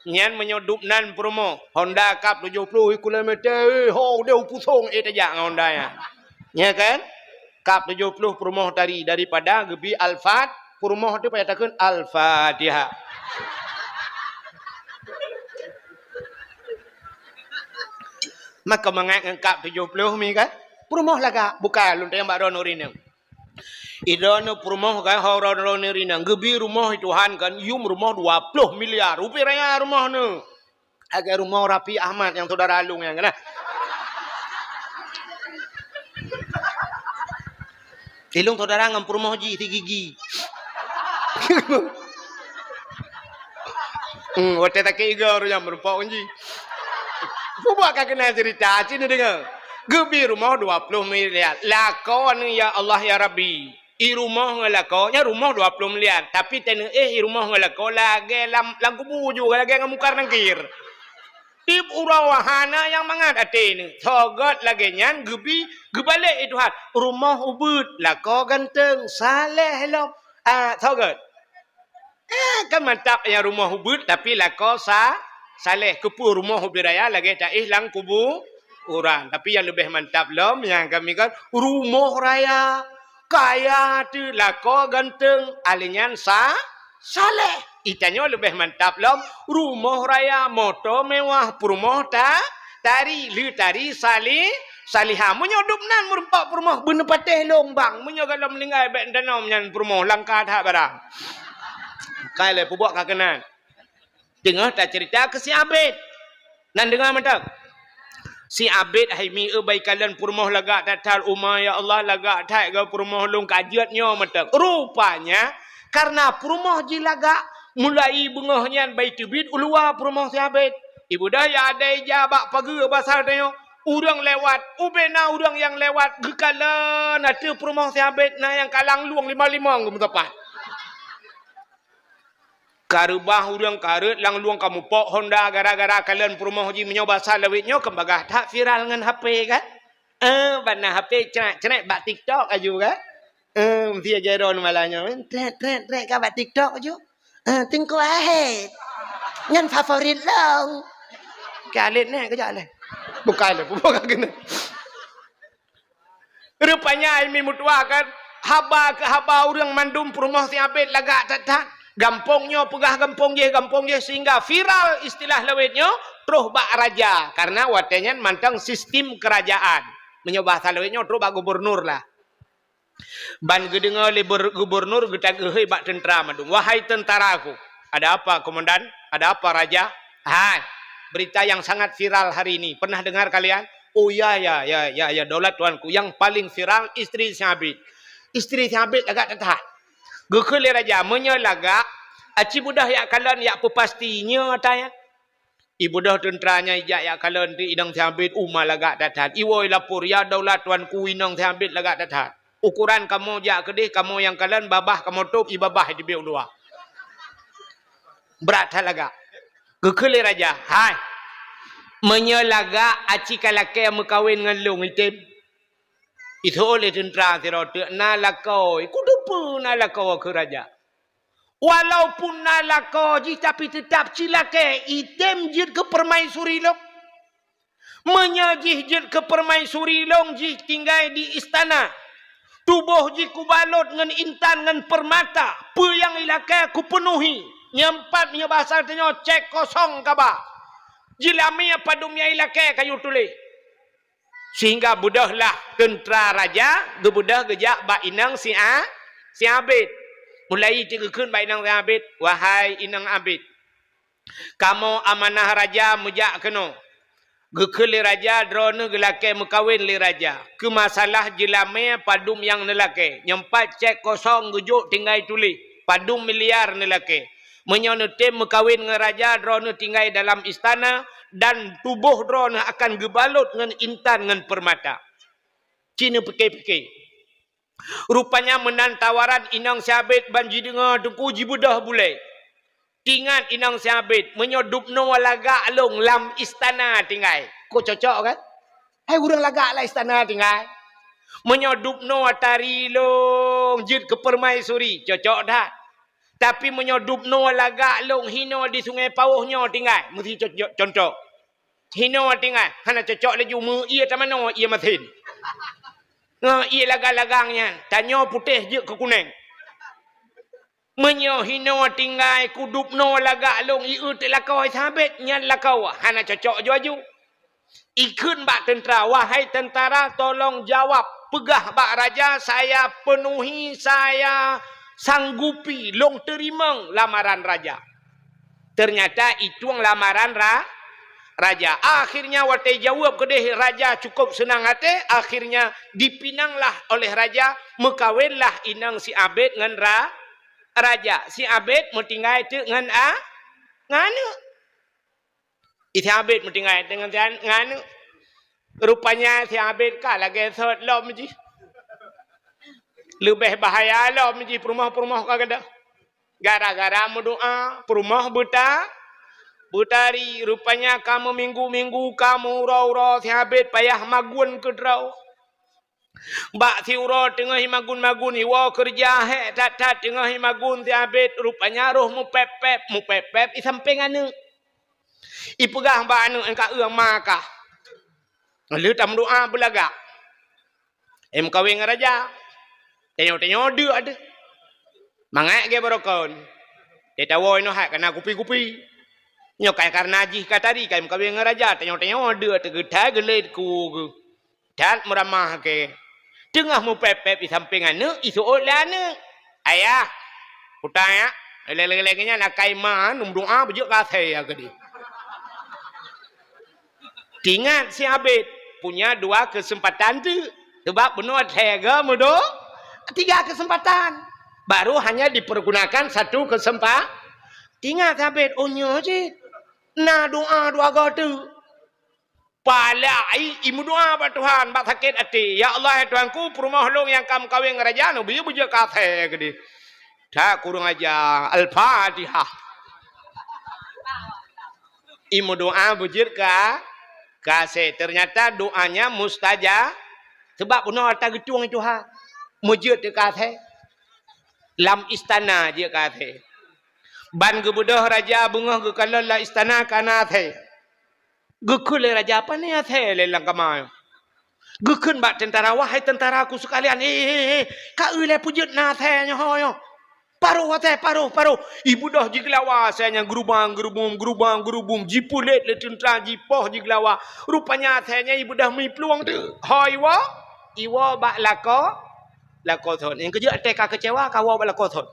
Nyan meunyoe dub nan peurumoh, Honda Cup tujoh ploh kilometer, eh, ho, udeh u pusong, eh, tajak ngon Honda nyan. Ya kan? Cup tujoh ploh peurumoh tari daripada geubi Alphard, peurumoh teuh payah takheun Al-Fatihah. Maka mangat ngon Cup tujoh ploh mi kan? Peurumoh lagak, bukan lôn tanyong bak droeneuh rineueng. Idroeneuh peurumoh kan, ho droeneuh rineueng. Geubi rumoh di Tuhan kan, yum rumoh dua ploh miliar. Rupiah raya rumoh neuh. Lagée rumoh Raffi Ahmad nyang syedara lôn nyan kan. Ilôn syedara ngon peurumoh jih si Gigi. Hmm, watée sakét igoe ureueng nyan meurumpok ngon jih. Peubuet ka keunan cerita, ci neudeungoe. Geubi rumoh dua ploh miliar. Lakoe neuh, ya Allah, ya Rabbi. I rumoh ngon lakoe, nyan rumoh dua ploh miliar, tapi teuneuk éh i rumoh ngon lakoe lagée lam, lam kubu ju, lagée ngon Mungkar Nangkir. Tieb uroe hana nyang mangat até neuh. Soe gét lagée nyan geubi, geubalek i Tuhan. Rumoh ubeuet, lakoe ganteng, saleh lom. Ah, soe gét? Eh, kan mantap nyang rumoh ubeuet tapi lakoe sa-, saleh. Keupeue rumoh ubit raya lagée taéh lam kubu urang. Tapi nyang leubeh mantap lom nyang kami kan rumoh raya, kaya teuh, lakoe ganteng, alèh nyan sa-, saleh. Itanyoe leubeh mantap lom, rumoh raya, moto mewah, peurumoh ta-, tari, lé tari sali-, salihah. Meunyoe dub nan meurumpok peurumoh, beuneupatéh lôn bang. Meunyoe gohlom meuninggai bék tanom nyan peurumoh, langka that barang. Kai lé peubuet ka keunan. Teungoh taceurita keu si Abed. Nan deungoe mantong. Si Abed hai mi eu bai kalon peurumoh lagak that-that, uma ya Allah, lagak that geu peurumoh lôn ka jeuet nyoe mantong. Rupanya karena peurumoh jih lagak, mulai beungoh nyan bai teubiet u luwa peurumoh si Abed. Ibu dah ya ada ija bak pageue basa tanyoe, ureuëng lewat, ubena ureuëng nyang lewat geukalon ateueh peurumoh si Abed na nyang kalang lueng lima-lima geumeusapat. Ka reubah ureuëng ka rhot lam lueng ka mupok honda gara-gara kalon peurumoh jih, meunyoe basa lawét nyoe keubagah that viral ngon H P kan? Eh, bana H P cret-cret bak TikTok aju kan? Eh, mesti aja droe malam nyoe kan? Tret, tret, tret ka bak TikTok aju. Eh, tingkue ahé. Nyan favorit long. Ka alet neh kejak leh. Bukan leh, bukan kena. Rupanya ai mi meutuah kan, haba keu haba ureuëng mandum peurumoh si Abed lagak that-that. Gampông nyoe peugah gampông jih, gampông jih, sehingga viral istilah lawét nyoe troh bak raja. Karena watée nyan mantong sistem kerajaan. Meunyoe bahasa lawét nyoe troh bak gubernur lah. Ban geudeungoe lé ber-, gubernur geutageuhôi bak teuntara mandum, "Wahai teuntaraku, ada apa komandan? Ada apa raja?" Hai, berita yang sangat viral hari ini. Pernah dengar kalian? Oh ya, ya, ya, ya, ya, daulat tuanku. Yang paling viral istri si Abed. Istri si Abed lagak that-that. Geukheun lé raja, meunyoe lagak, aci beudôh yak kalon yak peupasti nyoe ata nyan. Ibu dah teuntara nyan ijak yak kalon di inong si Abed uma lagak that-that. Iwoe lapor, ya daulat tuanku inong si Abed lagak that-that. Ukuran kamoe jak keudeh, kamoe nyang kalon babah kamoe tôb, i babah di biek luwa. Brat that lagak. Geukheun lé raja, "Hai, meunyoe lagak aci ka lakée meukawen ngon lôn item." Iseuôt lé teuntara sidroe teuk, "Na lakoe, kuteupeue na lakoe," kheun raja. "Walaupun na lakoe jih, tapi teutap ci lakée item jeuet keu permaisuri lôn. Meunyoe jih jeuet keu permaisuri lôn jih tinggai di istana, tuboh jih kubalot ngon intan ngon peurmata, peue nyang ilakée kupeunuhi. Nyoe pat meunyoe basa tanyoe cek kosong kaba. Jilamé padum nyang ilakée kayue tuléh." Sehingga beudôhlah teuntara raja geubeudôh geujak bak inong si A-, si Abed. Mulai teuk geukheun bak inong si Abed, "Wahai inong Abed, kamoe amanah raja meujak keunoe." Geukheun lé raja, "Droeneuh geulakée meukawen lé raja. Keu masalah jilamé padum nyang neulakée, nyoe pat cek kosong geujok tinggai tuléh, padum miliar neulakée. Meunyoe neutem meukawen ngon raja, droeneuh tinggai dalam istana dan tuboh droeneuh akan geubalot ngon intan ngon peurmata." Ci neupike-pike. Rupanya meunan tawaran inong si Abed ban jideungoe teungku jibeudôh bulée. Teuingat inong si Abed, "Meunyoe dubnoe lagak lôn lam istana tinggai." Kok cocok kan? Hai ureuëng lagak lam istana tinggai. "Meunyoe dubnoe tari lôn jeuet keu permaisuri," cocok that. "Tapi meunyoe dubnoe lagak lôn hinoe di Sungai Pawôh nyoe tinggai," meusti co-, co-, contoh. Hinoe tinggai, hana cocok laju meu ié tamanoe ié masen. Ngon ié lagang-lagang nyan, tanyoe putéh jeuet keu kuneng. Meunyoe hinoe tinggai kudubnoe lagak lôn ié teuk lakoe si Abed nyan lakoe, hana cocok aju-aju. Ikheun bak teuntara, "Wahai teuntara, tolong jawab, peugah bak raja, saya penuhi, saya sanggupi, lôn teurimong lamaran raja." Ternyata itueng lamaran ra-, raja. Akhirnya watée jaweueb keudeh raja cukup seunang até, akhirnya dipinanglah oleh raja, meukawenlah inong si Abed ngon ra-, raja. Si Abed meutinggai teuk ngon a-, ngon aneuk. Si Abed meutinggai teuk ngon, ngon aneuk. Rupanya si Abed ka lagée sot lom jih. Leubeh bahaya lom jih peurumoh-peurumoh ka gadôh. Gara-gara meudoá, peurumoh beuta-, beutari. Rupanya ka meuminggu-minggu, ka meuuroe-uroe, si Abed payah magun keudroe. Bak siuroe teungoh imagun-magun, iwoe keureuja hék that-that teungoh imagun si Abed, rupanya roh meupép-pép, meupép-pép i sampéng aneuk. Ipeugah bak aneuk, "Ka eu ma kah." Lheueh tameudoá beulagak. Em kawén ngon raja. Tanyoe-tanyoe deuk deuh. Mangat gé barokon. Teuh tawoe inoe hai kana kupi-kupi. Nyoe kai karna jih ka tari kai meukawen ngon raja, tanyoe-tanyoe deuek teugeutai geulét ku geuh. That meuramah keu. Teungoh meupép-pép i sampéng aneuk, iseuôt lé aneuk. "Ayah, kuta ya, lé-lé nyan akai ma neumeudoá beujeuet ka asai ya keudeh." Ingat si Abid, punya dua kesempatan tu. Sebab bunoe lhèe go meudoa, tiga kesempatan. Baru hanya dipergunakan satu kesempa-, ingat si Abid, oh nyoe cit. Na doa dua go tu. Pala ai, imeudoa bak Tuhan, bak sakét até. "Ya Allah, ya Tuhanku, peurumoh lôn nyang ka meukawen ngon raja, neubi beujeuet keu asèe keudéh." That kurang aja. Al-Fatihah. Imeudoa beujeuet ka, keu asèe. Ternyata doanya mustajab. Sebab bunoe ata geutueng Tuhan. Meujeuet teuh keu asèe. Lam istana jeuet keu asèe. Ban geubeudôh raja beungoh geukalon lam istana ka na asèe. Geukheun lé raja, "Pane asèe lé lam kama nyoe?" Geukheun bak teuntara, "Wahai teutaraku seukalian, he, he, he, ka eu lé peujeuet na asèe nyoe ho nyoe. Paroh asèe, paroh, paroh." Ibeudôh jigeulawa asèe nyan geurubang-geurubum, geurubang-geurubum, jipulet lé teuntara, jipoh jigeulawa. Rupanya asèe nyan ibeudôh miplueng teuh. Ho iwoe, iwoe bak lakoe, lakoe thon. Nyang keujeuet asèe ka keucewa, kawoe bak lakoe thon.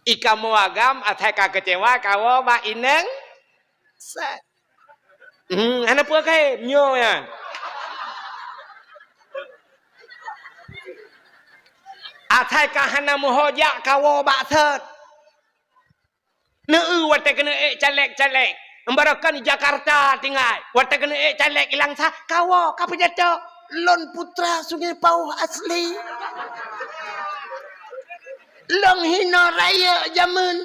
Ikamoe agam asèe ka keucewa kawoe bak inong sat. Hmm, hana peue kayém nyoe nyan. Asèe ka hana meuhojak kawoe bak sot. Neu watèe keuneuk ék caleg-caleg. Barokon di Jakarta tinggai. Watèe keuneuk ék caleg ilang sa, kawoe ka peujato. Lôn putra Sungai Pauh asli. Lôn hinoe rayeuk jameun.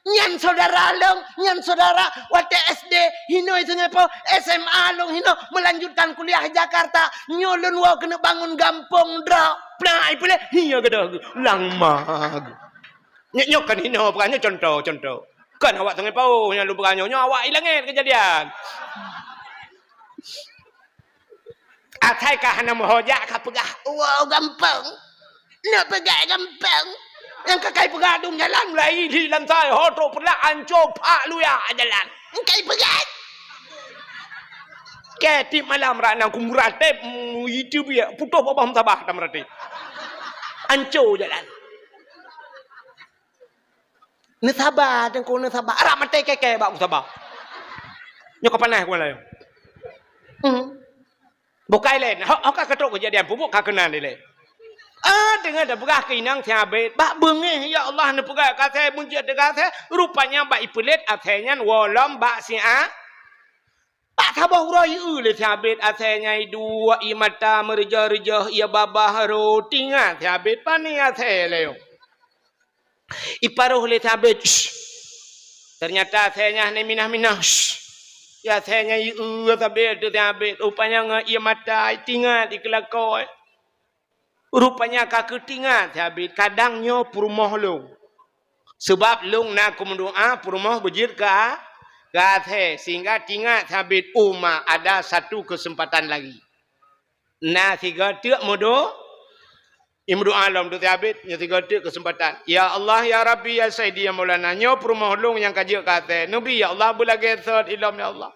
Nyan syedara lôn, nyan syedara watèe S D hinoe Sungai Pauh, S M A lôn hinoe, meulanjutkan kuliah Jakarta. Nyoe lôn woe keuneuk bangun gampông droe. Peureulèe, hi ya gadoh, lang ma. Nyoe, nyoe kan hinoe, bukan nyoe contoh, contoh. Kan awak Sungai Pauh nyang lôn peugah nyoe, nyoe awak i langèt keujadian. Asai ka hana meuhojak ka peugah, "Wow, gampông." Nak peugah gampông. Nyang ka kai peugah dum jalan mulai di lansai, ho trok peureulak anco phak luya jalan. Kai peugah. Keu tiep malam rak nang kumurah tép, mm, itu biak, putôh babah musabah tam rati. Anco jalan. Neusaba, Teungku, neusaba. Arak maté kèe-kèe bak usaba. Nyoe ka panas ku laén. Hmm. Bukai laén. Ho, ho ka keudroe keujadian peubuet ka keunan dilèe. Ah, deungon tapeugah keu inong si Abed. Bak beungéh, ya Allah, neupeugah keu asèe, meujeuet teuh keu asèe. Rupanya bak ipeulét asèe nyan woe lom bak si A. Bak saboh uroe i eu lé si Abed asèe nyan iduek, ie mata meureujoh-reujoh, ie babah rhot, ingat si Abed, pane asèe lé nyoe. Iparoh lé si Abed, shh. Ternyata asèe nyan hana minah-minah, shh. Ya asèe nyan i eu si Abed teuh si Abed, rupanya ngon ie mata, itingat, ikeulakoe. Rupanya ka keutingat si Abed, kadang nyoe peurumoh lôn. Seubab lôn na kumeudoa peurumoh beujeuet keu a-, keu asèe, sehingga tingat si Abed, "Oh ma, ada satu kesempatan lagi." Na sigoe teuk meudo-, imeudoa lom teuh si Abed, nyoe sigoe teuk kesempatan. "Ya Allah, ya Rabbi, ya Sayyidi, ya Maulana, nyoe peurumoh lôn nyang ka jeuet keu asèe. Neubi, ya Allah, beulagèe sot ilom, ya Allah."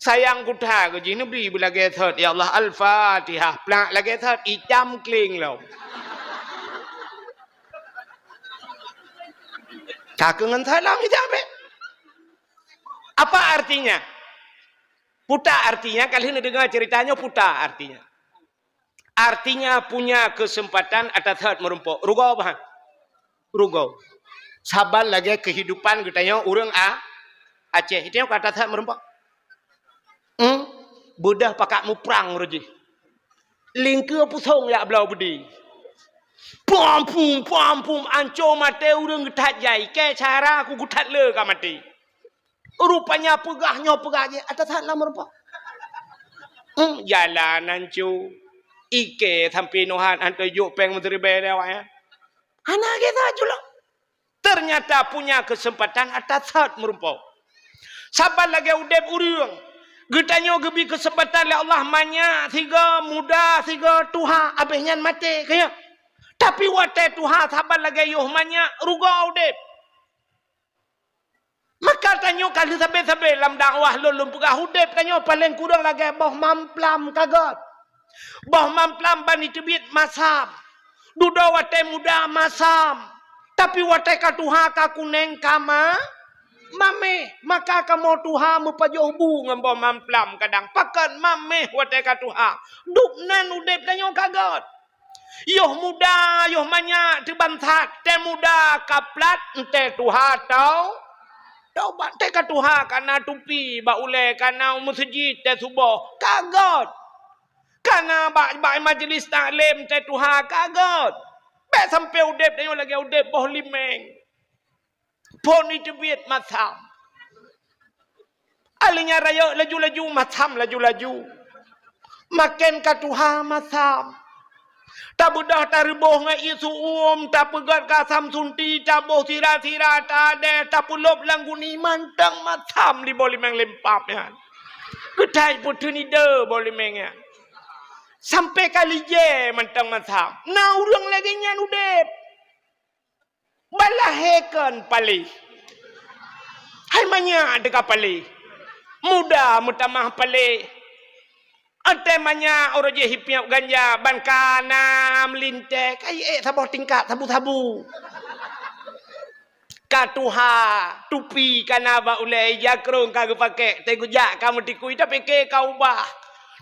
Sayang kuta keu jih, neubi beulagèe sot, ya Allah. Al-Fatihah, plak lagèe sot, icam kling lom. Ka keu ngon salam icam, eh. Apa artinya? Puta artinya, kali ni dengar ceritanya puta artinya. Artinya punya kesempatan ata that meurumpok. Rugoe bah. Rugoe. Saban lagèe kehidupan geutanyoe ureueng A-, Aceh. Itu ka ata that meurumpok. Hmm? Beudah pakat muprang uroe jih. Lingkeue pusong jak bloe beudé. Pom pum, pom pum, anco maté ureueng geuthat jai. Kèe cara ku geuthat le ka maté. Rupanya peugah nyoe peugah jih, ata that lam rupa. Hmm, jalan anco. Ikèe sampoe nohat, hantom jok pèng meusiribèe lé awak nyan. Hana geuh that jula. Ternyata punya kesempatan ata that meurumpok. Saban lagèe udép ureueng. Geutanyoe geubri kesempatan lé Allah manyak sigoe, muda sigoe, tuha, abéh nyan maté, ka nyan. Tapi watèe tuha saban lagèe yoh manyak, rugoe udép. Maka tanyoe ka lheueh sabé-sabé lam dakwah lôn, lôn peugah udép tanyoe paleng kurang lagèe boh mamplam ka göt. Boh mamplam ban jiteubiet masam. Dudoe watèe muda masam. Tapi watèe ka tuha ka kunéng ka ma-, Mameh, maka kamoe tuha meupajoh bu ngon boh mamplam kadang. Pakon mameh watée ka tuha. Dub nan udeb tanyoe ka gét. Yoh muda, yoh manyak teubansat, tée muda ka plat, tée tuha tau. Taubat, tée ka tuha ka na tupi bak ulée, ka na u meuseujid tée suboh, ka gét. Ka na bak, bak majlis taklim tée tuha, ka gét. Bék sampoe udeb tanyoe lagée udeb boh limeng. Phon iteubiet masam. Ahli nyan rayeuk laju-laju, masam laju-laju. Maken ka tuha masam. Tabeudôh tareuboh ngon ié su'uem, tapeugét keu asam sunti, taboh sira-sira, tadeh, tapeulop lam guni, mantong masam di boh limeng lempap nyan. Keutai peuteun ide boh limeng nyan. Sampoe ka lijée mantong masam. Na ureuëng lagée nyan udeb. Balahé kon paléh. Hai manyak teuka paléh. Muda meutamah paléh. Watée manyak uroe jih hipiep ganja ban ka na meulintée, ka iék saboh tingkat sabu-sabu. Ka tuha, tupi ka na bak ulée, ija krong ka geupakék, teugeujak ka meutikui, tapike ka ubah.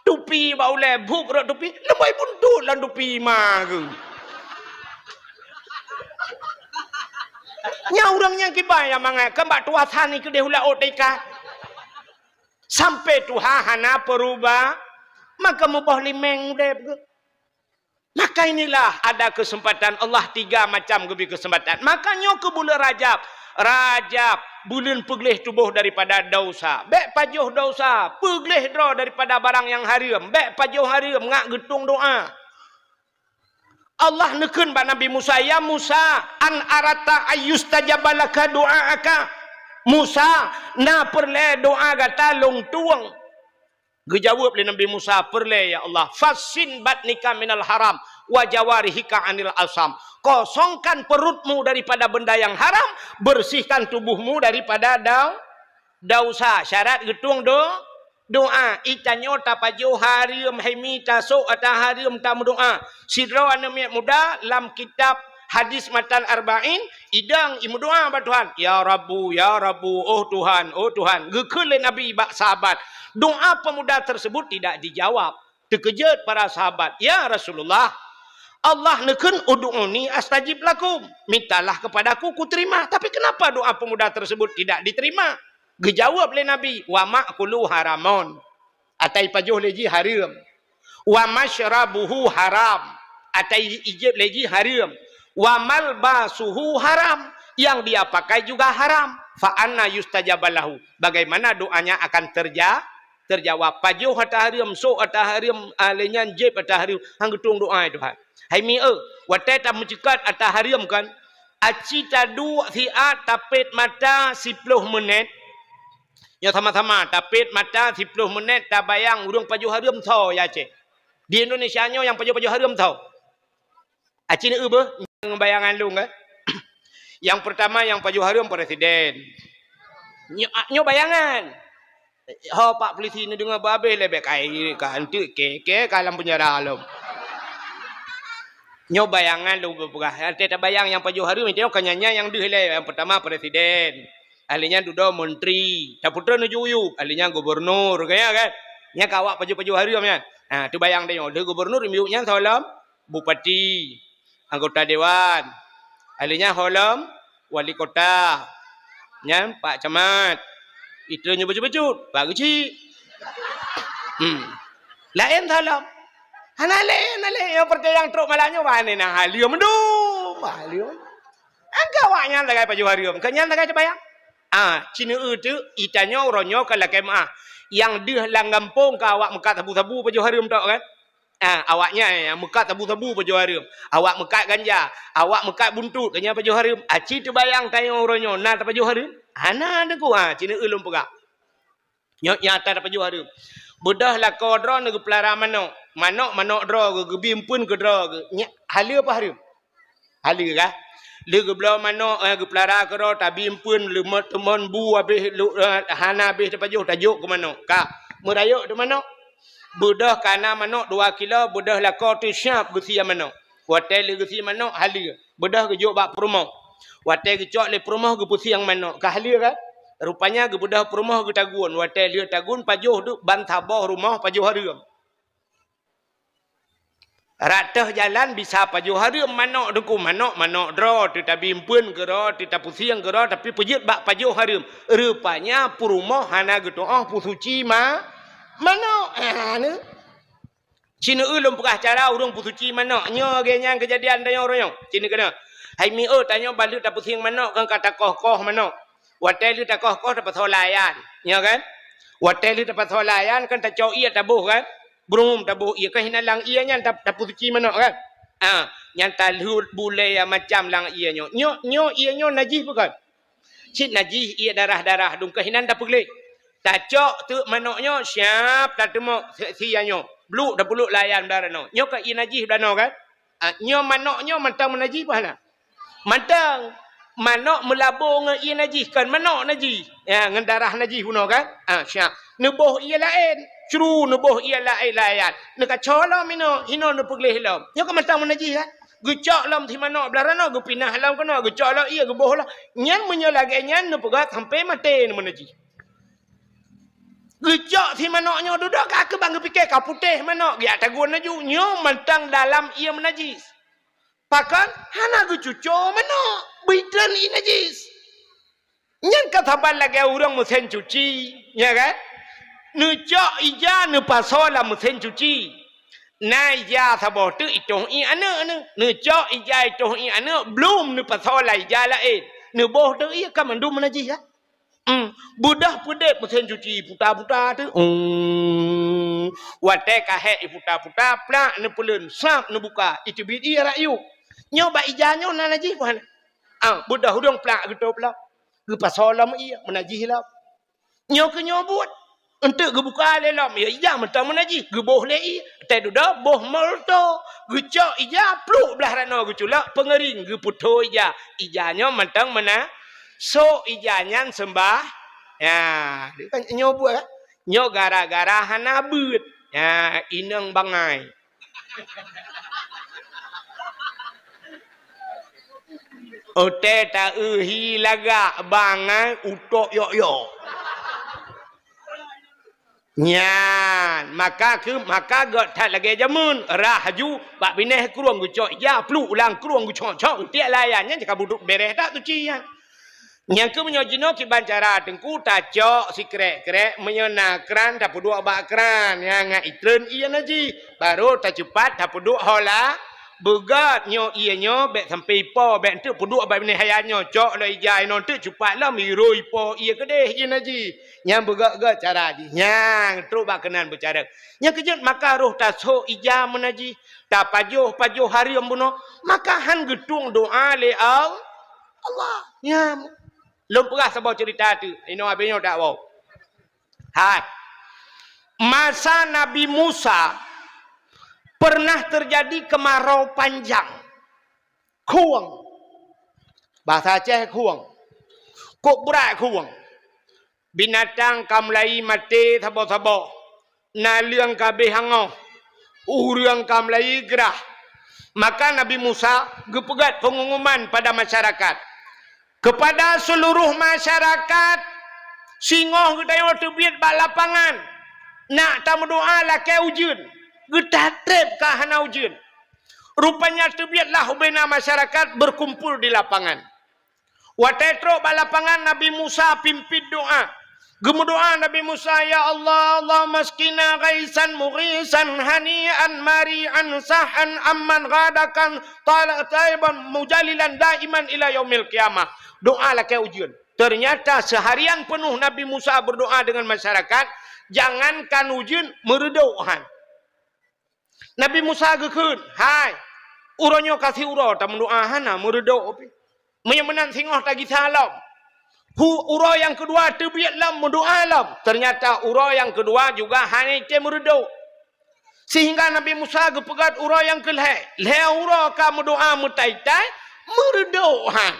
Tupi bak ulée, buet rot tupi, leubeh buntut lam tupi ma geuh. Nyan ureuëng nyang kiban nyang mangat, kan bak tuha sani keudeh u laôt teuikat. Sampoe tuha hana peuruba, maka meuboh limeng udeb geuh. Maka inilah ada kesempatan Allah, tiga macam geubri kesempatan. Maka nyoe keu buleuen Rajab. Rajab, buleuen peugleh tuboh daripada dosa. Bék pajoh dosa, peugleh droe daripada barang nyang hareuem. Bék pajoh hareuem, ngak geutueng doa. Allah neukheun bak Nabi Musa, "Ya Musa, an arata ayyustajaba laka du'aaka." Musa, na peureulée doa gata lôn tueng. Geujaweueb lé Nabi Musa, "Peureulée, ya Allah." "Fassin batnika minal haram, wa jawarihika anil asam." Kosongkan perutmu daripada benda yang haram, bersihkan tubuhmu daripada dau-, dosa. Syarat geutueng do-, doa. Itanyoe tapajoh hareuem, hai mi tasok ata hareuem tameudoa. Sidroe aneuk miet muda lam kitab hadis matan Arba'in, idong imeudoa bak Tuhan, "Ya Rabbu, ya Rabbu, oh Tuhan, oh Tuhan." Geukheun lé Nabi bak sahabat, doa pemuda tersebut tidak dijawab. Teukeujot para sahabat, "Ya Rasulullah, Allah neukheun, 'Ud'uni astajib lakum,' mintalah kepadaku, kuterima. Tapi kenapa doa pemuda tersebut tidak diterima?" Geujaweueb lé Nabi, "Wa ma'kulu haramon." Ata ipajoh lé jih hareuem. "Wa masyrabuhu haram." Ata i-, ijép lé jih hareuem. "Wa malbasuhu haram." Yang dia pakai juga haram. "Fa anna yustajabu lahu." Bagaimana doanya akan terja-, terjawab? Pajoh ata hareuem, sok ata hareuem, ah, lé nyan jép ata hareuem. Han geutueng doa, ya Tuhan. Hai mi eu, watée tameuceukat ata hareuem kan, aci taduek siat tapét mata siploh menit. Nyoe sama-sama tapét mata siploh menit, tabayang ureuëng pajoh hareuem soe ya Aceh. Di Indonesia nyoe nyang pajoh-pajoh hareuem soe? Aci neu beuh, nyang bayangan lôn, eh. Nyang pertama nyang pajoh hareuem presiden. Nyoe, nyoe bayangan. Ho pak polisi neudeungoe beuhabéh lé bék kai ka anteuk ke, ke ka lam penjara lom. Nyoe bayangan lôn beupeugah. Watée tabayang nyang pajoh hareuem, nyoe ka nyan-nyan nyang deuh lé. Nyang pertama presiden. Ahli nyan dudoe menteri. Tapeutrön uju-uju. Ahli nyan gubernur. Ka nyan kan? Nyan ka awak pajoh-pajoh hareuem nyan. Ha, teubayang tanyoe. Lheueh gubernur, miyueb nyan soe lom? Bupati, anggota dewan, ahli nyan ho lom wali kota, nyan pak camat, itrön nyoe bacut-bacut, pak geuchik. Hmm. Laén ho lom. Hana lé, hana lé. Nyang percaya nyang trok malam nyoe, wah, ni na hareuem dum, hareuem. Angka awak nyan sagai pajoh hareuem, keu nyan sagai teubayang. Ah, ci neu teuk, itanyoe uroe nyoe ka lakée meuah. Nyang deuh lam gampông ka awak meukat sabu-sabu pajoh hareuem tok kan? Ah, awaknyan nyang meukat sabu-sabu pajoh hareuem. Awak meukat ganja, awak meukat buntut, ka nyan pajoh hareuem. Aci teubayang tanyoe uroe nyoe na tapajoh hareuem? Hana teungku, ha, ci neu lôn peugah. Nyoe nyata tapajoh hareuem. Beudôh lakoe droeneuh geupeulara manök. Manök, manök droe geuh, geubi eumpeuen keu droe geuh. Nyan haleue apa hareuem? Haleue kah? Lheueh geubloe manök, eh, geupeulara keudroe, tabi eumpeuen, leumot teumon bu habéh lu-, eh, hana habéh tapajoh, tajok keu manök. Ka, meurayeuk teuk manök. Beudôh ka na manök dua kilo, beudôh lakoe teuh siab geusie manök. Watée lheueh geusie manök, haleue. Beudôh geujok bak peurumoh. Watée geucok lé peurumoh, geupeusieng manök. Ka haleue kah? Rupanya geubeudôh peurumoh geutagun. Watée lheueh tagun pajoh duek ban saboh rumoh pajoh hareuem. Rot teuh jalan bisa pajoh hareuem manok, Teungku, manok, manok droe, teutabi eumpeuen keudroe, teutapusieng keudroe, tapi peujeuet bak pajoh hareuem. Rupanya peurumoh hana geutu'oh peusuci ma-, manok. Ah, neu. Sineuk lôn peugah cara ureuëng peusuci manok. Nyoe lagée nyan keujadian tanyoe uroe nyoe. Sineuk keunoe. Hai mi, oh, tanyoe ban lheueh tapusieng manok kan ka takoh-koh manok. Watée lheueh takoh-koh tapasoe layan, nyo kan? Watée lheueh tapasoe layan kan tacok ié taboh kan? Brum taboh ié kan hinan lam ié nyan ta-, tapeusuci manok kan? Ah, nyan talheuet bulée macam lam ié nyoe. Nyoe, nyoe ié nyoe najih bukan? Cit najih ié darah-darah dum kan hinan tapeugléh. Tacok teuk manok nyoe siap tateumok si-, sia nyoe. Bluk tapuluk layan bak nyoe. Nyoe kan ié najih bak nyoe kan? Ah, nyoe manok nyoe mantong meunajih bah na? Mantong. Manok meulabo ngon ié najih, kon manok najih. Ya, ngon darah najih bunoe kan? Ah, siap. Neuboh ié laén, cru neuboh ié laén layan. Neukaco lom inoe, hinoe neupeugléh lom. Nyoe kan mantong meunajih kan? Geucok lom si manok blah ranoe, geupinah lom keunoe, geucok lom ié geuboh lom. Nyan meunyoe lagée nyan neupeugah sampai maté neumeunajih. Geucok si manok nyoe dudoe ka keuh ban geupike ka putéh manok, geujak tagun laju. Nyoe mantong dalam ié meunajih. Pakon? Hana geucuco manok, beuitreun ié najih. Nyan ka saban lagée ureuëng meusén cuci, nya kan? Neucok ija neupasoe lam meusén cuci. Na ija saboh teuk itoh ié aneuëk neuh. Neucok ija itoh ié aneuëk, blum neupasoe lam ija laén. Neuboh teuk ié ka mandum meunajih kan? Hmm, beudoh peudeb meusén cuci puta-puta teuk. Hmm, watée ka hék iputa-puta, plak neupeuleuen, sab neubuka, iteubiet ié rayuek. Nyoe bak ija nyoe na najih peue hana? Ah, beudoh udong plak geutôb lom. Geupasoe lom ié, meunajih lom. Nyoe keuh nyoe buet. Eunteuk geubuka lé lom, ya ija mantong meunajih, geuboh lé ié. Teududoe boh molto, geucok ija, pluk blah ranoe geuculok, peungeuring, geupeutho ija. Ija nyoe mantong meuna, sok ija nyan seumbah. Ya, nyoe buet, nyoe gara-gara hana beuet. Ya, inong bangai. Ote ta-eu hi lagak bangai utok yok-yok. Nyan, maka keu, maka gét that lagée jameun, rhah ju bak binéh krueng geucok ija, pluk lam krueng geucok-cok, tiek layan nyan cakap buduk bereh that tuci nyan. Nyang keu meunyoe jinoe kiban cara teungku tacok sikrek-krek, meunyoe na kran tapeuduek bak kran, nyang ngat itreun ié najih, barô tacupat tapeuduek hola. Beugét nyoe ié nyoe bék sampai ipo, bék eunteuk peuduek bak binéh haya nyoe, cok lom ija inoe eunteuk cupat lom iroi ipo ié keudeh ié najih. Nyang beugét-gét cara jih, nyang trok bak keunan beucarek. Nyang keujeuet maka roh tasok ija meunajih, tapajoh-pajoh hareuem bunoe, maka han geutueng doá lé Al-, Allah. Nyang Lôn peugah saboh ceurita teuk, inoe abéh nyoe dak woe. Hai. Masa Nabi Musa pernah terjadi kemarau panjang. Khueng. Bahasa Aceh khueng. Kok brat khueng. Binatang ka mulai maté saboh-saboh. Naleueng ka abéh angoh, ureuëng ka mulai grah. Maka Nabi Musa geupeugét peungumuman pada masyarakat, "Kepada seluruh masyarakat, singoh geutanyoe teubiet bak lapangan, nak tameudoá lakée ujeuen, geutatép ka hana ujeuen." Rupanya teubietlah ubena masyarakat berkumpul di lapangan. Watée trok bak lapangan, Nabi Musa pimpin doá. Geumeudoá Nabi Musa, "Ya Allah, Allahumma askina ghaisan mughisan hani'an mari'an sah'an amman ghadakan taiban mujalilan daiman ila yaumil qiyamah." Doá lakée ujeuen. Ternyata seharian penuh Nabi Musa berdoa dengan masyarakat, jangankan ujeuen, meureudok han. Nabi Musa geukheun, "Hai, uroe nyoe ka siuroe tameudoá hana meureudok pih. Meunyoe meunan singoh tagisa lom." Hu-, uroe nyang keudua teubiet lom meudoá lom. Ternyata uroe nyang keudua juga hana item meureudok. Sehingga Nabi Musa geupeugét uroe nyang keulhée, lhée uroe ka meudoá meutai-tai, meureudok han.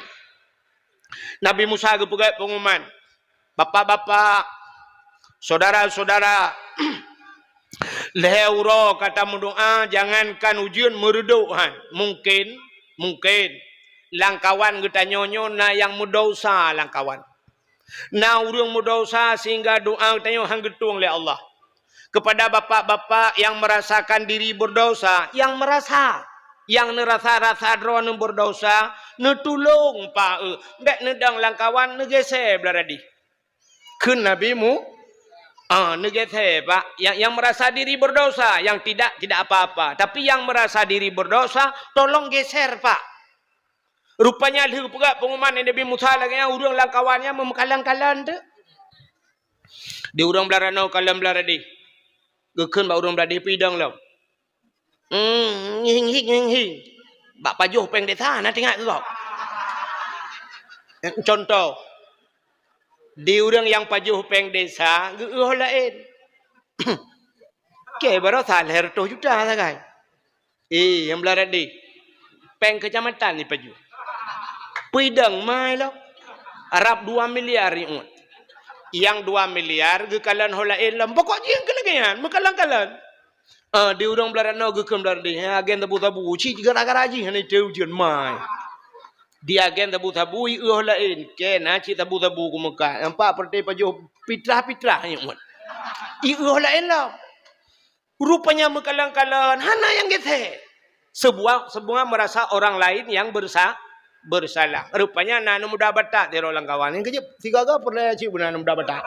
Nabi Musa geupeugét peungumuman, "Bapak-bapak, saudara-saudara, lhée uroe ka tameudoá, jangankan ujeuen meureudok han. Mungkin, mungkin lam kawan geutanyoe nyoe na nyang meudesya lam kawan. Na ureuëng meudesya sehingga doa tanyoe han geutueng lé Allah. Kepada bapak-bapak yang merasakan diri berdosa, yang merasa, yang neurasa-rasa droeneuh berdosa, neutulông, Pak, eh, bék neudong lam kawan, neugeser blah radih. Kheun Nabi Mu-, ah, neugeser, Pak. Yang, yang merasa diri berdosa, yang tidak, tidak apa-apa. Tapi yang merasa diri berdosa, tolong geser, Pak. Rupanya lheueh peugah pengumuman Nabi Musa lagée nyan, ureuëng lam kawan nyan meumeukalon-kalon teuk. Di ureuëng blah ranoe kalon blah radih. Geukheun bak ureuëng blah radih, "Peue idong lom?" "Hmm, hing, hing, hing, hing." "Bak pajoh péng desa na teuingat keu gob." Contoh, di ureuëng nyang pajoh péng desa geu-eu ho laén. Oke, baroesa lhée reutôh juta sagai. Eh, nyang blah radih. Péng keucamatan jipajoh. Peue idong mai lom. Rab dua miliar jiuet. Nyang dua miliar geukalon ho laén lom. Pokok jih keuneuk nyan, meukalon-kalon. Ah, di ureuëng blah ranoe geukheun blah radih. Ha, agen sabu-sabu. Cit gara-gara jih hana itée ujeuen mai. Di agen sabu-sabu, i-eu ho laén. Keu na cit sabu-sabu keu Mekah. Nampak peureute pajoh pitrah-pitrah jiuet. I-eu ho laén lom. Rupanya meukalon-kalon, hana nyang geser. Sebuah, semua merasa orang lain yang bersa-, bersalah. Rupanya na aneuk muda Batak sidroe lam kawan. Nyang keujeuet, sigaga peureulée cit beuna aneuk muda Batak.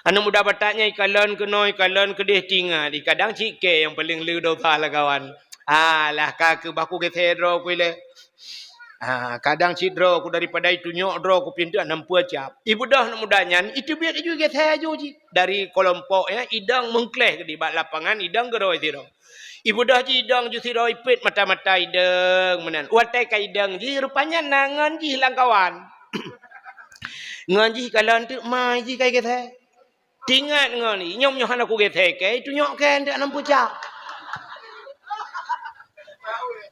Aneuk muda Batak nyan ikalon keunoe, ikalon keudeh, teuingat, kadang cit kée nyang paleng le dosa lam kawan. Alah, ka keuh bah kugeser droe ku ilée. Ah, kadang cit droe ku daripada itunyok droe ku pintoe hana peue cap. Ibeudôh aneuk muda nyan, iteubiet laju igeser laju jih. Dari keulompok nyan, idong meungkléh keudeh bak lapangan, idong geurôi sidroe. Ibeudôh jih idong ju sidroe, ipét mata-mata idong meunan. Watée ka idong jih, rupanya na ngon jih lam kawan. Ngon jih kalon teuk mai jih ka igeser. Teuingat ngon i, nyoe meunyoe hana kugeser kée, itunyok kée, ndak nam pucak.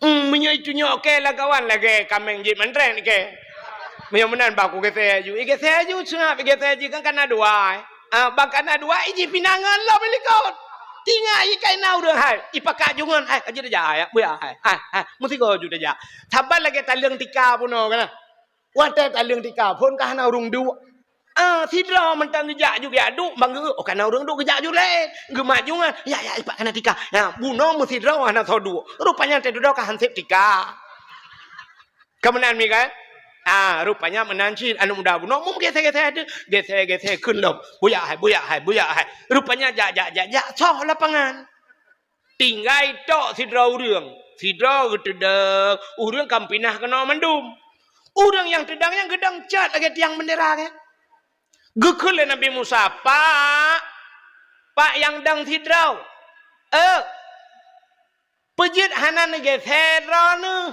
Hmm, meunyoe itunyok kée lam kawan lagée kaméng jih mantrek kée. Meunyoe meunan bah kugeser laju. Igeser laju seungab, igeser laju kan kana dua, eh. Ah, bah kana dua, ijih pinangan lom i likot. Teuingat i kaina ureuëng hai, ipakat jungon hai, ka jeuet tajak hai, buya hai. Hai, hai, meusigoe ju tajak. Saban lagée taleueng tika bunoe kana. Watée taleueng tika phon ka hana ureuëng duek. Ah, sidroe mantong geujak ju geujak duek, bang geu-, oh, ka na ureuëng duek geujak ju laén. Geumat jungan, ya, ya, ipat kana tika. Ya, bunoe meusidroe hana soe duek. Rupanya teududoe ka hansép tika. Ka meunan mi kan? Ah, rupanya meunan cit aneuk muda bunoe meugeser-geser tu. Geser-geser kheun lom. Buyak hai, buyak hai, buyak hai. Rupanya jak, jak, jak, jak, soh lapangan. Tinggai tok sidroe ureuëng. Sidroe geuteudong, ureuëng ka pinah keunoe mandum. Ureuëng nyang teudong nyan geudong cot lagée tiang beundera nyan. Geukheun lé Nabi Musa, "Pak, Pak nyang dong sidroe. Eh, peue jeuet hana neugeser droeneuh?"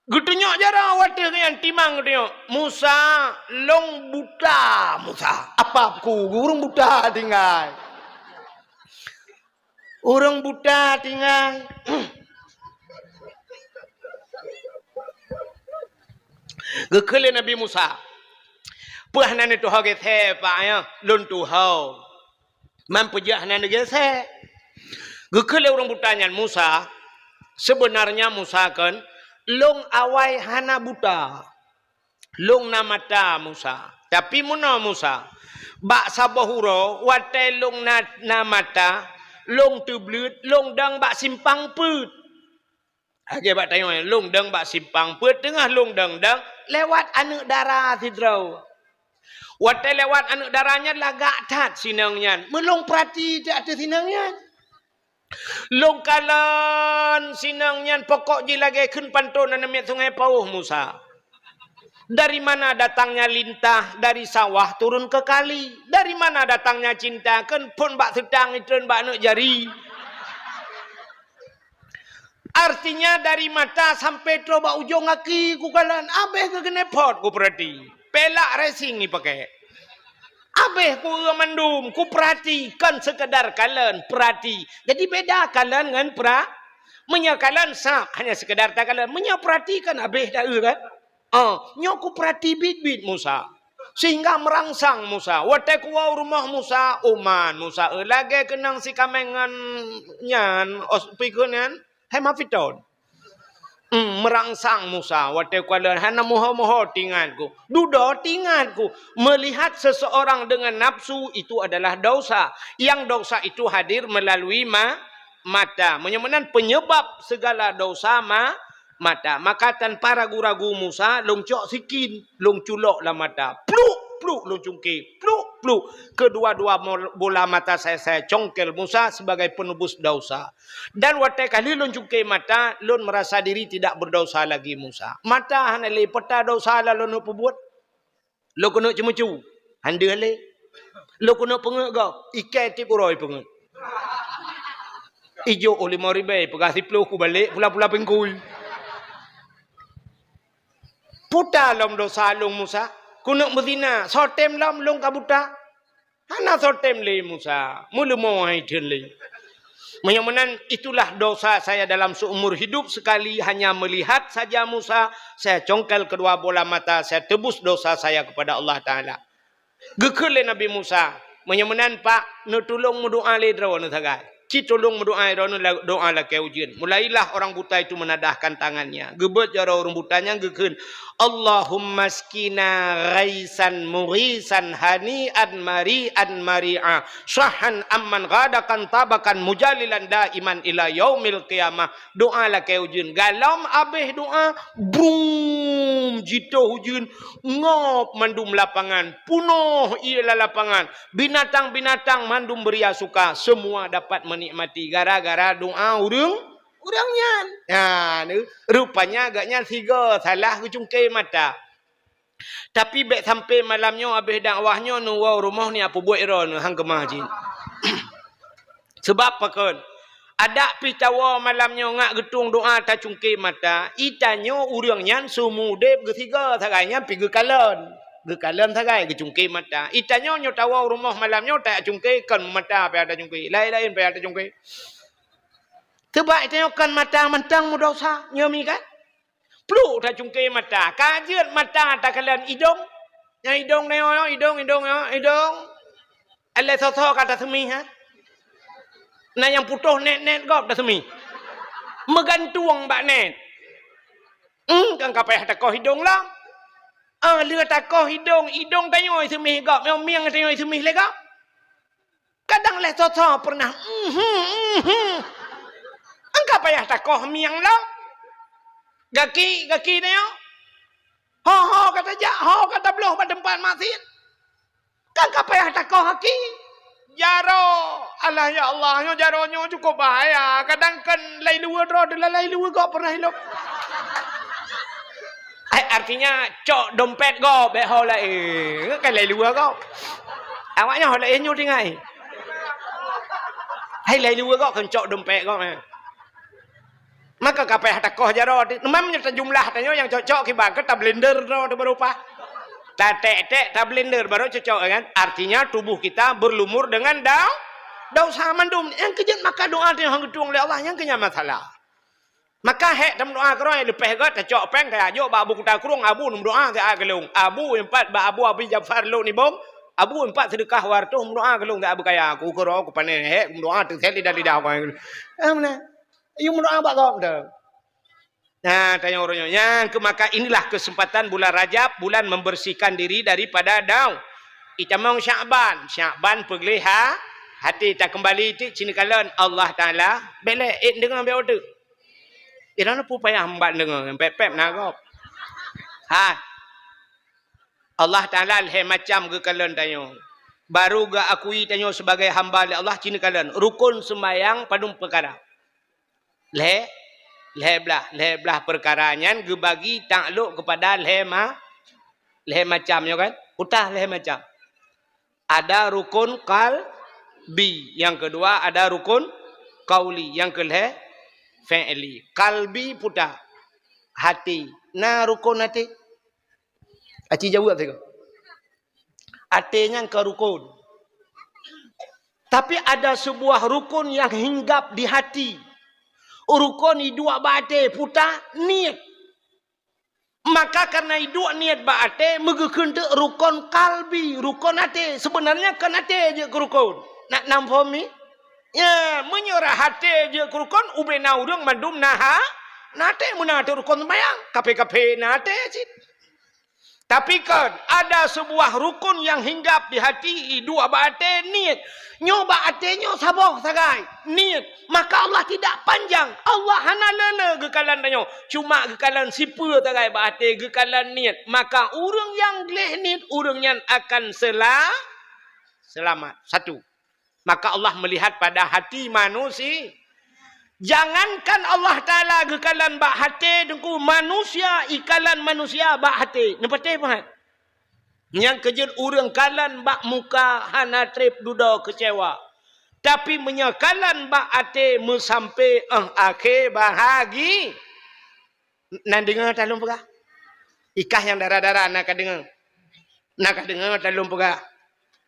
Geutunyok jaroe watée nyan timang geutunyok. "Musa, lôn buta, Musa." Apa ku ureuëng buta tinggai? Ureuëng buta tinggai. Geukheun lé Nabi Musa, "Peue hana neutuho geser, Pak, ya? Lôn tuho." Man peue jeuet hana neugeser? Geukheun lé ureuëng buta nyan, "Musa, seubeunarnya Musa kon, lôn awai hana buta. Lôn na mata, Musa. Tapi meunoe, Musa, bak saboh uroe watée lôn na, na mata, lôn teubleuet, lôn dong bak simpang peuet." Lagée bak tanyoe, lôn dong bak simpang peuet, teungoh lôn dong-dong, lewat aneuk dara sidroe. Watée lewat aneuk dara nyan lagak that sinong nyan. Meulôn peurati that ateueh sinong nyan. Lôn kalon sinong nyan pokok jih lagée kheun panton aneuk miet sungai paoh Musa. Dari mana datangnya lintah dari sawah turun ke kali? Dari mana datangnya cinta kheun phon bak seutang itreun bak aneuk jari? Artinya dari mata sampai troh bak ujong gaki kukalon, abéh keu keuneuk phot kupeurati. Pelak racing ipakai. Abéh kueu mandum, kupeurati, kon seukeudar kalon, peurati. Jadi beda kalon ngon peura-, meunyoe kalon sab, hanya seukeudar takalon. Meunyoe peurati kan abéh taeu kan? Oh, nyoe kupeurati biet-biet Musa. Sehingga meurangsang Musa. Watée kuwoe u rumoh Musa, uman Musa, eh, lagée keunong sikaméng ngon nyan, os-, pikeu nyan, hermafrodit. Hmm, merangsang Musa, watée kalon hana moho-moho tingat ku. Dudoe tingat ku. Melihat seseorang dengan nafsu itu adalah dosa. Yang dosa itu hadir melalui ma-, mata. Meunyoe meunan penyebab segala dosa ma-, mata. Maka tanpa ragu-ragu Musa, lôn cok sikin, lôn culok lam mata. Pluk, pluk, lôn cungke. Pluk, pluk. Kedua-dua mol-, bola mata saya, saya congkel Musa sebagai penebus dosa. Dan watée ka lheueh lôn cungke mata, lôn merasa diri tidak berdosa lagi, Musa. Mata hana lé, peue ta dosa la lôn peubuet? Lôn keuneuk ceumeucue, han deuh lé. Lôn keuneuk peungeut gob, ikai tiep uroe peungeut. Ijok oh limong ribée, peugah siplôh kubalek pula-pula pingkui. Peue ta lom dosa lôn, Musa? Keuneuk beuzina, soe tem lom lôn ka buta? Hana soe tem lé Musa, meuleumo hai theun lé. Meunyoe meunan, itulah dosa saya dalam seumur hidup, sekali hanya melihat saja Musa, saya congkel kedua bola mata, saya tebus dosa saya kepada Allah Taala. Geukheun lé Nabi Musa, meunyoe meunan, Pak, neutulông meudoa lé droeneuh sagai. Ci tulông meudoa droeneuh la-, doa lakée ujeuen. Mulailah orang buta itu menadahkan tangannya. Geubeuet jaroe ureuëng buta nyan geukheun, "Allahumma askina ghaisan mughisan hani'an mari'an mari'a, sahhan amman ghadaqan tabakan mujalilan daiman ila yaumil qiyamah." Doa lakée ujeuen. Galom abéh doa, brum, jitoh ujeuen, ngop mandum lapangan, punoh ie lam lapangan. Binatang-binatang mandum beuria suka, semua dapat menikmati gara-gara doa ureuëng, ureuëng nyan. Ha, ni, rupanya agaknya sigoe salah geucungke mata. Tapi bék sampai malam nyoe habéh dakwah nyoe neuwoe rumoh ni apeubuet droeneuh han keumah jih. Sebab pakon? Adak pih tawoe malam nyoe ngat geutueng doa tacungke mata, itanyoe ureuëng nyan seumudeb geusigoe sagai nyan pih geukalon. Geukalon sagai geucungke mata. Itanyoe nyoe tawoe rumoh malam nyoe tacungke kon mata pih tacungke, laén-laén pih tacungke. Sebab itanyoe kon mata mantong meudosa, nyoe mi kan? Pluk tacungke mata, ka jeuet mata takalon idong. Nyang idong nyoe, idong, idong nyoe, idong. Alah soe-soe ka taseumih, ha? Na nyang putôh nét-nét gob taseumih. Meugantung bak nét. Hmm, kan ka payah takoh idong lom. Ah, lheueh takoh idong, idong tanyoe iseumih gob, nyang mieng tanyoe iseumih lé gob. Kadang lé soe-soe pernah, mhm, mhm. Engka payah takoh mieng lom. Gaki, gaki nyoe. Ho, ho ka tajak, ho ka tabloh bak teumpat maksiat. Kan ka payah takoh gaki. Jaroe, alah ya Allah, nyoe jaroe nyoe cukup bahaya. Kadang kan lai luwa droe, lalai luwa gob pernah ilok. Hai, artinya cok dompet gob, bék ho laén. Kan lai luwa gob. Awaknyan ho laén nyoe tinggai. Hai, lai luwa gob kan cok dompet gob, eh. Maka ka payah takoh jaroe. Memang tajumlah tanyoe nyang cok-cok kiban, kan tablender droe teuh baru pah. Tatek-tek, tablender baru cocok, kan? Artinya tubuh kita berlumur dengan dau-, dosa mandum. Nyang keujeuet maka doa teuh han geutueng lé Allah, nyang keunyan masalah. Maka hék tameudoa keudroe leupeh gét tacok péng kaya jok bak Abu Kuta Krueng, Abu neumeudoa siat keu lôn. Abu nyoe pat bak Abu Abi Jafar Lhokseumawe, Abu nyoe pat seudeukah dua reutôh meudoa keu lôn siat Abu Kaya. Ku keudroe ku pané hék meudoa teuh lidah-lidah ku. Eh, meunan. Yue meudoa bak gob teuh. Nah, tanyong uroe nyoe. Nyang keu maka inilah kesempatan bulan Rajab, bulan membersihkan diri daripada dau-, itamong Syakban. Syakban peugleh ha-, hati takeumbali ti cinikalon Allah Taala. Bék lé, eh, deungoe bék uteuk. Inan peue payah meubat deungoe, pép-pép na gob. Ha. Allah Taala lhée macam geukalon tanyoe. Baru geuakui tanyoe sebagai hamba lé Allah, cinikalon. Rukon seumayang padum peukara. Lhée, lhée blah, lhée blah peukara nyan geubagi taklok keupada lhée ma-, lhée macam nyoe kan? Peue ta lhée macam. Ada rukun qalbi, nyang keudua ada rukun qauli, nyang keulhée fi'li. Qalbi peue ta? Hati. Na rukun hati? Aci jaweueb sigoe. Até nyan ka rukon. Tapi ada sebuah rukon yang hinggap di hati. Rukon iduek bak até, peue ta? Niet. Maka karena iduek niet bak até, meugeukheun teuk rukon kalbi, rukon até. Sebenarnya kan até jeuet keu rukon. Nak nam phom mi? Ya, meunyoe rah até jeuet keu rukon, ubena ureuëng mandum na ha-, Na até meunan até rukon seumayang, kaphé-kaphé na até cit. Tapi kan ada sebuah rukun yang hinggap di hati, duek bak até, niet. Nyoe bak até nyoe saboh sagai, niet. Maka Allah tidak panjang. Allah hana le-le geukalon tanyoe. Cuma geukalon sipeue sagai bak até, geukalon niet. Maka ureuëng nyang gleh niet, ureuëng nyan akan sela-, selamat. Satu. Maka Allah melihat pada hati manusia. Jangankan Allah Ta'ala geukalon bak até, Teungku, manusia ikalon manusia bak até. Neupatéh pahat? Nyang keujeuet ureuëng kalon bak muka hana treb dudoe keucewa. Tapi meunyoe kalon bak até meusampé 'oh akhé bahagi. Na deungoe ta lôn peugah? Ikah nyang dara-dara na ka deungoe? Na ka deungoe ta lôn peugah?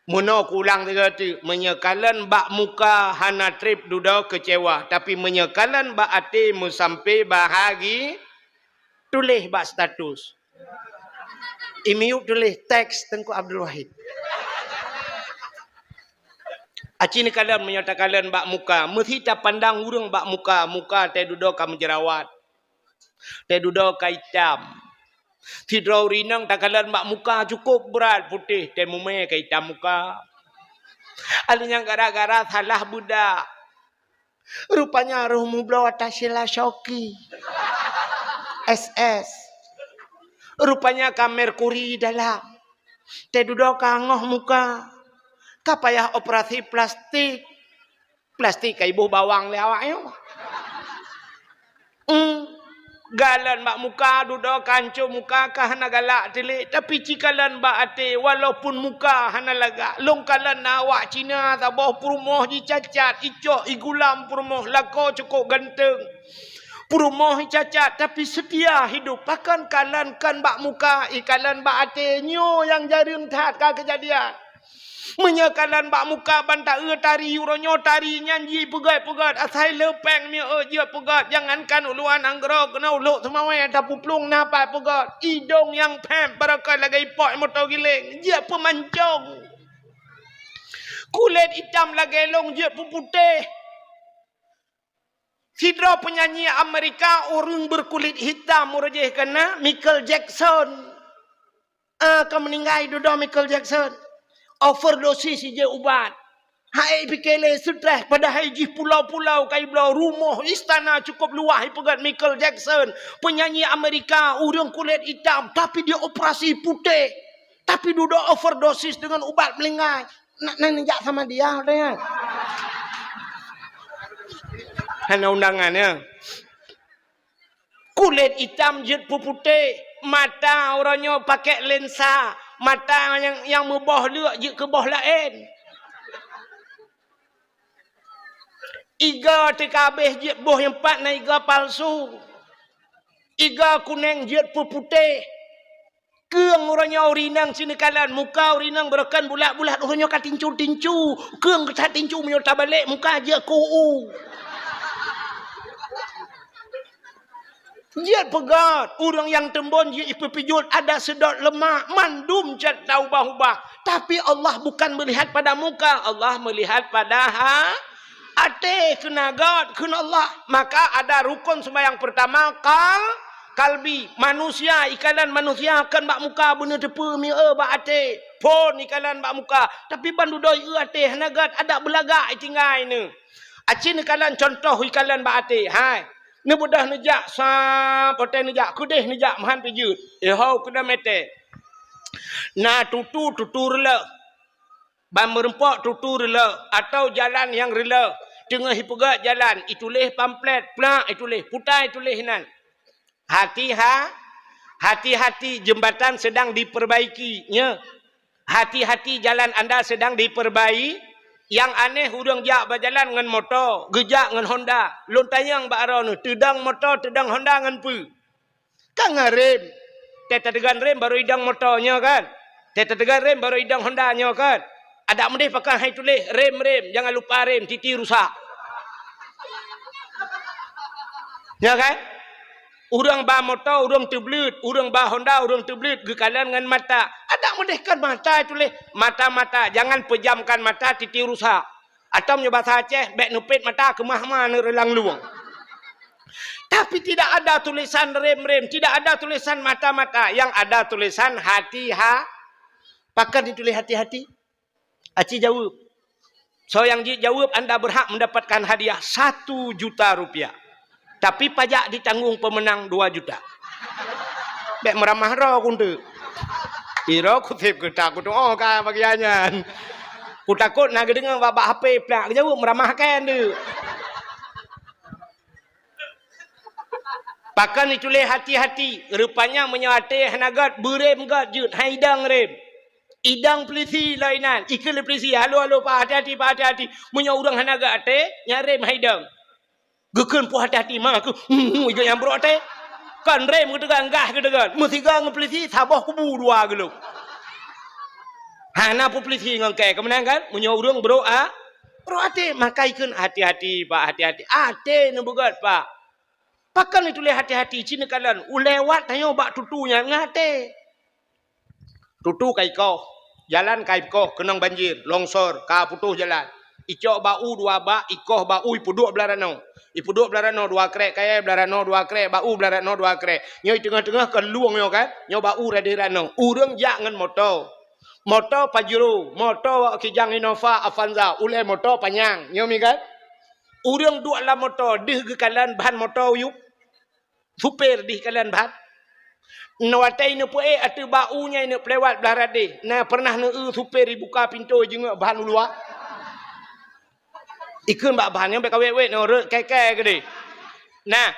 Meunoe kuulang sigoe teuk, meunyoe kalon bak muka hana treb dudoe keucewa, tapi meunyoe kalon bak até meusampé bahagi, tuléh bak status. I miyueb tuléh teks Teungku Abdul Wahid. Aci neukalon meunyoe takalon bak muka, meusi tapandang ureuëng bak muka, muka teududoe ka meujerawat. Teududoe ka itam. Sidroe ureuëng inong takalon bak muka cukôp brat putéh, teuh mumè ka itam muka. Alheuh nyan gara-gara salah beudak. Rupanya roh mubloe ata sila shoki. S S. Rupanya ka merkuri dalam. Teududoe ka ngoh muka. Ka payah operasi plastik. Plastik ka iboh bawang lé awak nyoe. Hmm. Galon bak muka, dudoe ka ancô muka, ka hana galak tilik, tapi cikalon bak até, walaupun muka hana lagak. Lôn kalon na awak Cina saboh peurumoh jicacat, icok igulam peurumoh, lakoe cukôp ganteng. Peurumoh icacat, tapi seutia hidup. Pakon kalon kon bak muka, ikalon bak até, nyoe nyang jareueng that ka keujadian. Meunyoe kalon bak muka ban taeu tari, uroe nyoe tari nyan jipeugét-peugét, asai le péng mieu jeuet peugét, jangankan uluan nanggroe keunoe Lhokseumawe tapuplueng na pat peugét. Idong nyang phép barokon lagée ipok moto giléng, jeuet peumancong. Kulét itam lagée lông jeuet peuputéh. Sidroe peunyanyi Amerika, ureuëng berkulit hitam, uroe jih keunan Michael Jackson. Ah, ka meuninggai dudoe Michael Jackson. Overdosis jih ubat. Hai pike lé seutreh, padahai jih pulau-pulau ka ibloe, rumoh, istana cukôp luwah ipeugét Michael Jackson. Peunyanyi Amerika, ureuëng kulét itam, tapi dia operasi putéh. Tapi dudoe overdosis dengan ubat meuninggai. Nak, nak neujak sama dia, katanya. Hana undangan, ya. Kulét itam jeuet peuputéh, mata uroe nyoe pakai lensa, mata nyang, nyang meuboh leuk jeuet keu boh laén. Iga teuka abéh jeuet boh nyang pat na iga palsu. Iga kuneng jeuet peuputéh. Keueng uroe nyoe ureuëng inong sineukalan, muka ureuëng inong barokon bulat-bulat, uroe nyoe ka tincu-tincu. Keueng ka tincu meunyoe tabalek muka jeuet keu u. Jeuet peugét, ureuëng nyang teumbon jeuet ipeupijot, ada seudot leumak, mandum cit taubah-ubah. Tapi Allah bukan melihat pada muka, Allah melihat pada ha-, até keunan gét kheun Allah. Maka ada rukun sembahyang pertama, kal-, kalbi. Manusia, ikalon manusia kon bak muka beuneuteupeu mieu bak até. Phon ikalon bak muka. Tapi ban dudoe ieu até hana gét, adak beulagak itinggai neu. Aci neukalon contoh ikalon bak até. Hai. Neubeudôh neujak, sa-, pote neujak, keudeh neujak, meuhan pijeuet. Eh, ho, keudeh mete. Na tutu, tutu reuleh. Ban meurumpok tutu reuleh atau jalan nyang reuleh, teungoh ipeugét jalan, ituléh pamflet, plak ituléh, puta ituléh nan. Hati-ha-, hati-hati, jembatan sedang diperbaiki, nya. Hati-hati, jalan anda sedang diperbai-, nyang aneh ureuëng jak bajalan ngon moto, geujak ngon Honda. Lôn tanyong bak droeneuh, teudong moto, teudong Honda ngon peue? Kan ngon rem. Teutateugan rem baru idong moto nyoe kan? Teutateugan rem baru idong Honda nyoe kan? Adak meudeh pakai hai tuléh rem-rem, jangan lupa rem, titi rusak. Nyoe kan? Ureuëng ba moto, ureuëng teubleuet, ureuëng ba Honda, ureuëng teubleuet, geukalon ngon mata. Adak meudeh kan mata tuléh, mata-mata, jangan pejamkan mata, titi rusak. Atau meunyoe basa Aceh, bék neupet mata keumah ma neureulang lueng. Tapi tidak ada tulisan rem-rem, tidak ada tulisan mata-mata, yang ada tulisan hati-ha-, pakon ditulis hati-hati? Aci jaweueb. Soe nyang jeuet jaweueb, anda berhak mendapatkan hadiah satu juta rupiah. Tapi pajak ditanggung pemenang dua juta. Bèk meuramah droe kunteuk. Iro kuseb keutak kutu'oh ka bagian nyan. Kutakot na geudeungoe bak-bak H P plak geujaweueb meuramah kèe nteuk. Pakon dituléh hati-hati, rupanya meunyoe até hana göt, beurem göt jeuet, han idong rem. Idong peulisi lom inan, ikheun lé peulisi, "Halo-halo Pak, hati-hati Pak, hati-hati. Meunyoe ureueng hana göt até, nyan rem han idong." Geukheun peue hati-hati, ma keuh, "Hmm, hmm," igeunyang brok até. Kon rem geuteugon, gah geuteugon. Meusigoe ngon peulisi, saboh kubu dua geulôh. Hana peue peulisi ngon kèe, keumeunang kan? Meunyoe ureueng brok a-, brok até, maka ikheun, "Hati-hati Pak, hati-hati. Até neubeugöt Pak." Pakon dituléh hati-hati, ci neukalon, ulèe wat tanyoe bak tutu nyan ngon até. Tutu ka ikoh, jalan ka ikoh, keunong banjir, longsor, ka putôh jalan. Icok bak u dua bak, ikoh bak u, ipeuduek blah ranoe. Ipeuduek blah ranoe dua krek kayèe, blah ranoe dua krek, bak u blah ranoe dua krek. Nyoe i teungoh-teungoh kon lueng nyoe kan, nyoe bak u radeh ranoe. Ureueng jak ngon moto. Moto Pajero, moto Kijang Innova, Avanza, ulèe moto panyang. Nyoe mi kan? Ureueng duek lam moto, deuh geukalon ban moto u yup. Supir dih kalon ban. Nyoe watèe ineuk peuék ateueh bak u nyan ineuk peulewat blah radeh. Na pernah neueu supir ibuka pintoe ijeungeuk ban u luwa? Ikheun bak ban nyan bèk ka wèt-wèt nyoe rhot kèe-kèe keudéh. Nah,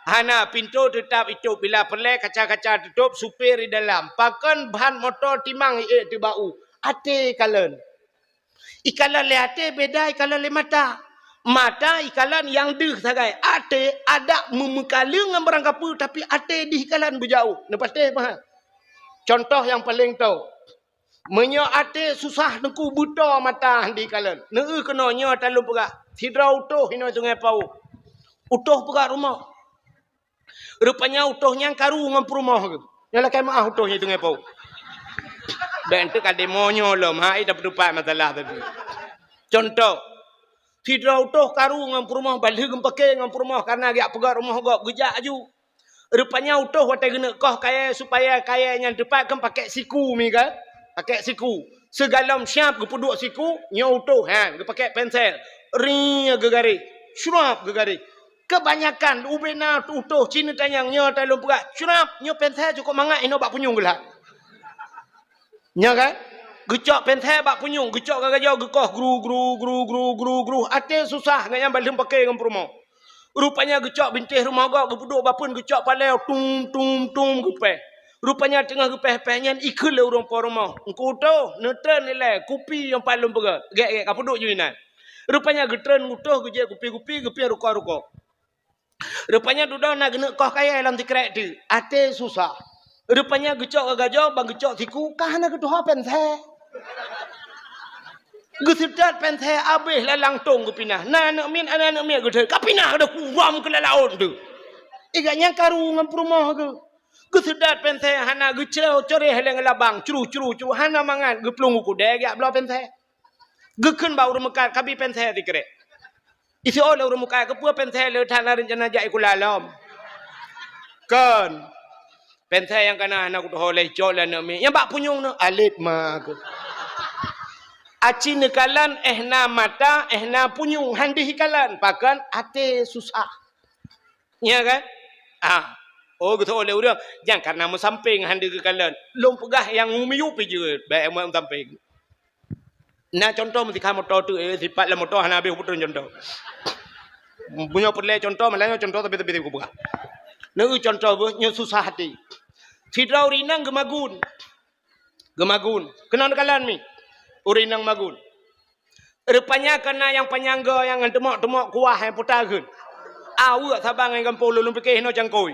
hana, pintoe teutap itôp, bila peureulèe kaca-kaca teutôp, supir di dalam. Pakon ban moto timang iék ateueh bak u? Até kalon. Ikalon lé até beda ikalon lé mata. Mata ikalon nyang deuh sagai. Até adak meumeukaleueng ngon barang kapeue, tapi até dih ikalon beujaoh. Neupatéh paha. Contoh nyang paleng tô. Meunyoe até susah teungku beutoe mata han dih ikalon. Neueu keunoe nyoe talôn peugah. Sidroe utôh inoe Sungai Pao. Utôh peugah rumoh. Rupanya utôh nyan karu ngon peurumoh geuh. Nyan lakèe meu'ah utôh nyan i Sungai Pao. Bèk enteuk ka demo nyoe lom, hai tapeuteupat masalah tadi. Contoh, sidroe utôh karu ngon peurumoh, ban lheueh geumeupaké ngon peurumoh kareuna geujak peugöt rumoh gob, geujak aju. Rupanya utôh watèe geuneuk koh kayèe supaya kayèe nyan teupat kan pakèk siku mi kan? Pakèk siku. Sigohlom siap geupeuduek siku, nyoe utôh, ha, geupakèk pensel. Ri geugaréh, syurup geugaréh. Keubanyakan ubena utôh ci neutanyong nyoe talôn peugah, "Syurup, nyoe pensel cukôp mangat inoe bak punyueng geulat." Nyoe kan? Geucok pensel bak punyueng, geucok gagajoe geukoh gru, gru, gru, gru, gru, gru. Até susah, ngon nyan ban lheueh paké ngon peurumoh. Rupanya geucok bintéh rumoh gob, geupeuduek bak peuen, geucok palèe, tum, tum, tum, geupèh. Rupanya teungoh geupèh-pèh nyan, ikheun lé ureueng po rumoh, "Teungku utôh, neutreun ilèe kupi nyang pat lôn peugöt." Gèt-gèt ka peuduek ju inan. Rupanya geutreun utôh, geujép kupi-kupi, geupiôh rukok-rukok. Rupanya dudoe na geuneuk koh kayèe lam sikrek teuk. Até susah. Rupanya geucok gagajoe ban geucok siku, ka hana geutuha pensel. Geuseutôt pensel abéh lalang tông geupinah. Na aneuk miet, na aneuk miet geuseutôt. Ka pinah geudoh kuram keu lam laôt teuk. Iga nyan karu ngon peurumoh geuh. Geuseutôt pensel hana geucreuh coreh lé ngon labang. Cruh, cruh, cruh. Hana mangat geuplueng u keudè geujak bloe pensel. Geukheun bak ureueng meukat, "Kabi pensel sikrek." Isiôh lé ureueng meukat, "Keupeue pensel le that na reuncana jak sikula lom?" "Kon. Pensel nyang kana hana kutuho lé, cok lé aneuk miet. Nyang bak punyueng nyoe." "Alet ma keuh." Aci neukalon, eh na mata, eh na punyueng, han deuh ikalon. Pakon? Até susah. Nya kan? Ah. Oh, geuteu'oh lé ureueng, "Nyan kareuna meusampéng han deuh geukalon." Lôn peugah nyang miyueb pi jeuet, bèk meusampéng. Na contoh meusikha moto teuk, eh, sipat lam moto hana habéh kupeutrön contoh. Meunyoe peureulèe contoh, malah nyoe contoh tapi-tapi kupeugah. Neu contoh beuh, nyoe susah até. Sidroe ureueng inong geumagun. Geumagun. Keunoe neukalon mi. Ureueng inong magun. Rupanya ka na nyang panyang goe nyang ngon teumok-teumok kuah nyang puta geuh. Aweuek saban ngon gampông lôn, lôn piké hinoe cangkôi.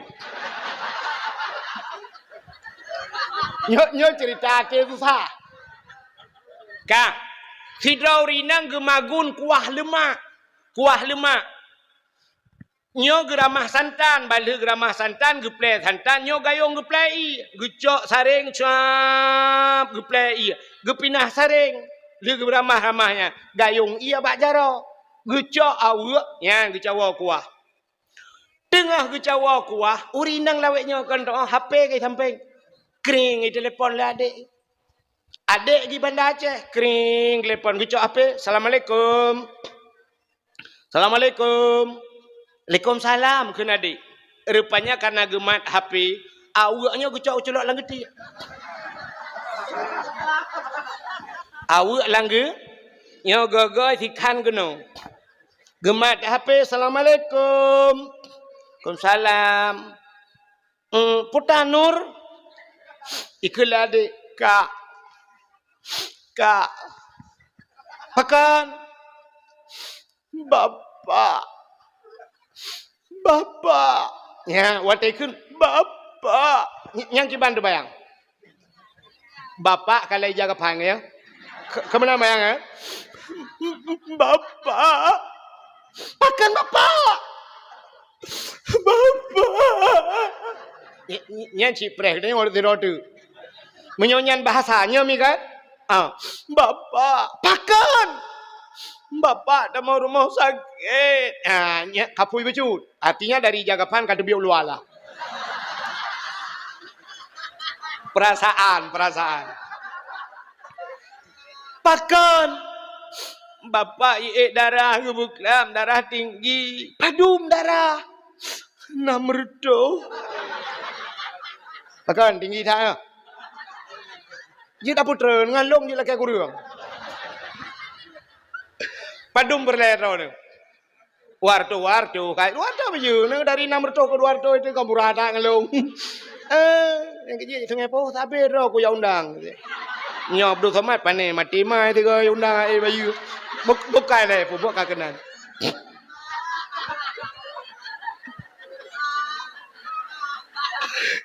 Nyoe, nyoe cerita até susah. Ka, sidroe ureueng inong geumagun kuah leumak. Kuah leumak. Nyoe geuramah santan, ban lheueh geuramah santan, geuplè santan, nyoe gayông geuplè ié, geucok sareng, cuap, geuplè ié, geupinah sareng, lheueh geuramah-ramah nyan, gayông ié bak jaroe, geucok aweuek, nyan geucawoe kuah. Teungoh geucawoe kuah, ureueng inong lawét nyoe kon teuh, H P ka sampéng. Kring, geutelepon lé adék. Adék di Banda Aceh, kring, telepon, geucok H P, "Assalamualaikum." "Assalamualaikum." "Waalaikumsalam," kheun adék. Rupanya karena geumat H P, aweuek nyoe geucok geuculok lam geutiek. Aweuek lam geu-, nyoe goe-goe sikhan keunoe. Geumat H P, "Assalamualaikum." "Waalaikumsalam." "Hmm, peue tan, Nur?" Ikheun lé adék, "Kak. Kak." "Pakon?" "Bapak. Bapak." Nyan, watèe kheun, "Bapak." Ny-, nyan kiban teubayang. Bapak ka lheueh ija geuphang, ya. Ke-, keumeunang bayang, ya? "Bapak." "Pakon bapak?" "Bapak." Ny-, ny-, nyan cit preh, nyoe ureueng sidroe teuk. Meunyoe nyan bahasa nyoe mi kan? Ah, "Bapak." "Pakon?" "Bapak tamong rumoh sakét." Ah, nyan kapui bacut. Artinya dari ija geuphang ka teubiet u luwa lah. Perasaan, perasaan. "Pakon?" "Bapak jiék darah geubeuklam, darah tinggi." "Padum darah?" "Nam reutôh." "Pakon tinggi that, ya?" "Jeuet apeutreun ngon lôn jeuet lakèe kureueng." "Padum peureulèe droeneuh?" "Dua reutôh, dua reutôh, ka dua reutôh bajèe, nyoe dari nam reutôh keu dua reutôh itu ka murah that ngon lôn." Eh, nyang keujeuet Sungai Peuet, sabé droe ku jak undang. Nyoe Abdul Somad pané maté mai tiga undang ai bajèe. Buk-, bukai lé, peubuet ka keunan.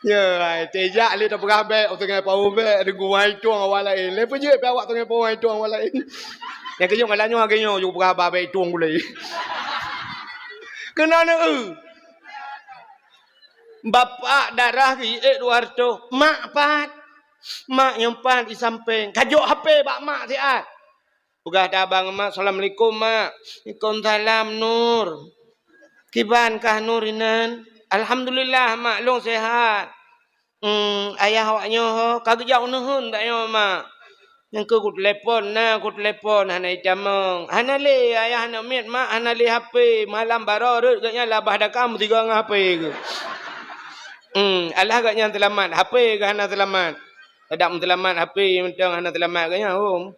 Ya, ai, tejak lé tapeugah bèk, Sungai Peuet bèk, deungon wahai tueng awak laén. Lé peujeuet pih awak Sungai Peuet wahai tueng awak laén. Nyang keujeuet malam nyoe lagèe nyoe, yue peugah babèk tueng gulèe. Keunoe neu-eu. Bapak darah geuék dua reutôh, mak pat. Mak nyang pat di sampéng. Ka jok H P bak mak siat. Peugah tabang mak, "Assalamualaikum, Mak." "Waalaikumsalam, Nur. Kiban kah Nur inan?" "Alhamdulillah, Mak, lôn sehat." "Hmm, ayah awak nyoe ho?" "Ka geujak u neuheun tanyoe, Mak. Nyang keu kutelepon na, kutelepon hana jitamong." "Hana lé, ayah hana miet, Mak, hana lé H P. Malam baroe rhot gobnyan lam babah dakam meusigoe ngon H P geuh." "Hmm, alah gobnyan seulamat, H P geuh hana seulamat." Tadak meuseulamat H P mantong hana seulamat geuh nyan, hom.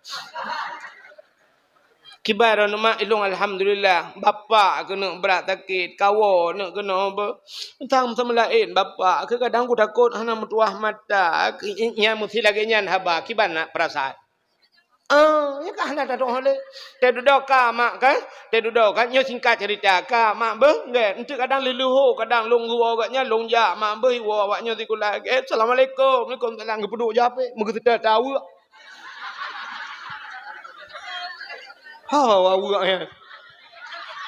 Kiban droeneuh mak, ilôn alhamdulillah. Bapak keuneuk brat sakét, kawoe neuk keunoe beu. Sang seumeulah laén bapak, keu kadang kutakot hana meutuwah mata. Nyan meusi lagèe nyan haba, kiban na peurasaan. Ah, nyan ka hana tatong lé. Teududoe ka mak kan? Teududoe kan? Nyoe singkat cerita. Ka mak beuh, gèt. Enteuk kadang leuleuho, kadang lôn geuwoe gobnyan, lôn jak mak beuh, iwoe awak nyoe sikula. Gèt, "Assalamualaikum." "Waalaikumsalam." Geupeuduek jak pih, meugeuseutôt aweuek. Ha, aweuek nyan.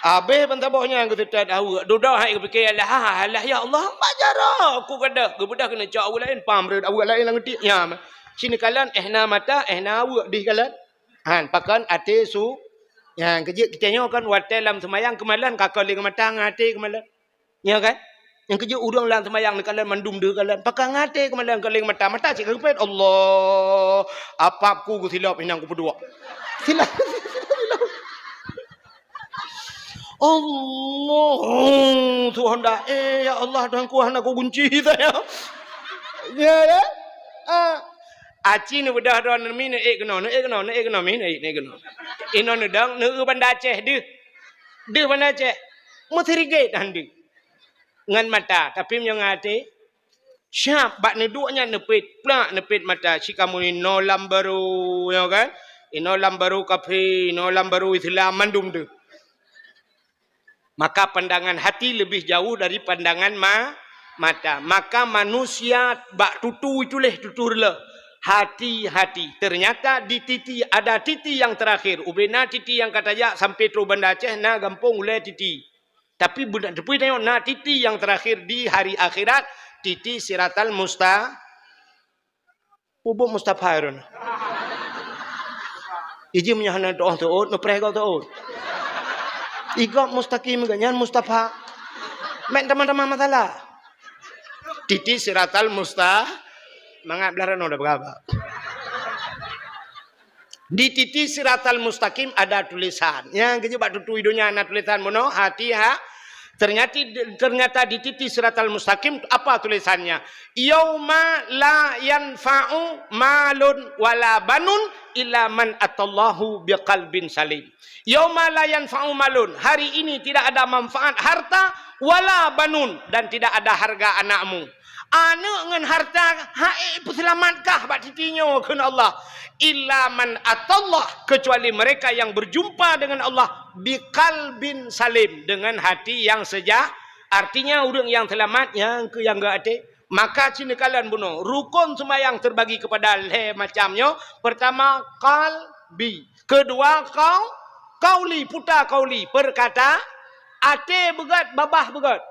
Abéh ban saboh nyan geuseutôt aweuek. Dudoe hai geupike, "Alah, alah, ya Allah, mak jaroe ku gadôh." Geubeudôh keuneuk cok aweuek laén, pam rhot aweuek laén lam geutiek nyan. Sinoe kalon, eh na mata, eh na aweuek dih kalon. Han, pakon até su. Nyan, keujeuet kitanyoe kan watèe lam seumayang keumalon, ka kon lé ngon mata ngon até keumalon. Nyo kan? Nyang keujeuet ureueng lam seumayang neukalon mandum deuh kalon. Pakon ngon até keumalon, kon lé ngon mata. Mata cit ka geupet, Allah, apap ku geusilop inong kupeuduek. Silop. Allah, Tuhan dah, eh, ya Allah, Tuhanku, hana kugunci saya. Ya, ya. Ah. Aci neubeudôh droe neumi neuék keunoe, neuék keunoe, neuék keunoe, mi neuék, neuék keunoe. Inoe neudong, neueu Banda Aceh deuh. Deuh Banda Aceh. Meusirigét han deuh. Ngon mata, tapi meunyoe ngon até, siap bak neuduek nyan neupet, plak neupet mata, si kamoe inoe lam barô, nyo kan? Inoe lam barô kafé, inoe lam barô Islam, mandum deuh. Maka pandangan hati lebih jauh dari pandangan ma-, mata. Maka manusia bak tutu itulah tutu reuloh. Hati-hati. Ternyata di titi, ada titi yang terakhir. Ubena titi nyang ka tajak sampai trok Banda Aceh na gampông ulèe titi. Tapi beuna teupeu tanyoe na titi nyang terakhir di hari akhirat, titi Siratal Musta-, Peubuet Mustafa droeneuh. Iji meunyoe hana tuoh teuôt, neupreh gob teuôt. Igob mustaqim geuh nyan Mustafa. Mak tamah-tamah masalah. Titi siratal musta-, mangat belah rano dah berapa. Di titi siratal mustaqim ada tulisan. Nyang keujeuet bak tutui donya na tulisan bunoe, hati ha. Ternyata, ternyata di titi siratal mustaqim apa tulisannya? "Yauma la yanfa'u malun wala banun illa man atallahu biqalbin salim." "Yauma la yanfa'u malun," hari ini tidak ada manfaat harta, "wala banun," dan tidak ada harga anakmu. Aneuk ngon harta hana peuseulamatkah bak titi nyoe kheun Allah. "Illa man atallah," kecuali mereka yang berjumpa dengan Allah, "biqalbin salim," dengan hati yang seja-, artinya ureuëng nyang seulamat nyang keu nyang geuaté. Maka cina kalon bunoe, rukon seumayang terbagi kepada lhée macam nyoe. Pertama, qalbi. Kedua, qau-, qauli, puta qauli, perkata, até beugét, babah beugét.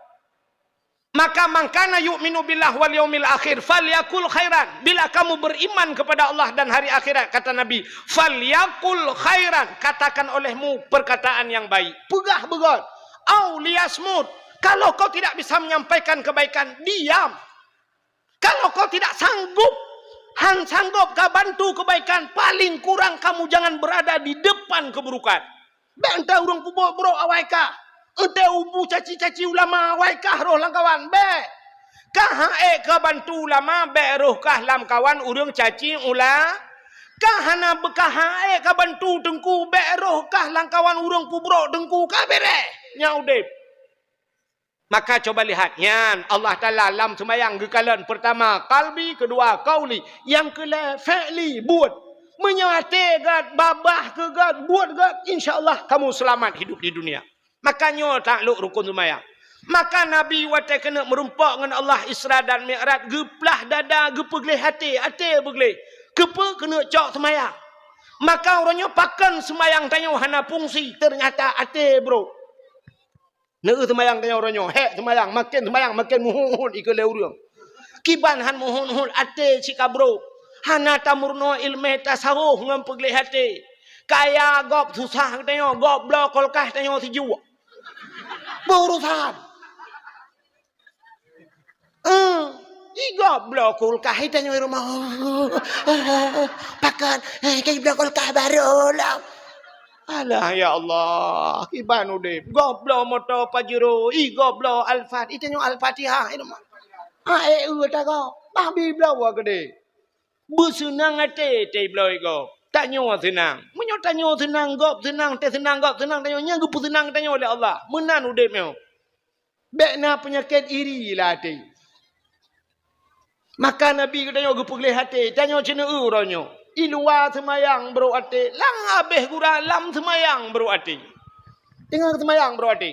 Maka, "Man kana yu'minu billahi wal yaumil akhir falyakul khairan." Bila kamu beriman kepada Allah dan hari akhirat, kata Nabi, "falyakul khairan," katakan olehmu perkataan yang baik. Peugah beugét. "Au liyasmut." Kalau kau tidak bisa menyampaikan kebaikan, diam. Kalau kau tidak sanggup, han sanggup ka bantu kebaikan, paling kurang kamu jangan berada di depan keburukan. Bék entah ureuëng peubrok-brok awai kah. Entah ubu caci-caci ulama awai kah roh lam kawan. Bék. Kah hana ék ka bantu ulama, bék roh kah lam kawan ureuëng caci ula-, kah hana beukah hana ék ka bantu teungku, bék roh kah lam kawan ureuëng peubrok teungku. Ka beureh nyang udeb. Maka coba lihat, nyan Allah Taala lam seumayang geukalon, pertama qalbi, kedua qauli, nyang keulhée fi'li, buet. Meunyoe até gét, babah keu gét, buet gét, insya Allah kamu selamat hidup di dunia. Maka nyoe taklok rukon seumayang. Maka Nabi watée keuneuk meurumpok ngon Allah Isra dan Mi'raj, geuplah dada, geupeugleh até, até beugleh. Keupeue? Keuneuk cok seumayang. Maka uroe nyoe pakon seumayang tanyoe hana fungsi, ternyata até brok. Neu seumayang tanyoe uroe nyoe, hék seumayang, maken seumayang maken meuhut-hut ikeue lé ureuëng. Kiban han meuhut-hut até cit ka brok. Hana tameurunoe iéleumé tasawôh ngon peugleh até. Kaya gob susah geutanyoe, gob bloe kulkas tanyoe sijuek. Beurusan. Eh, igob bloe kulkas tanyoe rumoh. Pakon, eh, ka ibloe kulkas barô lom. Alah, ya Allah, kiban udeb. Gob bloe moto Pajero, igob bloe Alphard, itanyoe Al-Fatihah i rumoh. Ah, eh, eu tagob. Bah bi bloe wa gede. Beuseunang até teuh bloe gob. Tanyoe seunang. Meunyoe tanyoe seunang, gob seunang, teuh seunang, gob seunang, tanyoe nyan geupeuseunang tanyoe lé Allah. Meunan udeb nyoe. Bék na peunyakét iri lam até. Maka Nabi geutanyoe geupeugleh até, tanyoe ceuneu uroe nyoe. I luwa seumayang brok até, lam habéh gura lam seumayang brok até. Teungoh seumayang brok até.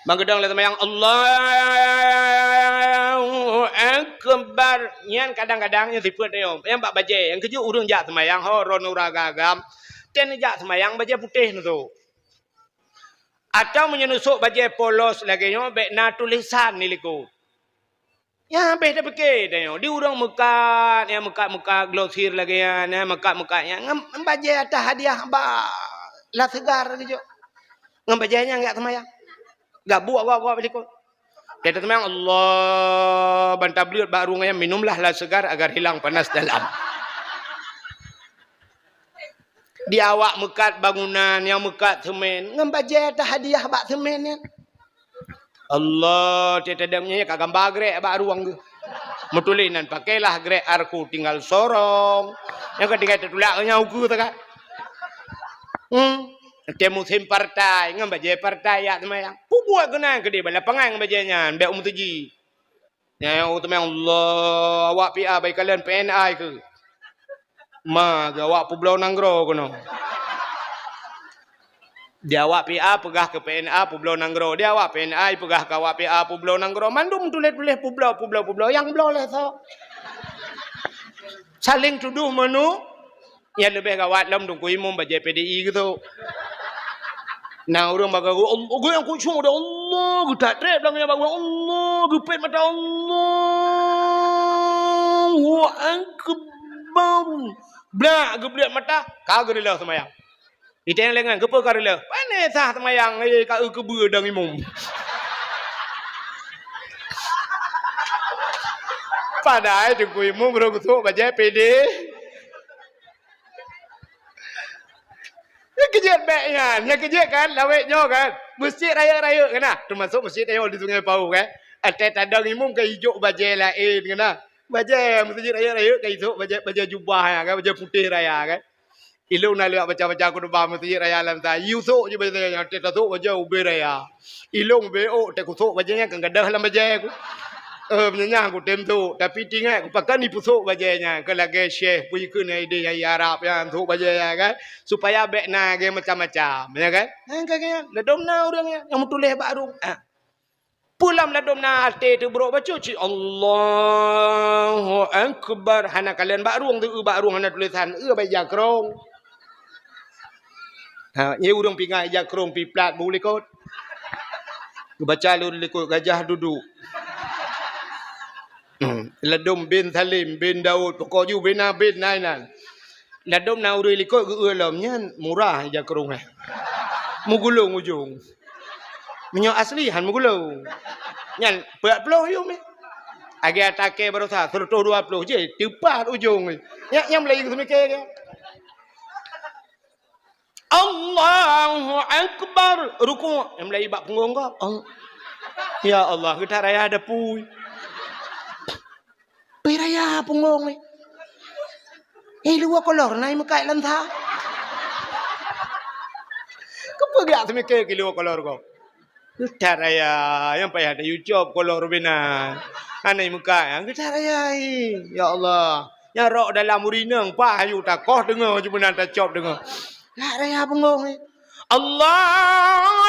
Mangkeudong lé seumayang, Allahu Akbar. Nyan kadang-kadang nyan sifeuet nyoe. Nyang bak bajée, nyang keujeuet ureuëng jak seumayang, ho, ron ura gagam. Ten jak seumayang bajée putéh neusok. Atawa meunyoe neusok bajée polos lagée nyoe, bék na tulésan di likot. Nyan habéh tapike tanyoe, di ureuëng meukat, nyang meukat-meukat glosir lagée nyan, nyang meukat-meukat nyan, ngon bajée atah hadiah bak La Segar geujok. Ngon bajée nyan jak seumayang. Gabuek gob-gob di likot. Teuh seumayang, Allah, ban tableuet bak rueng nyan, minumlah La Segar agar hilang panas dalam. Di awak meukat bangunan, nyang meukat seumén, ngon bajée atah hadiah bak seumén nyan. Allah, tiep-tiep nyan ka gamba grek bak rueng geuh. Meutuléh nan, "Pakailah grek arku tinggal sorong." Nyang ka tinggai teutulak nyan ukeue sagai. Hmm. Teuh musém partai, ngon bajée partai jak seumayang. Peubuet keunan keudeh bak lapangan ngon bajée nyan, bék u meuseujid. Nyan nyang teumé, Allah, awak P A bak ikalon P N A keu. Ma geu awak peubloe nanggroe keunoe. Di awak P A peugah keu P N A peubloe nanggroe. Di awak P N A peugah keu awak P A peubloe nanggroe. Mandum tuléh-tuléh peubloe, peubloe, peubloe. Nyang bloe lé soe? Saléng tudoh meunoe. Nyang leubeh gawat lom Teungku Imum bajée P D I geutok. Na ureuëng bak geuh, Allah, geuh nyang khusyuk, Allah, geutak trép lam nyang bak geuh, Allah, geupet mata, Allahu Akbar. Blak, geubleuet mata, ka geureuleuh seumayang. Iteng lengan, keupeue ka reuleuh? Pane sah seumayang, eh, ka eu keubeue dang imum. Padahai Teungku Imum rhung sôk bajèe pédé. Nyang keujeuet bèk nyan, nyang keujeuet kan, lawét nyoe kan. Meuseujid rayeuk-rayeuk kan na, teumasok meuseujid nyoe di Sungai Pau kan. Watèe tadong imum ka ijok bajèe laén kan na. Bajèe meuseujid rayeuk-rayeuk ka isôk bajèe, bajèe jubah nyan kan, bajèe putéh raya kan. Ilôn na lheueh baca-baca khutubah meuseujid raya Lansa, yue sôk jih bajèe nyan, watèe tasôk bajèe ubé raya. Ilôn ubé ôk, watèe kusôk bajèe nyan kan gadôh lam bajèe ku. Eh, meunyo nyan kutem sôk, tapi teuingat kupakon ipeusôk bajèe nyan, keu lagèe syèh peue jikheun ngon idéh nyang Arab nyan sôk bajèe nyan kan, supaya bèk na lagèe macam-macam, ya kan? Nyan kan, kan? Ladôm na ureueng nyan, nyang meutuléh bak rhueng. Ah. Peue lam ladôm na até teubrok bacut cit, "Allahu Akbar." Hana kalon bak rhueng, teu bak rhueng hana tulésan, eu bak ija krông. Ha, nyan ureueng pingai ija krông pih plat bak likot. Geubaca lôn likot, "Gajah duduk." Hmm. Ladôm bin Salim, bin Daud, pokok ju bin na bin na inan. Ladôm na ureueng likot geu-eu lom nyan, murah ija krông eh. Meugulong ujong. Meunyoe asli han meugulong. Nyan peuet ploh yum eh. Lagèe takèe baroesa, seratus dua ploh jih, teupat ujong eh. Nyan, nyan mulai geuseumiké kan. Allahu Akbar. Rukuk. Nyang mulai bak punggong gob. Al-, ya Allah, geutak raya ada pui. Pih raya punggong ni. Eh, luwa kolor na imeukat Lansa. Keupeue geujak seumiké keu luwa kolor gob? Geutak raya, nyang payah tayue cop kolor rubena. Hana imeukat, geutak raya, eh. Ya Allah. Nyang rok dalam ureueng inong, paih yue takoh teungoh, ju meunan tacop teungoh. Geutak raya punggong, eh. Allahu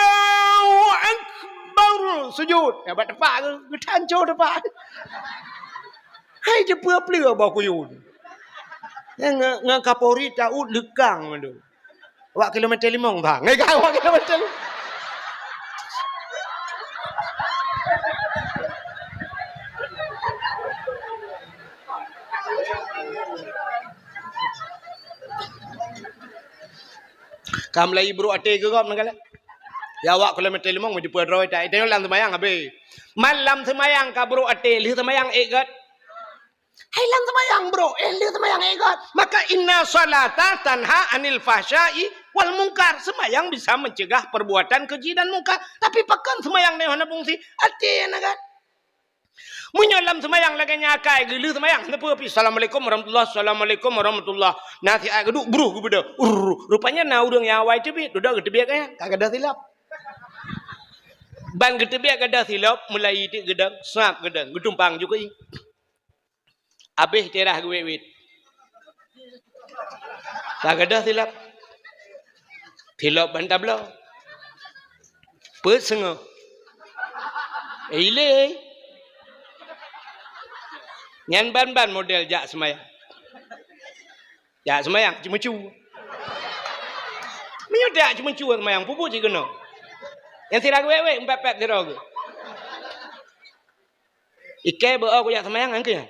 Akbar. Sujud. Ya, bak tepak tu. Geutanco tepak. Hai, jeupeue-peue boh kuyun. Nyan ngon, ngon Kapolri taut leukang mandum. Awak kilometer limong, bang. Ngai kau awak kilometer limong. Ka mulai brok até keu gob neukalon. Ya, awak kilometer limong meujeupeue droe that. Tanyoe lam seumayang habéh. Man lam seumayang ka brok até, lheueh seumayang ék gét. Hai lam seumayang brok, eh, lheueh seumayang ék gét. Maka inna shalata tanha anil fahsya'i wal munkar. Seumayang bisa mencegah perbuatan keji dan mungkar. Tapi pakon seumayang nyoe hana fungsi? Até na gét. Meunyoe lam seumayang lagèe nyan akai geulheueh seumayang, hana peue pih, "Assalamualaikum warahmatullah, assalamualaikum warahmatullah." Na siat geuduek, bruh geubeudôh. Urr, rupanya na ureueng nyang awai teubiet, dudoe geuteubiet keu nyan, ka gadôh silop. Ban geuteubiet gadôh silop, mulai tiek geudong, sab geudong, geutumpang ju keu ié. Abéh teurah geuwét-wét. Ka gadôh silop. Silop ban tabloe. Peuet seungoh. Eh, ilée. Nyan ban-ban model jak seumayang. Jak seumayang, ceumeucue. Meunyoe jak ceumeucue seumayang, peue buet jih keunoe? Nyang sira geuwét-wét, empat-empat sidroe geuh. Iké beu-o kujak seumayang, nyang keu nyan.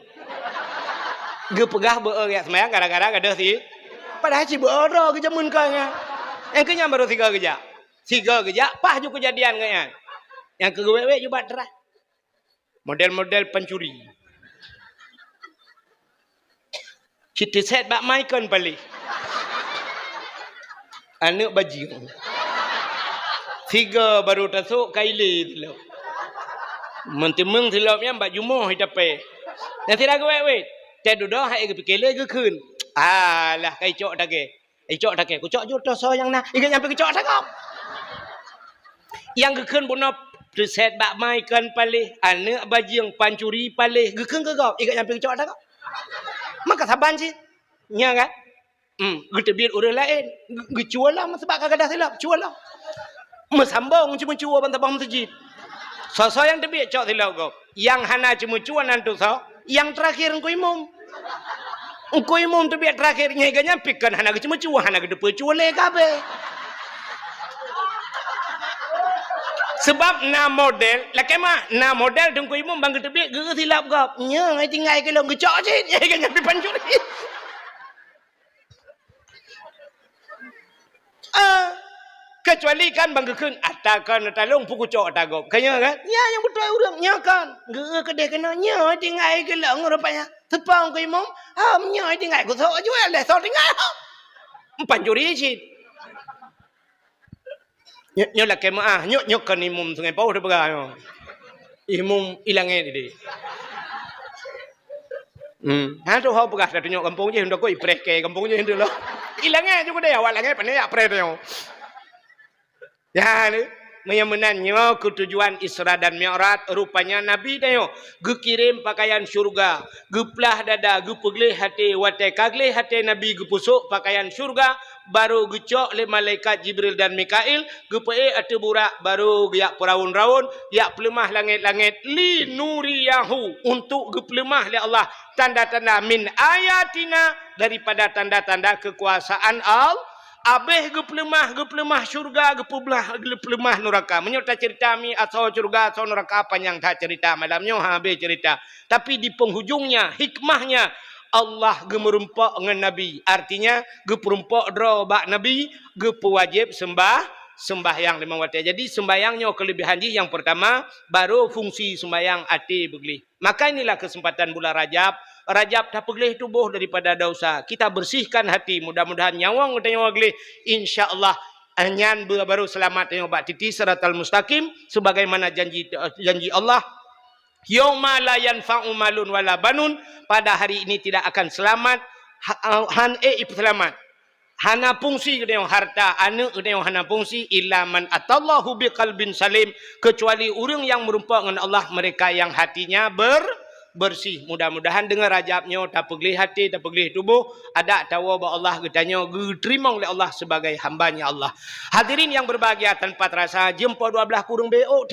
Geupeugah beu-o kujak seumayang gara-gara gadôh si-, padahai cit beu-o droe geujameun keu nyan. Nyang keu nyan barô sigoe geujak. Sigoe geujak, paih ju keujadian keu nyan. Nyang keu geuwét-wét ju bak teurah. Model-model pancuri. Cit teuset bak mai kon paléh. Aneuk bajeueng. Sigoe barô tasôk ka ilée silop. Meuteumeung silop nyan bak jumoh itapée. Nyang sira geuwét-wét. Teududoe hai geupike lé geukheun. Alah, ka icok dagée. Icok dagée. Kucok ju toh soe nyang na. Iga nyang pi kucok sagop. Nyang geukheun bunoe teuset bak mai kon paléh, aneuk bajeueng pancuri paléh, geukheun keu gob, iga nyang pi kucok sagop. Maka saban cit. Nya kan? Hmm, geuteubiet ureueng laén, geu-, geucue lom seubab ka gadôh silop, cue lom. Meusambong ceumeucue ban tabang meuseujid. Soe-soe nyang teubiet cok silop gob. Nyang hana ceumeucue nan tu soe, nyang teurakhir Teungku Imum. Teungku Imum teubiet teurakhir, nyan iga nyan pi kon hana geuceumeucue, hana geuteupeue cue lé ka abéh. Seubab na model, lakée mak, na model Teungku Imum ban geuteubiet geu silop gob. Nyoe tinggai keu lôn geucok cit, nyan iga nyan pi pancuri. Ah, Kecuali kan bang geukheun ata kon ata lôn, peukucok ata gob. Kan nyoe kan? Ya, nyang beutôi ureueng nyoe kan. Geu keudeh keunoe nyoe tinggai geulong rupanya. Seupang keu imum, ha, nyoe tinggai gusok jual leh, sok tinggai. Empat juri cit. Nyoe, nyoe lakée meu'ah, nyoe, nyoe kon imum Sungai Pauh teupeugah nyoe. Imum ilangét ideh. Hmm. Ha tu ho peugah tatunyok gampông jih, ndak kok ipreh kée gampông jih tu lah. Ilangét juga deh, awak langét pane yak preh tu. Ya, ni. Meunyoe meunan nyoe keu tujuan Isra dan Mi'raj, rupanya Nabi tanyoe geukirém pakaian syurga, geuplah dada, geupeugleh até, watée ka gleh até Nabi geupeusok pakaian syurga, barô geucok lé malaikat Jibril dan Mikail, geupeuék ateueh burak, barô geuyak peuraun-raun, yak peuleumah langét-langét, li nuriyahu, untuk geupeuleumah lé Allah tanda-tanda min ayatina, daripada tanda-tanda kekuasaan Allah. Abéh geupeuleumah, geupeuleumah syurga, geupeuleumah, geupeuleumah nuraka. Meunyoe taceurita mi asoe syurga, asoe nuraka, panyang that ceurita malam nyoe, ha, abéh ceurita. Tapi di penghujungnya, hikmahnya, Allah geumeurumpok ngon Nabi. Artinya, geupeurumpok droe bak Nabi, geupeuwajéb seumbah, sembahyang limong watée. Jadi, sembahyang nyoe keulebihan jih nyang peurtama, barô fungsi sembahyang até beugleh. Maka inilah kesempatan bulan Rajab. Rajab tapeugleh tuboh daripada dosa. Kita bersihkan hati. Mudah-mudahan nyawöng geutanyoe gleh. Insya Allah, nyan barô seulamat tanyoe bak titi siratal mustaqim, sebagaimana janji, janji Allah. "Yauma la yanfa'u malun wala banun," pada hari ini tidak akan selamat, ha-, han ék ipeuseulamat. Hana fungsi geutanyoe harta, aneuëk geutanyoe hana fungsi, "illa man atallahu biqalbin salim," kecuali ureuëng nyang meurumpok ngon Allah, mereka yang hatinya ber-, bersih. Mudah-mudahan deungon Rajab nyoe tapeugleh até, tapeugleh tuboh, adak tawoe bak Allah, geutanyoe geuteurimong lé Allah sebagai hamba-Nya Allah. Hadirin yang berbahagia, tanpa terasa jeuem poh dua blaih kureueng beu